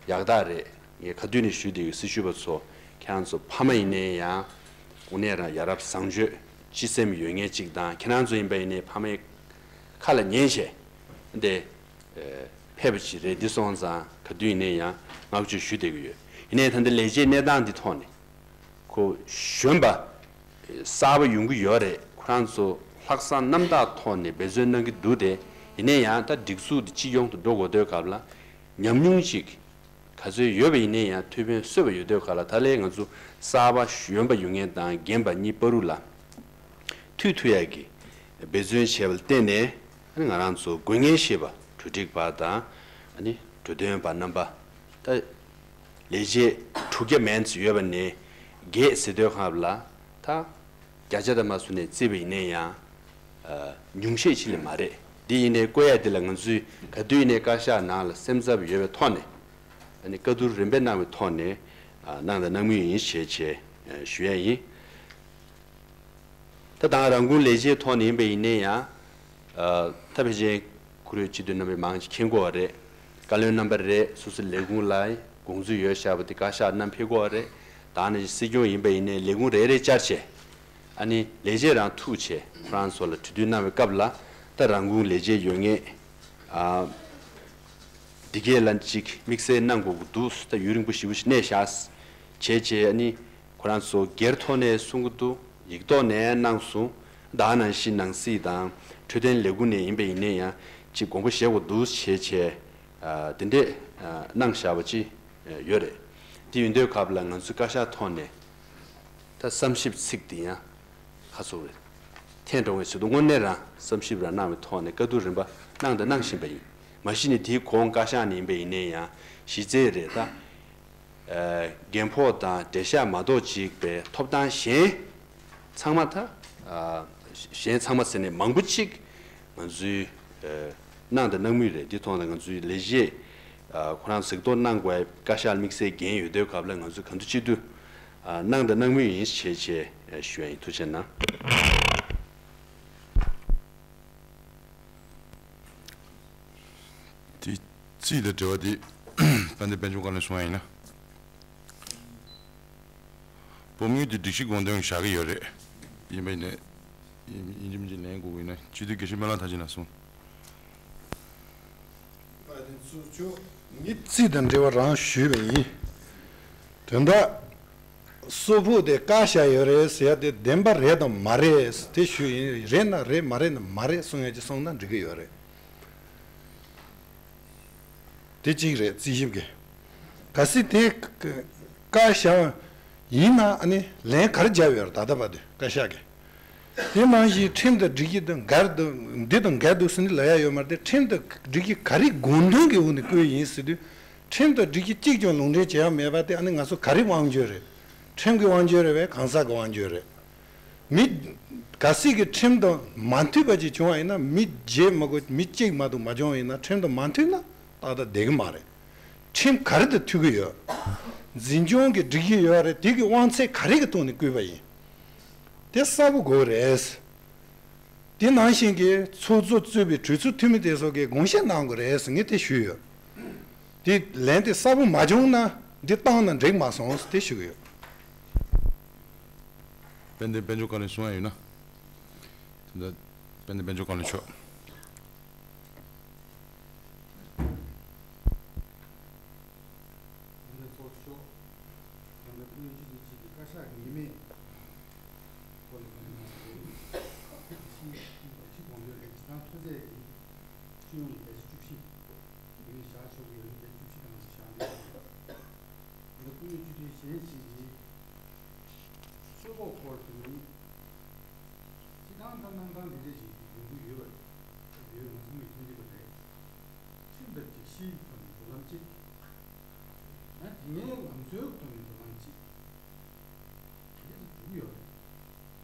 ཡག་རྟགས་རེད། ངས་ག་དུས་ནས་ཞུས་བསྡད་ཡོད། སྲི་ཞུ་བ་ཚོ་ཁྱེད་རང་ཚོ་ཕ་མ་ཡིན་ནའི་ཡང་དངོས་གནས་རང་ཡ་རབས་བཟང་སྤྱོད་སྤྱི་སེམས་ཡོད་མཁན་ཅིག་དང་། ཁྱེད་རང་ཚོ་ཡིན་པ་ཡིན་ནའི་ཕ་མའི་ཁ་ལ་ཉན་བྱས་འདི་ཕེབས་པ་ཅིག་རེད། འདི་སོང་ཙང་ག་དུས་ཡིན་ནའི་ཡང་བསྔགས་བརྗོད་ཞུ་བསྡད་ཀྱི་ཡོད། ཡིན་ནའི་ད་ལྟ་ལས་བྱེད་གནས་སྟངས་འདི་ཐོག་ནས་ཁོ་གཞོན་པ་གསར་པ་ཡོང་གི་ཡོད་རེད། ཁོ་རང་ཚོ་ལྷག་བསམ་རྣམ་དག་ཐོག་ནས་འབད་བརྩོན་གནང་གི་འདུག་སྟེ། ཡིན་ན་ཡང་ད་སྒྲིག་འཛུགས་འདི་སྤྱི་ཡོངས་དུ་འགྲོ་དགོས་དུས་སྐབས་ལ་ཉམས་མྱོང་ཅིག་ག་ཚོད་ཡོད་པ་ཡིན་ན་ཡང་ཐུགས་ཕན་གསོས་པ་ཡོད་དུས་སྐབས་ལ་ད་ལན་ང་ཚོ་གསར་པ་ཡོང་པ་ཡོང་མཁན་དང་རྒན་པ་གཉིས་བར་དུ་ལ་མཐུད་ཐུབ་ཡག་གི་འབད་བརྩོན་བྱས་པ་ལ་བརྟེན་ནས་ཨ་ནི་ང་རང་ཚོ་དགོས་ངེས་ཤེས་པ་གྲོས་སྒྲིག་པ་དང་ཨ་ནི་གྲོས་སྟོན་པ་རྣམ་པ་ད་ལས་བྱེད་དྲུག་བརྒྱ་མན་ཙམ་ཡོད་པ་ནས་བརྒྱད་ཟེར་དུས་སྐབས་ལ་ད། བརྒྱ་ཆ་དང་མ་སུ་ནས་བརྩིས་པ་ཡིན་ན་ཡང་། ཉུང་ཤས་ཅིག་ལས་མ་རེད། འདི་ཡིན་ནའི་བཀོད་ཡ་འདི་ལ་ང་ཚོས་ག་དུས་ཡིན་ནའི་བཀའ་ཤག་ནང་ལ་སེམས་འཚབ་ཡོད་པའི་ཐོག་ནས། ཨ་ནི་བཀའ་བསྡུར་རིམ་པས་གནང་བའི་ཐོག་ནས་གནང་དང་གནང་མུས་ཡིན་ཞེས་བྱས་ཞུ་ཡ་ཡིན། ད་དང་རང་ཁུངས་ལས་བྱེད་ཐོག་ནས་ཡིན་པ་ཡིན་ན་ཡང་། ད་ཕལ་ཆེར་ཁོ་རའི་སྤྱི་འཐུས་རྣམ་པས་མང་ཆེ་མཁྱེན་གྱི་ཡོད་རེད། བཀའ་བློན་རྣམ་པ་རེད། སོ་སོའི་ལས་ཁུངས་ལ་དགོངས་ཚུལ་ཡོད་བཞག་པ་དེ་བཀའ་ཤག་བསྣམས་ཕེབས་ཀྱི་ཡོད་རེད། ད་ནི་སྲིད་སྐྱོང་ཡིན་པ་ཡིན་ནའི་ལས་ཁུངས་རེ་རེ་བཅར་བྱས། ཨ་ནི་ལས་བྱེད་རང་ཐུག་བྱས་ཁོ་རང་ཚོ་ལ་གྲོས་བསྡུར་གནང་བའི་སྐབས་ལ་ད་རང་ཁུངས་ལས་བྱེད་ཡོད་ངེས། ཨ། འདི་གས་ལ་ཅིག་དམིགས་བསལ་གནང་དགོས་ཀྱི་འདུག་ད་ཡུན་རིང་པོ་ཞེ་པོ་ཞིག་གནས་བཞག་བྱས་བྱས་ཨ་ནི། ཁོ་རང་ཚོ་སྒེར་ཐོག་ནས་གསུང་གི་འདུག་ཡིག་ཐོག་ནས་གནང་སོང་། ད་ནང་བཞིན་ནང་སྲིད་དང་འཕྲོད་བསྟེན་ལས་ཁུངས་ནས་ཡིན་པ་ཡིན་ན་ཡང་ཅིག་དགོངས་པ་བཞེས་དགོས་འདུག་བྱས་བྱས། དེ་འདྲས་གནང་བཞག་པ་ཅིག་ཡོད་རེད། དེ་ཡིན་དུས་སྐབས་ལ་ང་ཚོའི་བཀའ་ཤག་ཐོག་ནས་ད་བསམ་ཞིབ་ཚིག་དེ་ཡང་ཁ་ཚོ་རེད། འཐེན་འགྲོ་བའི་ཆེད་དུ་དངོས་གནས་རང་བསམ་ཞིབ་རང་གནང་བའི་ཐོག་ནས་བཀའ་བསྡུར་རིམ་པ་གནང་དང་གནང་བཞིན་པ་ཡིན། མ་གཞི་ནས་དེའི་གོང་བཀའ་ཤག་ནས་ཡིན་པ་ཡིན་ན་ཡང་གཞི་རྩའི་རེད་ད། རྒན་ཕོགས་དང་འགྲེལ་བཤད་མ་གཏོགས་ཅིག་པའི་ཐོབ་ཐང་གཞན་ཚང་མ་ད། གཞན་ཚང་མ་ཟེར་ནས་མང་པོ་ཅིག་ང་ཚོའི་གནང་དང་གནང་མུས་རེད། འདི་ཐོག་ནས་ང་ཚོའི་ལས་བྱེད་ཁོ་རང་གཟིགས་རྟོག་གནང་དགོས་བཀའ་ཤག་དམིགས་བསལ་འགན་ཡོད་དུས་སྐབས་ལ་ང་ཚོས་གང་ཐུབ་ཅི་ཐུབ་གནང་དང་གནང་མུས་ཡིན་ཞེས་བྱས་ཞུ་ཡ་ཡིན། ཐུགས་རྗེ་གནང་། དེ་རྩིས་དང་འབྲེལ་བ་དེ་དཔལ་ལྡན་དཔལ་འབྱོར་བཀའ་བློན་གསུང་ཡ་ཡིན་ན། སྤོམ་ཡུལ་དེ་སྒྲིག་གཞི་དགོངས་དོན་བཞག་གི་ཡོད་རེད། ཡིན་པ་ཡིན་ནས་ཡིན་ཡིན་གཅིག་མིན་གཅིག་ལེན་དགོས་ཀྱི་ཡིན་ན་སྤྱི་འཐུས་དགེ་བཤེས་སྨོན་ལམ་མཐར་ཕྱིན་ལགས་གསུངས། ངས་རྩིས་དང་འབྲེལ་བ་རང་ཞུས་པ་ཡིན། དོན་དག་གསོལ་ཕོགས་དེ་བཀའ་བཞག་ཡོད་རེད་ཟེར་ཡ་དེ་བདེན་པ་རེད་དང་མ་རེད་དེ་ཞུས་ཡིན། རེད་ན་རེད་མ་རེད་ན་མ་རེད་གསུང་ཡ་ཅིག་གསུངས་ན་འགྲིག་གི་ཡོད་རེད། དེ་གཅིག་རེད། རྩིས་ཞིབ་ཀྱི་གལ་སྲིད་དེ་བཀའ་བཞག་ཡིན་ན་ཨ་ནི་ལན་ག་རེ་བརྒྱབ་ཡོད་རེད། ད་ལྟ་བར་དུ་བཀའ་ཤག་གིས་དེ་ནང་བཞིན་ཁྲིམས་དང་སྒྲིག་གཞི་དང་འགལ་འདུག་འདི་དང་འགལ་འདུག་ཟེར་ནས་ལབ་ཡ་ཡོད་མ་རེད་དེ། ཁྲིམས་དང་སྒྲིག་གཞི་ག་རེ་དགོངས་དོན་གྱི་འོག་ནས་བཀོད་ཡིན་ཟེར་དུས་ཁྲིམས་དང་སྒྲིག་གཞི་གཅིག་ཀྱང་ལུང་འདྲེན་བྱེད་ཡ་མེད་པ་དེ་ཨ་ནི་ང་ཚོ་ག་རེ་དབང་སྒྱུར་རེད། ཁྲིམས་ཀྱི་དབང་སྒྱུར་རེད་པས་གང་ཟག་གི་དབང་སྒྱུར་རེད། མི་གལ་སྲིད་ཀྱི་ཁྲིམས་དང་མ་མཐུན་པ་ཅིག་བྱུང་བ་ཡིན་ན་མི་བརྗེ་མི་དགོས། མི་གཅིག་མ་གཏོགས་མ་བྱུང་བ་ཡིན་ན་ཁྲིམས་དང་མ་མཐུན་ན་ཏག་ཏག་བསྡད་ཀྱི་མ་རེད། ཁྲིམས་ག་རེ་དང་མཐུན་གྱི་ཡོད། འཛིན་སྐྱོང་གི་སྒྲིག་གཞི་ཡོད་རེད། དེ་གི་དབང་ཚད་ག་རེ་གི་ཐོག་ནས་བཀོད་པ་ཡིན། དེ་གསལ་པོ་དགོས་རེད། དེ་ནང་བཞིན་གྱི་ཚོགས་གཙོ་གཙོས་པའི་གྲོས་ཚོགས་འཐུས་མི་དེ་ཚོ་གིས་དགོངས་བཞེས་གནང་དགོས་རེད་ཟེར་ངས་དེ་ཞུས་ཡོད། དེ་ལན་དེ་གསལ་པོ་མ་བྱུང་ན་འདི་བཏང་ན་འགྲིག་མ་སོང་ཟེར་དེ་ཞུ་གི་ཡོད། དཔལ་ལྡན་དཔལ་འབྱོར་བཀའ་བློན་གསུང་ཡ་ཡོད་ན། དེ་འདྲ་དཔལ་ལྡན་དཔལ་འབྱོར་བཀའ་བློན་མཆོག་ཨ་ནི་ཚོགས་གཙོ་མཆོག་ཨ་ནི་བཀའ་བློན་སྤྱི་འཐུས་གཅིག་གིས་བཀའ་ཤག་ངེས་མེད་སྐོར་ལ་གནང་གནང་སོང་། ཕྱི་ཕྱི་དགོངས་དོན་རེད། སྤྱི་བཏང་མཐོ་ཚད་ཀྱི་སྤྱི་ཡོངས་ཀྱི་བརྒྱ་ཆ་བཅུ་བཞི་ངས་བཞག་ཆོག་གི་ཡོད་ན་བརྒྱ་ཆ་བཅུ་བཞི་གནང་བཞག་ནས་ཨ་ནི་བཀའ་བློན་སྤྱི་འཐུས་གཞན་ཞིག་གིས་གསོལ་ཕོགས་སྐོར་དེ་ནི། སྤྱི་བཏང་ད་གནང་སྟངས་འདི་འདྲ་ཞིག་ཡོང་གི་ཡོད་པ་རེད། ཡོད། ང་ཚོ་མི་མཐུན་གྱི་པ་རེད། ཁྲིམས་དང་སྒྲིག་གཞིའི་ཐོག་ནས་འགྲོ་ལམ་གཅིག་ཡང་དེ་སྔའི་ལམ་སྲོལ་ཐོག་ནས་འགྲོ་ལམ་གཅིག་འདི་འགྲོ་གི་ཡོད་རེད།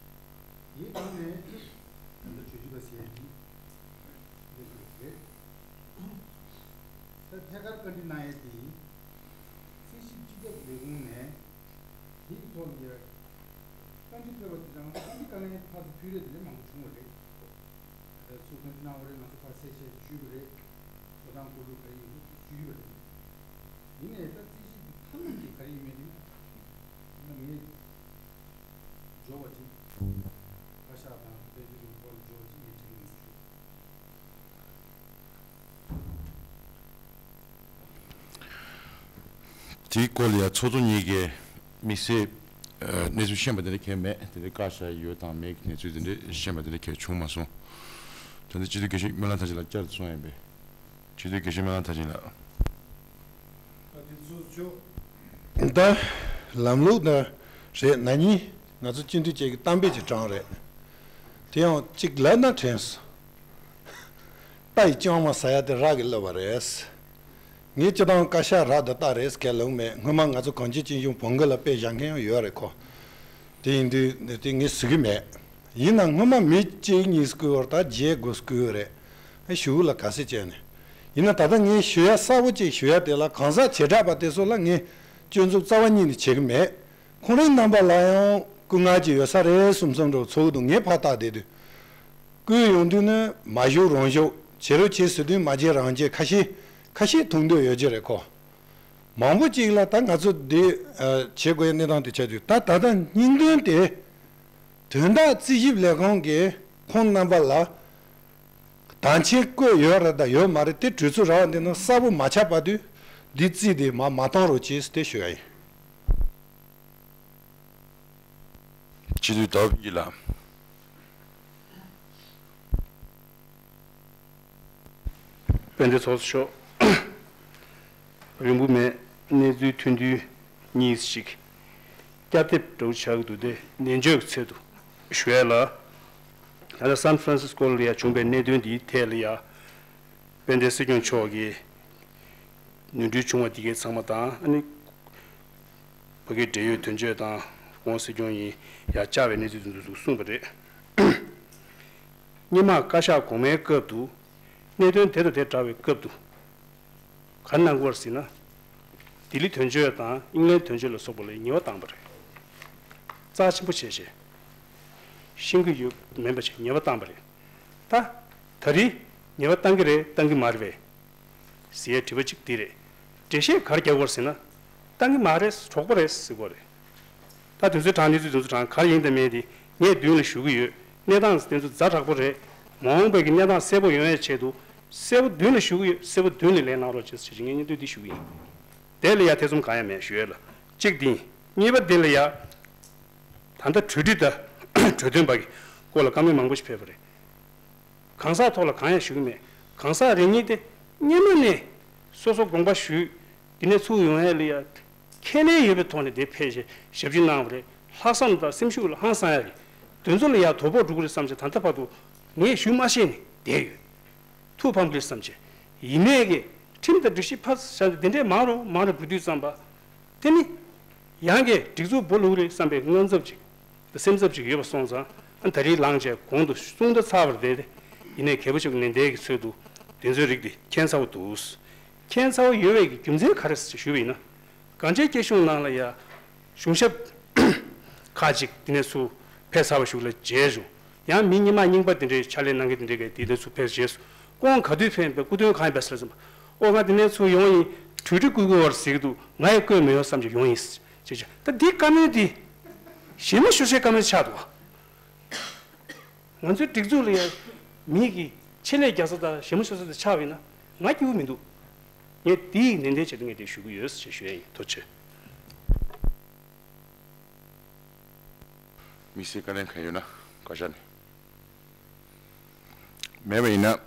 དེའི་སྒང་ནས་ད་ལྟ་གྲོས་ཞིབ་པ་ཟེར་ཡ་འདི་འདི་རེད། ད་ཐད་ཀར་བཀའ་འདྲི་གནང་ཡ་དེ་རྩིས་ཞིབ་སྤྱི་ཁྱབ་ལས་ཁུངས་ནས། དེའི་ཐོག་ལ་བཀའ་འདྲི་ཕེབས་པ་དེ་དང་བཀའ་འདྲི་དཀའ་ངལ་ཕར་ཚུར་ཕུད་རེས་དེ་འདྲ་མང་པོ་བྱུང་བ་རེད། ད་ཚུར་བཀའ་འདྲི་གནང་བ་རེད། ང་ཚོ་ཕར་གསལ་བཤད་ཞུས་པ་རེད། ཐོབ་ཐང་སྐོར་ལུགས་ག་རེ་ཡིན་ཞུས་པ་རེད། ཡིན་ནའི་ད་རྩིས་ཞིབ་ཀྱི་མཐའ་མ་དེ་ག་རེ་ཡིན་མིན་དེ་ང་ངས་འབྱོར་བ་ཅིག་བཀའ་ཤག་དང་དཔལ་འབྱོར་གྱི་སྐོར་ལ་འབྱོར་བ་ཅིག་ངས་དྲན་གྱི་མི་འདུག་དེའི་སྐོར་ལ་ཡང་ཚོགས་གཙོ་གཉིས་ཀས་དམིགས་བསལ་གནས་ཚུལ་ཤེས་པ་དེ་འདྲ་གང་ཡང་མེད། དེ་འདྲའི་བཀའ་ཤག་ཡོད་དང་མེད་ཀྱི་གནས་ཚུལ་དེ་འདྲ་ཤེས་པ་དེ་འདྲ་གང་ཡང་བྱུང་མ་སོང་། ད་ལྟ་སྤྱི་འཐུས་དགེ་བཤེས་སྨོན་ལམ་མཐར་ཕྱིན་ལགས་བསྐྱར་དུ་གསུང་ཡིན་པས། སྤྱི་འཐུས་དགེ་བཤེས་སྨོན་ལམ་མཐར་ཕྱིན་ལགས། ད་ལམ་ལུགས་དང་རེད། ན་ནིང་ང་ཚོ་སྤྱི་འཐུས་བཅས་ཀྱི་གཏམ་དཔེ་ཅིག་དྲངས་རེད། དེ་ཡང་གཅིག་ལབ་ན་དྲན་སོང་། རྟ་ཡི་རྐྱང་མ་ཟ་ཡ་དེ་རག་གིས་བསླབས་པ་རེད། ངས་སྤྱི་བཏང་བཀའ་ཤག་རག་དང་རྟ་རེད་ཟེར་མཁན་ལབ་མེད། སྔོན་མ་ང་ཚོ་གངས་ཅན་སྐྱིད་གཤོངས་བོད་མགོ་ལ་དཔེ་བཞག་མཁན་ཡང་ཡོད་རེད་ཁོ། དེ་ཡིན་དུས་དེ་ངས་ཟེར་གི་མེད། ཡིན་ན་སྔོན་མ་མི་གཅིག་གཉིས་བསྐོས་པ་དང་བརྒྱད་དགུ་བསྐོས་པ་རེད། ཨ་ཞུ་ལ་ག་ཚོད་བྱས་ནས། ཡིན་ན་ད་ལྟ་ངས་ཞུ་ཡ་གསལ་པོ་གཅིག་ཞུ་ཡ་དེ་ལ་གང་ཟག་བྱེ་བྲག་པ་དེ་ཚོ་ལ་ངས་སྐྱོན་འཛུགས་རྩ་བ་ཉིད་ནས་བྱེད་གི་མེད། ཁོང་རང་རྣམ་པ་ལ་ཡང་སྐུ་ངལ་གྱི་ཡོད་ས་རེད་བསམ་བསམ་འགྲོ་ཚོགས་འདུ་ངས་ཕར་བལྟས་བསྡད་དུས། སྐུའི་ཡོང་དུས་ནི་མ་བཞུགས་རང་བཞུགས་བྱེད་རོགས་བྱེད་ཟེར་དུས་མ་བྱེད་རང་བྱེད་ཁ་ཤས་ཁ་ཤས་མཐོང་འདོད་ཡོད་ཀྱི་རེད་ཁོ། མང་པོ་ཅིག་ལ་ད་ང་ཚོ་འདི་བྱེད་དགོས་ཡ་གནས་སྟངས་དེ་ཆགས་དུས་ད་ད་ལྟ་སྙིང་དོན་དེ། དོན་དག་རྩིས་ཞིབ་ལས་ཁང་གིས་ཁོང་རྣམ་པ་ལ་དང་ཆེན་བསྐོས་ཡོད་རེད་དང་ཡོད་མ་རེད་དེ་གྲོས་ཚོགས་ར་བ་འདི་ནང་གསལ་པོ་མ་ཆགས་བར་དུ་འདི་རྩིས་དེ་མ་མ་བཏང་རོགས་བྱེད་ཟེར་དེ་ཞུ་ཡ་ཡིན། སྤྱི་འཐུས་ཟླ་བ་ཕུན་སྐྱིད་ལགས། དཔལ་ལྡན་ཚོགས་གཙོ་མཆོག་རིང་པོ་མེད། གནས་ཚུལ་ཐུང་ཐུང་གཉིས་ཤིག་བསྐྱར་དེབ་འདྲ་བོ་ཆགས་ཀྱི་འདུག་སྟེ་ནན་བརྗོད་ཀྱི་ཚུལ་དུ་ཞུ་ཡ་ལ། ད་ལྟ་སན་ཧྥ་རན་སིས་ཀོ་ལ་ཡ་བྱུང་བའི་གནད་དོན་འདིའི་ཐད་ལ་ཡ། དཔལ་ལྡན་སྲིད་སྐྱོང་མཆོག་གིས་ནོར་འཁྲུལ་བྱུང་བ་འདི་གའི་ཚང་མ་དང་ཨ་ནི། ཕ་གིའི་འབྲེལ་ཡོད་དོན་གཅོད་དང་ཁོང་སྲིད་སྐྱོང་ཡིན་ཡ་བཅར་བའི་གནས་ཚུལ་དེ་ཚོ་གསུངས་པ་རེད། སྔོན་མ་བཀའ་ཤག་གོང་མའི་སྐབས་སུ་གནད་དོན་དེ་དང་དེ་འདྲ་བའི་སྐབས་སུ་ག་རེ་གནང་དགོས་རེད་ཟེར་ན། ལྡི་ལི་དོན་གཅོད་དང་ཨིང་ལན་དོན་གཅོད་ལ་སོགས་པ་ལ་ཉེས་པ་བཏང་པ་རེད། རྩ་ཆེན་པོ་བྱས་བྱས། ཤེས་ཀྱི་ཡོད་མིན་པ་བྱས་ཉེས་པ་བཏང་པ་རེད། ད་ད་རེས་ཉེས་པ་བཏང་གི་རེད་བཏང་གི་མ་རེད་པས། ཟེར་ཡའི་དྲི་བ་གཅིག་འདི་རེད། འགྲེལ་བཤད་ག་རེ་རྒྱག་དགོས་རེད་ཟེར་ན། བཏང་གི་མ་རེད་གྲོགས་པོ་རེད་ཟེར་དགོས་རེད། ད་དུས་ཚོད་དྲང་གནས་ཚུལ་དུས་ཚོད་དྲང་ག་རེ་ཡིན་དང་མིན་དེ་ངས་མདུན་ལ་ཞུ་གི་ཡོད། གནས་སྟངས་དེ་ཚོ་ཛ་དྲག་པོ་རེད། མ་འོངས་པའི་གི་གནས་སྟངས་གསལ་པོ་ཡོང་ཡའི་ཆེད་དུ་གསལ་པོ་མདུན་ལ་ཞུ་གི་ཡོད། གསལ་པོ་མདུན་ལ་ལན་གནང་རོགས་བྱེད་ཟེར་བྱས་སྙན་སྒྲོན་འདི་ཞུ་གི་ཡིན། དེ་ལ་ཡ་ཐེ་ཚོམ་གང་ཡང་མེད་ཞུ་ཡས་ལ་གཅིག་འདི་ཡིན། གཉིས་པ་འདི་ལ་ཡ། ད་ལྟ་གྲོས་སྒྲིག་དང་གྲོས་དོན་པ་གི་སྐོར་ལ་བཀའ་མོལ་མང་པོ་ཞིག་ཕེབས་པ་རེད། གང་ཟག་ཐོག་ལ་གང་ཡང་ཞུ་གི་མེད། གང་ཟག་རེ་གཉིས་དེ་སྔོན་མ་ནས་སོ་སོ་དགོངས་པ་ཞུས། འདི་ནས་ཚུར་ཡོང་ཡས་ལ་ཡ། ཁས་ལེན་ཡོད་པའི་ཐོག་ནས་དེ་ཕེབས་ཞེས་ཞབས་ཕྱི་གནང་བ་རེད། ལྷག་བསམ་དང་སེམས་ཤུགས་ལ་ཧང་སང་ཡ་རེད། དེ་ཚོ་ལ་ཡ་དོ་ཕོག་འགྲོ་གི་རེད་བསམ་བྱས་ད་ལྟ་བར་དུ་ངས་ཞུ་མ་ཤེས་ནས་བསྡད་ཡོད། ཐུགས་ཕམ་གི་རེད་བསམ་བྱས། ཡིན་ནའི་གི་ཁྲིམས་དང་སྒྲིག་གཞི་ཕར་བཞག་ནས་དེ་འདྲས་མང་རུ་མང་རུ་འགྲོ་དུས་ཙམ་པ། དེ་ནི། ཡང་གི་སྒྲིག་འཛུགས་སྦོ་ལུག་རེད་བསམ་པའི་དངངས་འཚབ་ཅིག་དང་སེམས་འཚབ་ཅིག་ཡོད་པ་སོང་ཙང་ཨ་ད་རེས་ལངས་བྱས་གོང་དུ་གསུང་ད་ཚར་བ་རེད་དེ། ཡིན་ནའི་གལ་པོ་ཆེ་བ་ནན་ཏན་གྱི་ཚུལ་དུ་དེ་ཚོའི་རིགས་དེ་མཁྱེན་ཚར་བ་འདུག་མཁྱེན་ཚར་བ་ཡོད་པའི་གི་རྒྱུ་མཚན་ག་རེ་ཞུས་པ་ཡིན་ན། གངས་ཅན་སྐྱིད་གཤོངས་ནང་ལ་ཡ་གཞུང་ཞབས་ཁག་ཅིག་དེ་ནས་ཚུར་ཕེབས་ཚར་བ་ཞིག་ལ་མཇལ་བྱུང་། ཡང་མི་རྙིང་མ་རྙིང་པ་དེ་འདྲའི་ཕྱག་ལས་གནང་མཁན་དེ་འདྲའི་གི་དེ་ནས་ཚུར་ཕེབས་རྗེས་སུ་ཁོང་ག་དུས་ཕེབས་པའི་སྐུ་མདུན་གང་ཡིན་པ་ཟེར་ཙམ་པ། ཨོ་ང་དེ་ནས་ཚུར་ཡོང་ཡིན། གྲོས་སྒྲིག་བསྐུལ་དགོས་པར་ཟེར་གི་འདུག་ང་ཡི་བསྐོས་མི་ཡོང་བསམ་གྱི་ཡོང་ཡིན་ཟེར་བྱས། ད་འདི་བཀའ་མོལ་འདི་ཞེ་མ་ཞུ་སའི་བཀའ་མོལ་ཆགས་འདུག་ང་ཚོའི་སྒྲིག་འཛུགས་ལ་ཡང་མི་གི་ཆེད་ལས་རྒྱག་ས་དང་ཞེ་མ་ཞུ་ས་དེ་ཆགས་པ་ཡིན་ན་ང་སྐྱིད་པོ་མི་འདུག་ངས་འདི་ཡི་ནན་ཏན་བྱས་ཏེ་ངས་དེ་ཞུ་གི་ཡོད་ཟེར་ཞུ་ཡ་ཡིན། ཐུགས་རྗེ་ཆེ། དམིགས་བསལ་བཀའ་ལན་གང་ཡོད་ན་བཀའ་ཤག་ནས། མེད་པ་ཡིན་ན་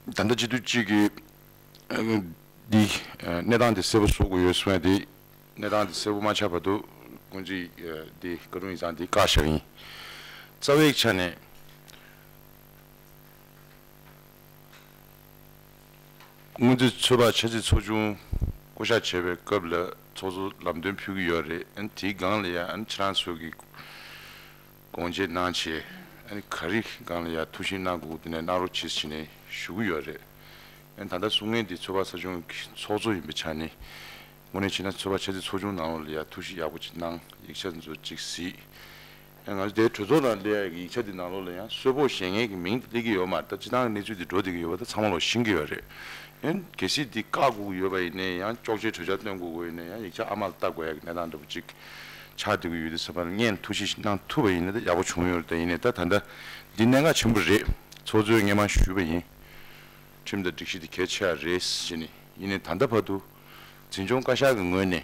ད་ལྟ་སྤྱི་འཐུས་གཅིག་གིས་འདི་གནས་སྟངས་དེ་གསལ་པོ་བཟོ་དགོས་ཡོད་གསུང་ཡ་དེ། གནས་སྟངས་དེ་གསལ་པོ་མ་ཆགས་བར་དུ་སྔོན་རྩིས་འདི་བཀའ་དྲུང་ཡིག་ཚང་འདི་བཀག་བཞག་ཡིན། རྩ་བའི་ཆ་ནས་སྔོན་རྩིས་ཚོད་དཔག་ཆ་རྩིས་ཚོགས་ཆུང་བསྐོ་གཞག་བྱས་པའི་སྐབས་ལ་ཚོགས་གཙོ་ལམ་སྟོན་ཕུལ་གྱི་ཡོད་རེད། ཨ་ནི་དེའི་སྒང་ལ་ཡང་ཨ་ནི་ཁྱེད་རང་ཚོ་གི་དགོངས་བཞེས་གནང་བྱས་ཨ་ནི་ག་རེ་སྒང་ལ་ཡང་ཐུགས་ཞིབ་གནང་དགོས་དེ་ནས་གནང་རོགས་བྱེད་ཟེར་ནས་ཞུ་གི་ཡོད་རེད། ཨ་ནི་ད་ལྟ་གསུང་མཁན་འདི་ཚོད་དཔག་ཚོགས་ཆུང་གི་ཚོགས་གཙོ་ཡིན་པའི་ཆ་ནས་དངོས་གནས་བྱས་ན་ཚོད་དཔག་ཆ་རྩིས་ཚོགས་ཆུང་ནང་ལོགས་ལ་ཡང་ཐུགས་ཞིབ་ཡག་པོ་ཅིག་གནང་། ཡིག་ཆ་འདི་ཚོ་ཅིག་གཟིགས། ཨ་ང་ཚོ་དེའི་གྲོས་ཚོགས་ནང་སླེབས་ཡག་གི་ཡིག་ཆ་འདི་ནང་ལོགས་ལ་ཡང་གསལ་པོ་ཞེ་ངེས་ཀྱི་མིང་དེ་སླེབས་ཀྱི་ཡོད་མ་རེད། ད་སྤྱིར་བཏང་གི་གནས་ཚུལ་འདི་འགྲོ་བསྡད་ཀྱི་ཡོད་པ་ད་ཚང་མ་ལོག་ཤེས་ཀྱི་ཡོད་རེད། ཨ་ནི་གལ་སྲིད་འདི་བཀག་དགོས་ཀྱི་ཡོད་པ་ཡིན་ནའི་ཡང་ཅོག་ཙེའི་གྲོས་འཆར་བཏོན་དགོས་ཀྱི་ཡོད་ནའི་ཡང་ཡིག་ཆ་ཨ་མ་ལ་ལྟ་དགོས་ཡག་གི་གནས་སྟངས་འདྲ་པོ་ཅིག་ཆགས་བསྡད་ཀྱི་ཡོད་དུས་ཙམ་པ་ལ་ངས་ཐུགས་ཞིབ་གནང་ཐུབ་པ་ཡིན་ན་ད་ཡག་པོ་བྱུང་ཡོད་རེད། ད་ཡིན་ནའི་ད་ད་ལྟ་འདི་གནད་འགག་ཆེན་པོ་རེད། ཚོགས་གཙོས་སྔོན་མ་ཞུས་པ་ཡིན། ཁྲིམས་དང་སྒྲིག་གཞི་འདི་གལ་ཆེ་བ་རེད་ཟེར་ནས། ཡིན་ནའི་ད་ལྟ་བར་དུ་འཛིན་སྐྱོང་བཀའ་ཤག་གི་ངོས་ནས་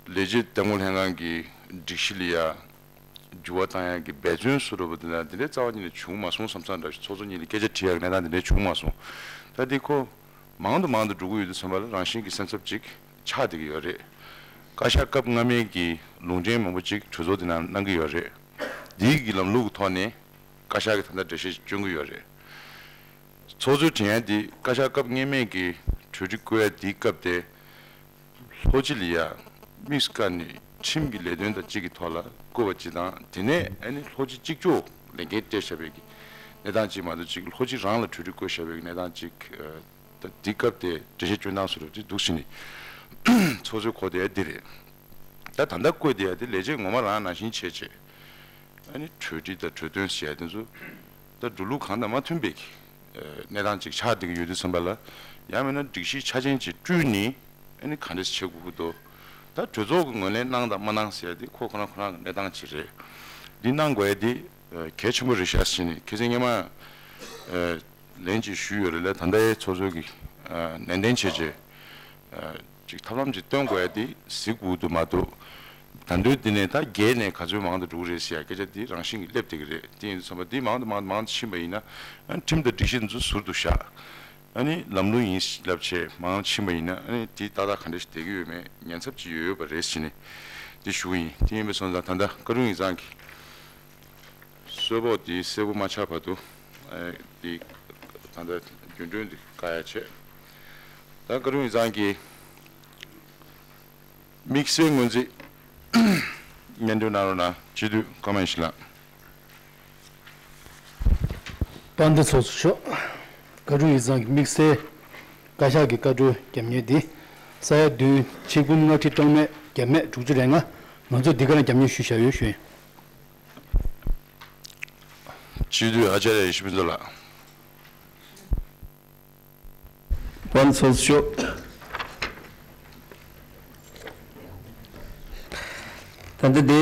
ལས་བྱེད་གཏན་འཁོར་ལྷན་ཁང་གི་སྒྲིག་གཞི་ལ་ཡ་ འགྱུར་བ་བཏང་ཡག་གི་འབད་བརྩོན་བཟོ་འདྲ་པོ་དེ་འདྲ་དེ་འདྲའི་རྩ་བ་ཉིད་ནས་བྱུང་མ་སོང་བསམ་བསམ་འདྲ་ཞིག་ཚོགས་གཙོ་གཉིས་ལ་སྐད་ཆ་དྲི་ཡག་གི་གནས་སྟངས་དེ་འདྲ་བྱུང་མ་སོང་། ད་འདི་ཁོ་མང་དུ་མང་དུ་འགྲོ་གི་ཡོད་དུས་ཙམ་པ་ལ་རང་བཞིན་གྱི་སེམས་འཚབ་ཅིག་ཆགས་བསྡད་ཀྱི་ཡོད་རེད། བཀའ་ཤག་སྐབས་སྔ་མའི་གི་ལུང་འདྲེན་མང་པོ་ཅིག་གྲོས་ཚོགས་དེ་ནང་གནང་གི་ཡོད་རེད། འདིའི་གི་ལམ་ལུགས་ཀྱི་ཐོག་ནས་བཀའ་ཤག་གིས་ད་ལྟ་འགྲེལ་བཤད་ཅིག་སྐྱོན་གྱི་ཡོད་རེད། ཚོགས་གཙོས་དྲན་ཡག་འདི་བཀའ་ཤག་སྐབས་སྔོན་མའི་གི་གྲོས་འགྲིག་བཀོད་ཡག་འདིའི་སྐབས་དེ། ལྷོ་སྤྱི་ལ་ཡ་དམིགས་སུ་བཀར་ནས་ཁྲིམས་ཀྱི་ལས་དོན་དང་གཅིག་གི་ཐོག་ལ་བཀོད་པ་ཅིག་དང་། དེ་ནས་ཨ་ནི་ལྷོ་སྤྱི་གཅིག་ལྕོགས་ལས་འགན་སྤྲད་བཞག་པའི་གི་གནས་སྟངས་ཅིག་མ་གཏོགས་ཅིག་ལྷོ་སྤྱི་རང་ལ་གྲོས་འགྲིག་བཀོད་བཞག་པའི་གི་གནས་སྟངས་ཅིག་ཨ། ད་འདི་སྐབས་དེ་འགྲེལ་བཤད་སྐྱོན་སྟངས་བཟོ་འདྲ་ཅིག་འདུག་ཟེར་ནས་ཚོགས་གཙོས་གོ་བསྡད་ཡག་འདི་རེད། ད་ད་ལྟ་བཀོད་བསྡད་ཡག་འདི་ལས་བྱེད་ངོ་མ་རང་ནང་བཞིན་བྱས་བྱས། ཨ་ནི་གྲོས་འདྲི་དང་གྲོས་དོན་ཟེར་ཡ་དེ་ཚོ་ད་འགྲོ་ལུགས་གང་དང་མ་མཐུན་པའི་གི་གནས་སྟངས་ཅིག་ཆགས་བསྡད་ཀྱི་ཡོད་དུས་ཙམ་པ་ལ། ཡང་མིན་ན་སྒྲིག་གཞི་ཆ་ཅན་ཅིག་བསྐྲུན་ནས་ཨ་ནི་ག་འདྲས་བྱེད་དགོས་ཀྱི་འདུག་ད་གྲོས་ཚོགས་ཀྱིས་ངོས་ལེན་གནང་དང་མ་གནང་ཟེར་ཡ་དེ་ཁོ་ཁོ་རང་ཁོ་རང་གི་གནས་སྟངས་ཅིག་རེད། འདི་གནང་དགོས་ཡ་དེ་གལ་ཆེན་པོ་རེད་ཤག་ཟེར་ནས་ཁ་སང་སྔོན་མ་ལན་ཅིག་ཞུས་ཡོད་རེད་ལ། ད་ལྟའི་ཚོགས་གཙོ་གིས་ནན་ཏན་བྱས་བྱས། ཅིག་ཐབས་ལམ་ཅིག་སྟོན་དགོས་ཡ་དེ་གཟིགས་དགོས་འདུག་མ་གཏོགས། ད་དུང་འདི་ནས་ད་བརྒལ་ནས་ག་ཚོད་མང་དུ་འགྲོ་གི་རེད་ཟེར་ཡ་སྐད་ཆ་འདི་རང་བཞིན་གྱིས་སླེབས་བསྡད་ཀྱི་རེད། དེ་ཡིན་དུས་ཙམ་པ་འདི་མང་དུ་མང་དུ་མང་དུ་ཕྱིན་པ་ཡིན་ན། ཨ་ཁྲིམས་དང་སྒྲིག་གཞི་འདི་ཚོ་ཟུར་དུ་བཞག་ཨ་ནི་ལམ་ལུགས་ཡིན་ལབ་བྱས་མང་དུ་ཕྱིན་པ་ཡིན་ན། ཨ་ནི་དེ་ཏག་ཏག་ག་འདྲ་ཞིག་བསྡད་ཀྱི་ཡོད་མེད་ཉེན་ཚབས་ཅིག་ཡོད་ཡོད་པ་རེད་ཟེར་ནས་འདི་ཞུ་གི་ཡིན། དེ་ཡིན་པ་སོང་ཙང་ད་ལྟ་བཀའ་དྲུང་ཡིག་ཚང་གིས་གསལ་པོ་དེ་གསལ་པོ་མ་ཆགས་བར་དུ། ཨ་དེ་ད་ལྟ་རྒྱུན་གྲོན་དེ་བཀག་ཡ་བྱས། ད་བཀའ་དྲུང་ཡིག་ཚང་གིས་དམིགས་བསལ་སྔོན་རྩིས་སྙན་སྒྲོན་གནང་རོགས་གནང་། སྤྱི་འཐུས་ཀརྨ་ཡེ་ཤེས་ལགས། དཔལ་ལྡན་ཚོགས་གཙོ་མཆོག་བཀའ་དྲུང་ཡིག་ཚང་གི་དམིགས་བསལ་བཀའ་ཤག་གི་བཀའ་འཁྲོལ་རྒྱབ་གཉེར་འདི་ས་ཡ་བདུན་ཆིག་འབུམ་ལྔ་ཁྲི་གྲངས་མེད་བརྒྱ་མེད་དྲུག་ཅུ་རེ་ལྔ། ང་ཚོས་འདི་ག་རང་རྒྱབ་གཉེར་ཞུས་བཞག་ཡོད་ཞུ་ཡིན། སྤྱི་འཐུས་ཨ་ཅཱརྱ་ཡེ་ཤེས་ཕུན་ཚོགས་ལགས། དཔལ་ཚོགས་གཙོ་མཆོག་ད་ལྟ་དེ་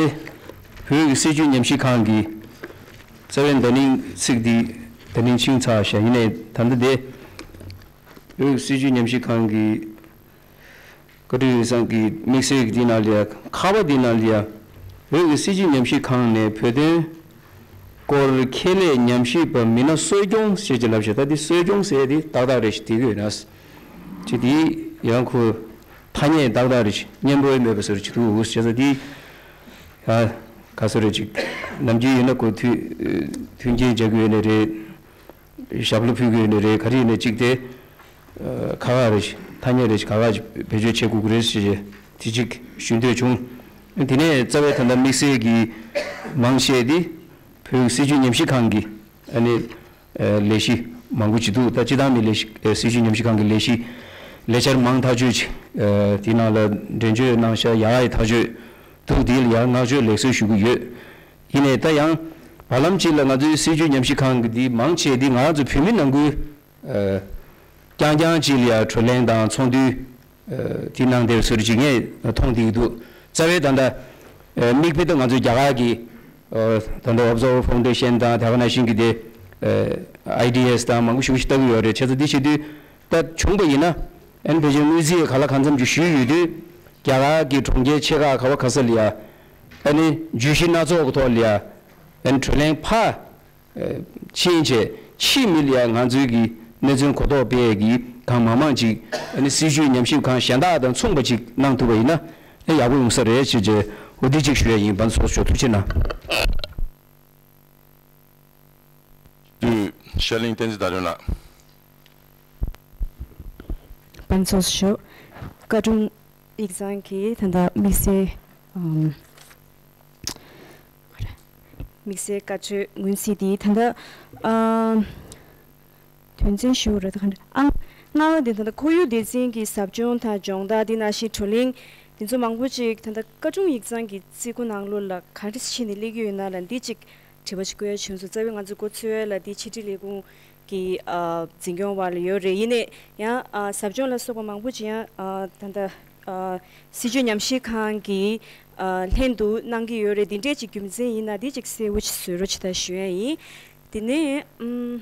བོད་ཀྱི་སྲིད་བྱུས་ཉམས་ཞིབ་ཁང་གི་རྩ་བའི་བརྡ་རྙིང་ཚིག་འདི་བརྡ་རྙིང་ཕྱིན་ཚར་ཤག་ཡིན་ནའི་ད་ལྟ་དེ་བོད་ཀྱི་སྲིད་བྱུས་ཉམས་ཞིབ་ཁང་གི་བཀའ་དྲུང་ཡིག་ཚང་གི་དམིགས་བསལ་གྱི་འདི་ནང་ལ་ཡ། ཁ་པ་འདི་ནང་ལ་ཡ། བོད་ཀྱི་སྲིད་བྱུས་ཉམས་ཞིབ་ཁང་ནས་བོད་དོན་སྐོར་ཁྱད་ལས་ཉམས་ཞིབ་པ་མི་སྣ་གསོ་སྐྱོང་ཞེས་ཀྱི་ལབ་ཞེས། ད་འདི་གསོ་སྐྱོང་ཟེར་འདི་ཏག་ཏག་རེད་ཞེས་འདི་གི་ཡོད་ན། ཅི་འདི་ཡང་ཁོ་ཐ་སྙད་ཏག་ཏག་རེད་ཞེས། སྙན་པོ་མེད་པ་བཟོ་རེད་ཅི་འདུག་ཟེར་ས་འདི། ཡ་ག་ཚོད་རེད་ཅིག་ནམ་རྒྱུན་ཡིན་ན་ཁོ་མཐུན་མཐུན་རྐྱེན་སྦྱར་གི་ཡོད་ནི་རེད། ཞབས་ལྷུ་ཕུལ་གྱི་ཡོད་ནི་རེད། ག་རེ་ཡིན་ནའི་གཅིག་དེ་ཁག་ཁག་རེ་ཐ་སྙད་རེ་ཁག་ཁག་བེད་སྤྱོད་བྱེད་དགོས་ཀྱི་རེད་ཞེས་དེ་གཅིག་ཞུ་འདོད་བྱུང་། དེ་ནས་རྩ་བའི་ད་ལྟ་དམིགས་བསལ་གྱི་མང་ཆེ་དེ་བོད་ཀྱི་སྲིད་བྱུས་ཉམས་ཞིབ་ཁང་གི་ཨ་ནི་ལས་གཞི་མང་པོ་ཅིག་འདུག་ད་སྤྱི་བཏང་ནས་ལས་གཞི་སྲིད་བྱུས་ཉམས་ཞིབ་ཁང་གི་ལས་གཞི་ལས་འཆར་མང་ཐག་ཆོད་ཅིག་དེའི་ནང་ལ་འགྲེམས་བརྗོད་གནང་ཤག་ཡག་ཡག་ཐག་ཆོད་འདུག་དེ་ལ་ཡང་བསྔགས་བརྗོད་ལེགས་གསོལ་ཞུ་གི་ཡོད། ཡིན་ནའི་ད་ཡང་བར་ལམ་གཅིག་ལ་ང་ཚོའི་སྲིད་བྱུས་ཉམས་ཞིབ་ཁང་གི་འདི་མང་ཆེ་འདི་ང་རང་ཚོ་བོད་མི་ནང་ཁུལ་རྐྱང་རྐྱང་གཅིག་ལ་ཡ་གྲོས་གླེང་དང་ཚོགས་འདུ་དེ་གནང་བསྡད་པའི་ཚོར་ཅིག་ངས་མཐོང་བསྡད་ཀྱི་འདུག་རྩ་བའི་ད་ལྟ་མིག་དཔེ་ད་ང་ཚོའི་རྒྱ་གར་གྱི་ད་ལྟ་Observer Foundation དང་དེ་ག་ནང་བཞིན་གྱི་དེ་ཨའི་ཌི་ཨེས་དང་མང་པོ་ཞེ་པོ་ཞིག་ལྟ་གི་ཡོད་རེད། བྱས་ཙང་འདི་བྱེད་དུས་ད་བྱུང་པ་ཡིན་ན་ཨན་ཕལ་ཆེར་དངུལ་རྩིས་ག་ལ་གང་འཚམ་ཅིག་ཞུས་ཡོད་དུས་རྒྱ་གར་གྱི་གྲོང་ཁྱེར་ཆེ་ཁག་ག་བ་ག་ས་ལ་ཡ། ཨ་ནི་བརྗོད་གཞི་སྣ་ཚོགས་ཀྱི་ཐོག་ལ་ཡ། ཨ་ནི་གྲོས་གླེང་ཕར་ཕྱིན་བྱས་ཕྱིའི་མི་ལ་ཡ་ང་ཚོའི་གི་གནས་ཚུལ་གོ་རྟོགས་སྤེལ་གྱི་གང་མང་མང་ཅིག་ཨ་ནི་སྲིད་བྱུས་ཉམས་ཞིབ་ཁང་གཞན་དག་དང་མཚུངས་པ་ཅིག་གནང་ཐུབ་པ་ཡིན་ན་ཨ་ཡག་པོ་ཡོང་ས་རེད་ཅེས་བྱས་འོ་འདི་གཅིག་ཞུ་ཡ་ཡིན། དཔལ་ཚོགས་གཙོ་ཐུགས་རྗེ་གནང་། དུས་ཤར་གླིང་བསྟན་འཛིན་ཟླ་སྒྲོན་ལགས། དཔལ་ཚོགས་གཙོ་མཆོག་བཀའ་དྲུང་ཡིག་ཚང་གི་ད་ལྟ་དམིགས་བསལ་ཨམ། དམིགས་བསལ་བཀའ་ཆོས་ངོས་འཛིན་དེ་ད་ལྟ་ཨམ། དོན་ཚན་ཞུ་རེད་ད་ག་འདྲ་ཨང་། ལྔ་པ་དེ་ད་ལྟ་ཁོར་ཡུག་སྡེ་ཚན་གྱི་ཟབ་སྦྱོང་དང་སྦྱོང་བརྡར་དེ་ནང་བཞིན་བགྲོ་གླེང་དེ་ཚོ་མང་པོ་ཅིག་ད་ལྟ་བཀའ་དྲུང་ཡིག་ཚང་གི་རྩིས་ཁོ་ནང་ལོགས་ལ་ག་རེ་བྱས་ནས་སླེབས་ཀྱི་ཡོད་ན་ལ་འདི་ཅིག་དྲི་བ་ཞིག་བཀོད་ཡ་བྱུང་སོང་། རྩ་བའི་ང་ཚོ་འགོ་ཚུགས་ཡ་ལ་འདི་ཕྱི་དྲིལ་ལས་ཁུངས་ཀྱི་ཨ་འཛིན་སྐྱོང་བར་ལ་ཡོད་རེད། ཡིན་ནའི་ཡང་ཨ་ཟབ་སྦྱོང་ལ་སོགས་པ་མང་པོ་ཅིག་ཡང་ཨ་ད་ལྟ་ཨ་སྲིད་བྱུས་ཉམས་ཞིབ་ཁང་གི་ཨ་ལྷན་དུ་གནང་གི་ཡོད་རེད། འདི་འདྲས་ཅིག་རྒྱུ་མཚན་ཡིན་ན་འདི་ཅིག་གསལ་བོ་ཅིག་བཟོ་རོགས་བྱེད་ད་ཞུ་ཡ་ཡིན། དེ་ནས་ཨམ།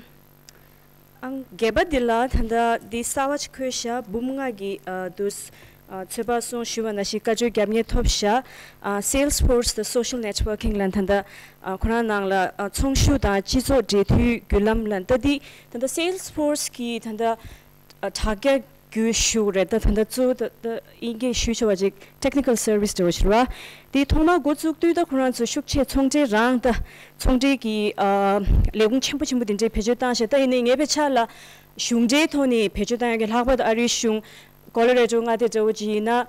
ཨང་བརྒྱད་པ་འདི་ལ་ད་ལྟ་འདི་གསར་བ་ཅིག་འཁོད་ཤག་འབུམ་ལྔ་གི་ཨ་དུས་ ཚོད་དཔག་སོང་ཞུས་པ་ནང་བཞིན་བཀའ་འཁྲོལ་རྒྱབ་ཉེས་ཐོབ་བཞག Salesforce དང་Social Networking ལ་ད་ལྟ་ཁོ་རང་ནང་ལ་ཚོང་ཞུགས་དང་སྤྱི་ཚོགས་འབྲེལ་མཐུད་བརྒྱུད་ལམ་ལ་ལྟ་དེ་ད་ལྟ་Salesforce གི་ད་ལྟ་དྲ་རྒྱ་བརྒྱུད་ཞུགས་རེད། ད་ད་ལྟ་གཙོ་བོ་ད་ད་དབྱིན་སྐད་ཞུས་ཆོག་པ་ཅིག་technical service འདྲ་བོ་ཞིག་རེད་བ། དེ་ཐོག་མར་འགོ་བཙུགས་དུས་ད་ཁོ་རང་ཚོ་ཤུགས་ཆེ་ཚོང་འབྲེལ་རང་ད་ཚོང་འབྲེལ་གྱི་ལས་ཁུངས་ཆེན་པོ་ཆེན་པོ་དེ་འདྲས་བེད་སྤྱོད་བཏང་ཤག་ད་ཡིན་ནའི་ངའི་དཔེ་ཆ་ལ་གཞུང་འབྲེལ་ཐོག་ནས་བེད་སྤྱོད་བཏང་ཡག་གི་ལྷག་པར་དུ་ཨ་རིའི་གཞུང་ཀོ་ལོ་རེ་ཌོ་མངའ་སྡེ་འདྲ་བོ་ཅིག་ཡིན་ན།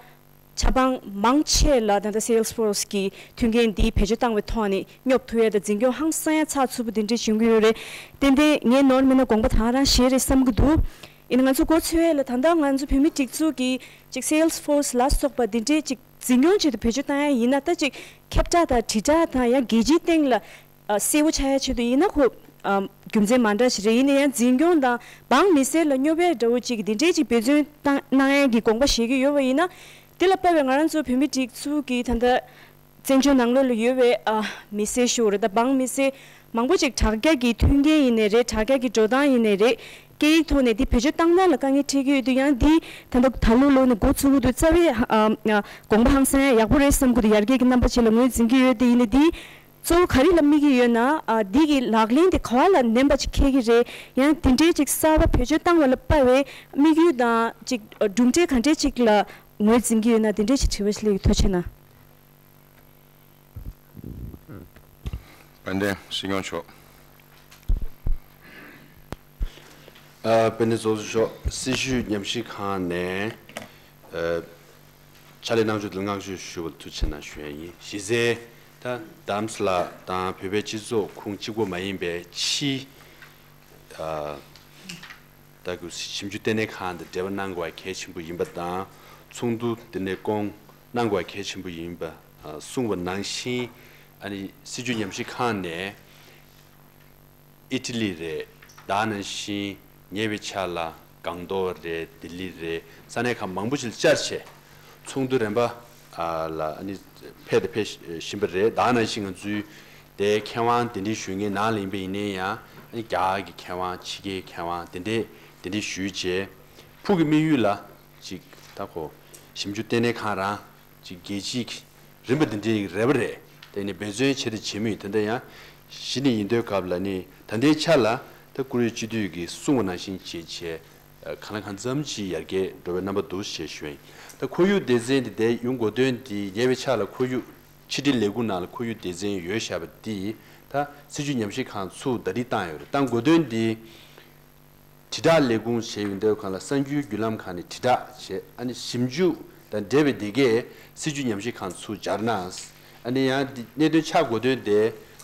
ཆབ་འབངས་མང་ཆེ་ལ་ད་ལྟ་Salesforce གི་མཐུན་རྐྱེན་འདི་བེད་སྤྱོད་བཏང་བའི་ཐོག་ནས་སྙོབ་ཐུབ་ཡ་དང་འཛིན་སྐྱོང་ཧང་སང་ཡ་ཚགས་ཚུད་པོ་འདི་འདྲས་བྱུང་གི་ཡོད་རེད། ཏན་ཏན་ངས་ནོར་མེད་ན་དགོངས་པ་དེ་རང་བཞེས་རེད་བསམ་གི་འདུག་ཡིན་ན་ང་ཚོ་མགོ་ཚོས་ཡ་ལ་ད་ལྟ་ང་ཚོ་བོད་མི་སྒྲིག་འཛུགས་ཀྱི་ཅིག་Salesforce ལ་སོགས་པ་འདི་འདྲས་ཅིག་འཛིན་སྐྱོང་ཆེད་དུ་བེད་སྤྱོད་བཏང་ཡ་ཡིན་ན་ད་ཅིག་ཁྱབ་བསྒྲགས་དང་དྲིལ་བསྒྲགས་དང་ཡང་རྒྱལ་སྤྱིའི་སྟེང་ལ་གསལ་པོ་ཆགས་ཡ་ཆེད་དུ་ཡིན་ན་ཁོ་རྒྱུ་མཚན་མ་འདྲ་ཞིག་རེད། ཡིན་ན་ཡང་འཛིན་སྐྱོང་དང་འབངས་མི་སེར་ལ་སྙོབ་ཡ་འདྲ་བོ་ཅིག་འདི་འདྲས་ཅིག་འབད་བརྩོན་བཏང་གནང་ཡ་གི་དགོངས་པ་བཞེས་ཀྱི་ཡོད་པ་ཡིན་ན། དེ་ལ་དཔག་པའི་ང་རང་ཚོ་བོད་མི་སྒྲིག་འཛུགས་ཀྱི་ད་ལྟ་བཙན་བྱོལ་ནང་ལོགས་ལ་ཡོད་པའི་ཨ་མི་སེར་ཞུ་རེད་ད་འབངས་མི་སེར་མང་པོ་ཅིག་དྲ་རྒྱ་གི་མཐུན་རྐྱེན་ཡིན་ནའི་རེད། དྲ་རྒྱ་གི་འགྲོ་སྟངས་ཡིན་ནའི་རེད། སྐད་ཡིག་ཐོག་ནས་འདི་བེད་སྤྱོད་བཏང་སྟངས་ལ་དཀའ་ངལ་འཕྲད་ཀྱི་ཡོད་དུས་ཡང་འདི་ད་ལྟ་ད་ལོ་ལོ་ནས་འགོ་ཚུགས་ཀྱི་འདུག་རྩ་བའི་ཨ་ཨ་དགོངས་པ་ཧང་སང་ཡག་པོ་རེད་བསམ་གྱི་འདུག་ཡར་རྒྱས་ཀྱི་རྣམ་པ་ཅིག་ལ་ངོས་འཛིན་གྱི་ཡོད་དེ་ཡིན་ནའི་འདི་གཙོ་བོ་ག་རེ་ལ་དམིགས་ཀྱི་ཡོད་ན་ཨ་འདི་གི་ལག་ལེན་དེ་ག་བ་ལ་ནན་པ་ཅིག་འཁེལ་གྱི་རེད། ཡང་འདི་འདྲའི་ཅིག་གསར་པ་བེད་སྤྱོད་བཏང་བ་ལ་དཔག་པའི་དམིགས་ཡུལ་དང་ཅིག་གྲུབ་འབྲས་ག་འདྲས་ཅིག་ལ་ངོས་འཛིན་གྱི་ཡོད་ན་དེ་འདྲས་ཅིག་དྲི་བ་ཞིག་སླེབས་ཀྱི་ཐུགས་རྗེ་གནང་། དཔལ་ལྡན་སྲིད་སྐྱོང་མཆོག་ཨ། དཔལ་ལྡན་ཚོགས་གཙོ་མཆོག་སྲིད་བྱུས་ཉམས་ཞིབ་ཁང་ནས་ཨ་ཕྱག་ལས་གནང་ཕྱོགས་དེ་ལ་བསྔགས་བརྗོད་ཞུ་བར་ཐུགས་རྗེ་གནང་ཞུ་ཡ་ཡིན། གཞི་རྩའི་ད་རྡ་རམ་ས་ལ་དང་བོད་པའི་སྤྱི་ཚོགས་ཁོངས་གཅིག་པོ་མ་ཡིན་པའི་ཕྱིའི་ཨ་ད་གི་ཞིབ་འཇུག་ལྟེ་གནས་ཁང་དང་འབྲེལ་བ་གནང་དགོས་པ་གལ་ཆེན་པོ་ཡིན་པ་དང་ཚོགས་འདུ་དེ་ནས་སྐོང་གནང་དགོས་པ་གལ་ཆེན་པོ་ཡིན་པ་གསུངས་པ་ནང་བཞིན། ཨ་ནི་སྲིད་བྱུས་ཉམས་ཞིབ་ཁང་ནས་ཨི་ཊ་ལི་རེད། ད་ནང་བཞིན་ཉེ་བའི་ཆར་ལ་སྒང་ཏོག་རེད། ལྡི་ལི་རེད། ས་གནས་ཁག་མང་པོ་ཞིག་ལ་བཅར་བྱས་ཚོགས་འདུ་རིམ་པ་ལ་ཨ་ནི་ཕེབས་དང་ཕེབས་བཞིན་པ་རེད། ད་ནང་བཞིན་ང་ཚོའི་དེའི་མཁས་དབང་གདན་འདྲེན་ཞུ་མཁན་ནང་ལ་ཡིན་པ་ཡིན་ནའི་ཡང་ཨ་ནི་རྒྱ་གར་གྱི་མཁས་དབང་ཕྱི་རྒྱལ་མཁས་དབང་དེ་འདྲས་གདན་འདྲེན་ཞུས་བྱས་ཕུགས་ཀྱི་དམིགས་ཡུལ་ལ་ཅིག་ད་ཁོ་ཞིབ་འཇུག་ལྟེ་གནས་ཁང་རང་ཅིག་རྒྱལ་སྤྱིའི་རིམ་པ་འདི་འདྲའི་རེ་བ་རེད། དེ་ནི་འབད་བརྩོན་བྱེད་དང་བྱེད་མུས་ད་ལྟ་ཡང་གཞི་ནས་ཡིན་དུས་སྐབས་ལ་ནི་ད་ལྟའི་ཆ་ལ་ད་ཀུ་རེ་སྤྱི་འཐུས་ཀྱིས་གསུངས་པ་ནང་བཞིན་བྱས་བྱས་གང་ལ་གང་འཚམ་ཅིག་ཡར་རྒྱས་འགྲོ་བའི་རྣམ་པ་འདུག་ཞེས་ཞུ་ཡིན། ད་ཁོར་ཡུག་སྡེ་ཚན་འདི་འདྲའི་ཡོང་དགོས་དོན་འདི་ཉེ་བའི་ཆ་ལ་ཁོར་ཡུག་ཕྱི་དྲིལ་ལས་ཁུངས་ནང་ལ་ཁོར་ཡུག་སྡེ་ཚན་ཡོད་བཞག་པ་འདི་ད་སྲིད་བྱུས་ཉམས་ཞིབ་ཁང་ཚུགས་ད་རེས་བཏང་ཡོད་རེད། བཏང་དགོས་དོན་འདི། དྲིལ་བསྒྲགས་ལས་ཁུངས་བྱས་ཡོང་དུས་གང་ལ་གསར་འགྱུར་བརྒྱུད་ལམ་ཁག་ནས་དྲིལ་བསྒྲགས་བྱས། ཨ་ནི་ཞིབ་འཇུག་དང་འབྲེལ་བའི་དེ་གས་སྲིད་བྱུས་ཉམས་ཞིབ་ཁང་ཚུར་སྦྱར་ན། ཨ་ནི་ཡང་འདི་གནད་དོན་ཆགས་དགོས་དོན་དེ་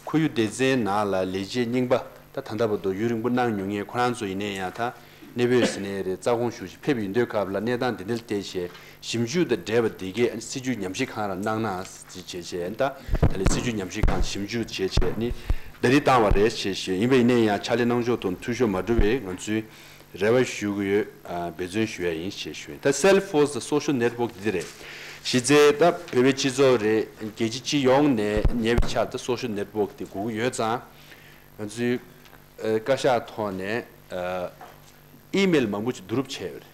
ཁོར་ཡུག་སྡེ་ཚན་ནང་ལ་ལས་བྱེད་རྙིང་པ་ད་ད་ལྟ་བར་དུ་ཡུན་རིང་པོ་གནང་མྱོང་མཁན་ཁོ་རང་ཚོ་ཡིན་ནའི་ཡང་ད་གནས་སྤོས་ཟེར་ནའི་རེད། རྩ་དགོངས་ཞུ་ཞིག་ཕེབས་ཡོང་དུས་སྐབས་ལ་གནས་སྟངས་དེ་འདྲ་ལ་བལྟས་བྱས་ཞིབ་འཇུག་དང་འབྲེལ་བ་དེ་གས་ཨ་ནི་སྲིད་བྱུས་ཉམས་ཞིབ་ཁང་རང་གནང་ན། ཅིག་བྱས་བྱས་ད་ད་ལས་སྲིད་བྱུས་ཉམས་ཞིབ་ཁང་ཞིབ་འཇུག་བྱས་བྱས་ནི་ད་རེས་བཏང་བ་རེད་ཞེས་ཞུས། ཡིན་པ་ཡིན་ན་ཡང་ཕྱག་ལས་གནང་ཕྱོགས་དང་འཐུས་ཤོར་མ་འགྲོ་བའི་ང་ཚོའི་རེ་བ་ཞུ་གི་ཡོད། ཨ་འབད་བརྩོན་ཞུ་ཡ་ཡིན་ཞེས་ཞུས། ད་Salesforce དང་Social Network དེ་རེད། གཞི་རྩའི་ད་བོད་པའི་སྤྱི་ཚོགས་རེད། རྒྱལ་སྤྱི་སྤྱི་ཡོངས་ནས་ཉེ་བའི་ཆར་ད་Social Network དེ་དགོས་ཀྱི་ཡོད་ཙང་ང་ཚོའི་ཨ་བཀའ་ཤག་ཐོག་ནས་ཨ་ཨི་མེལ་མང་པོ་ཅིག་བསྡུ་རུབ་བྱས་ཡོད་རེད།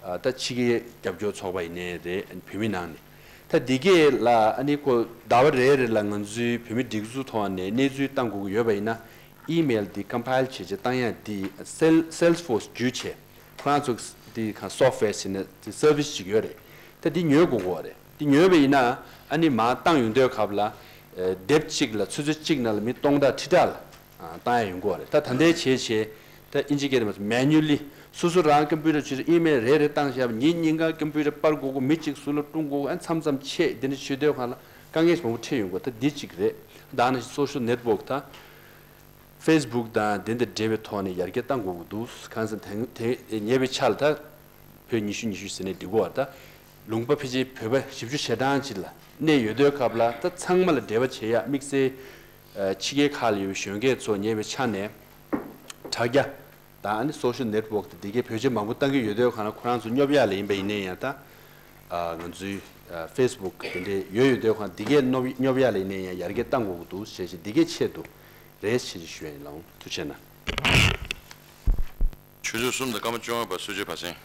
ཨ་ད་ཕྱི་རྒྱལ་རྒྱབ་སྐྱོར་ཚོགས་པ་ཡིན་ནའི་རེད། བོད་མི་ནང་ནས་ད་འདི་གས་ལ་ཨ་ནི་ཁོ་ཟླ་བ་རེ་རེ་ལ་ང་ཚོའི་བོད་མི་སྒྲིག་འཛུགས་ཐོག་ནས་གནས་ཚུལ་བཏང་དགོས་ཀྱི་ཡོད་པ་ཡིན་ན་ཨི་མེལ་འདི་ཀམ་པའིལ་བྱས་བྱས་བཏང་ཡ་འདི་Sale- Salesforce བརྒྱུད་བྱས་ཁོ་རང་ཚོ་འདི་གང་software ཟེར་ན་འདི་service ཅིག་ཡོད་རེད། ད་འདི་ཉོ་དགོས་ཀྱི་ཡོད་རེད། འདི་ཉོས་པ་ཡིན་ན་ཨ་ནི་མར་བཏང་ཡོང་དུས་སྐབས་ལ་ཨ་དེབ་གཅིག་ལ་ཆུ་ཚོད་གཅིག་ནང་ལ་མི་སྟོང་ཕྲག་ཁྲི་ཕྲག་ལ་ཨ་བཏང་ཡ་ཡོང་གི་ཡོད་རེད། ད་ད་ལྟའི་བྱས་བྱས་ད་ཨིན་ཇི་སྐད་དུ་མ་manually སོ་སོ་རང་ཀམ་པུ་ཊར་བྱས་ཨི་མེལ་རེ་རེ་བཏང་བཞག་པ་ཉིན་ཉིན་གང་ཀམ་པུ་ཊར་སྤར་དགོས་དགོས། མི་གཅིག་ཟུར་ལ་སྤྲོད་དགོས་དགོས། ཨ་མཚམས་མཚམས་ཆད་དེ་འདྲ་བྱེད་དུས་སྒང་ལ་དཀའ་ངལ་མང་པོ་འཕྲད་ཡོང་གི་ཡོད། ད་འདི་གཅིག་རེད། ད་ནི་social network ད་Facebook དང་དེ་འདྲ་འབྲེལ་བའི་ཐོག་ནས་ཡར་རྒྱས་གཏང་དགོས་ཀྱི་འདུག་གང་ཟེར་ན་དེ་དེ་ཉེ་བའི་ཆར་ལ་ད་བོད་ཉི་ཤུ་ཉི་ཤུ་ཟེར་ནས་འགྲིག་གོ་བ། ད་ལུང་པ་ཕལ་ཆེར་བོད་པ་བཞི་བཅུ་ཞེ་གྲངས་ཅིག་ལ་གནས་ཡོད་དུས་སྐབས་ལ་ད་ཚང་མ་ལ་འབྲེལ་བ་བྱེད་ཡ་དམིགས་བསལ་ཕྱི་རྒྱལ་ཁག་ལ་ཡོད་པའི་གཞོན་སྐྱེས་ཚོ་ཉེ་བའི་ཆ་ནས་དྲ་རྒྱ་དང་ཨ་ནི་social network དེ་འདི་གའི་བེད་སྤྱོད་མང་པོ་བཏང་གི་ཡོད་དུས་སྒང་ལ་ཁོ་རང་ཚོ་སྙོབ་ཡ་ལ་ཡིན་པ་ཡིན་ནའི་ཡང་ད་ང་ཚོའི་Facebook དེ་འདྲའི་ཡོད་ཡོད་དུས་སྒང་འདི་གའི་སྙོབ་སྙོབ་ཡ་ལ་ཡིན་ནའི་ཡང་ཡར་རྒྱས་གཏང་དགོས་ཀྱི་འདུག་ཞེས་བྱས་འདི་གའི་ཆེད་དུ་རེད་ཞེས་ཞུ་ཡ་ཡིན། ལགས་འོང་། ཐུགས་རྗེ་གནང་། ཆུ་ཚོད་གསུམ་དང་སྐར་མ་བཅོ་ལྔ་བར་སྲོལ་རྒྱུན་ཕར་ཕྱིན།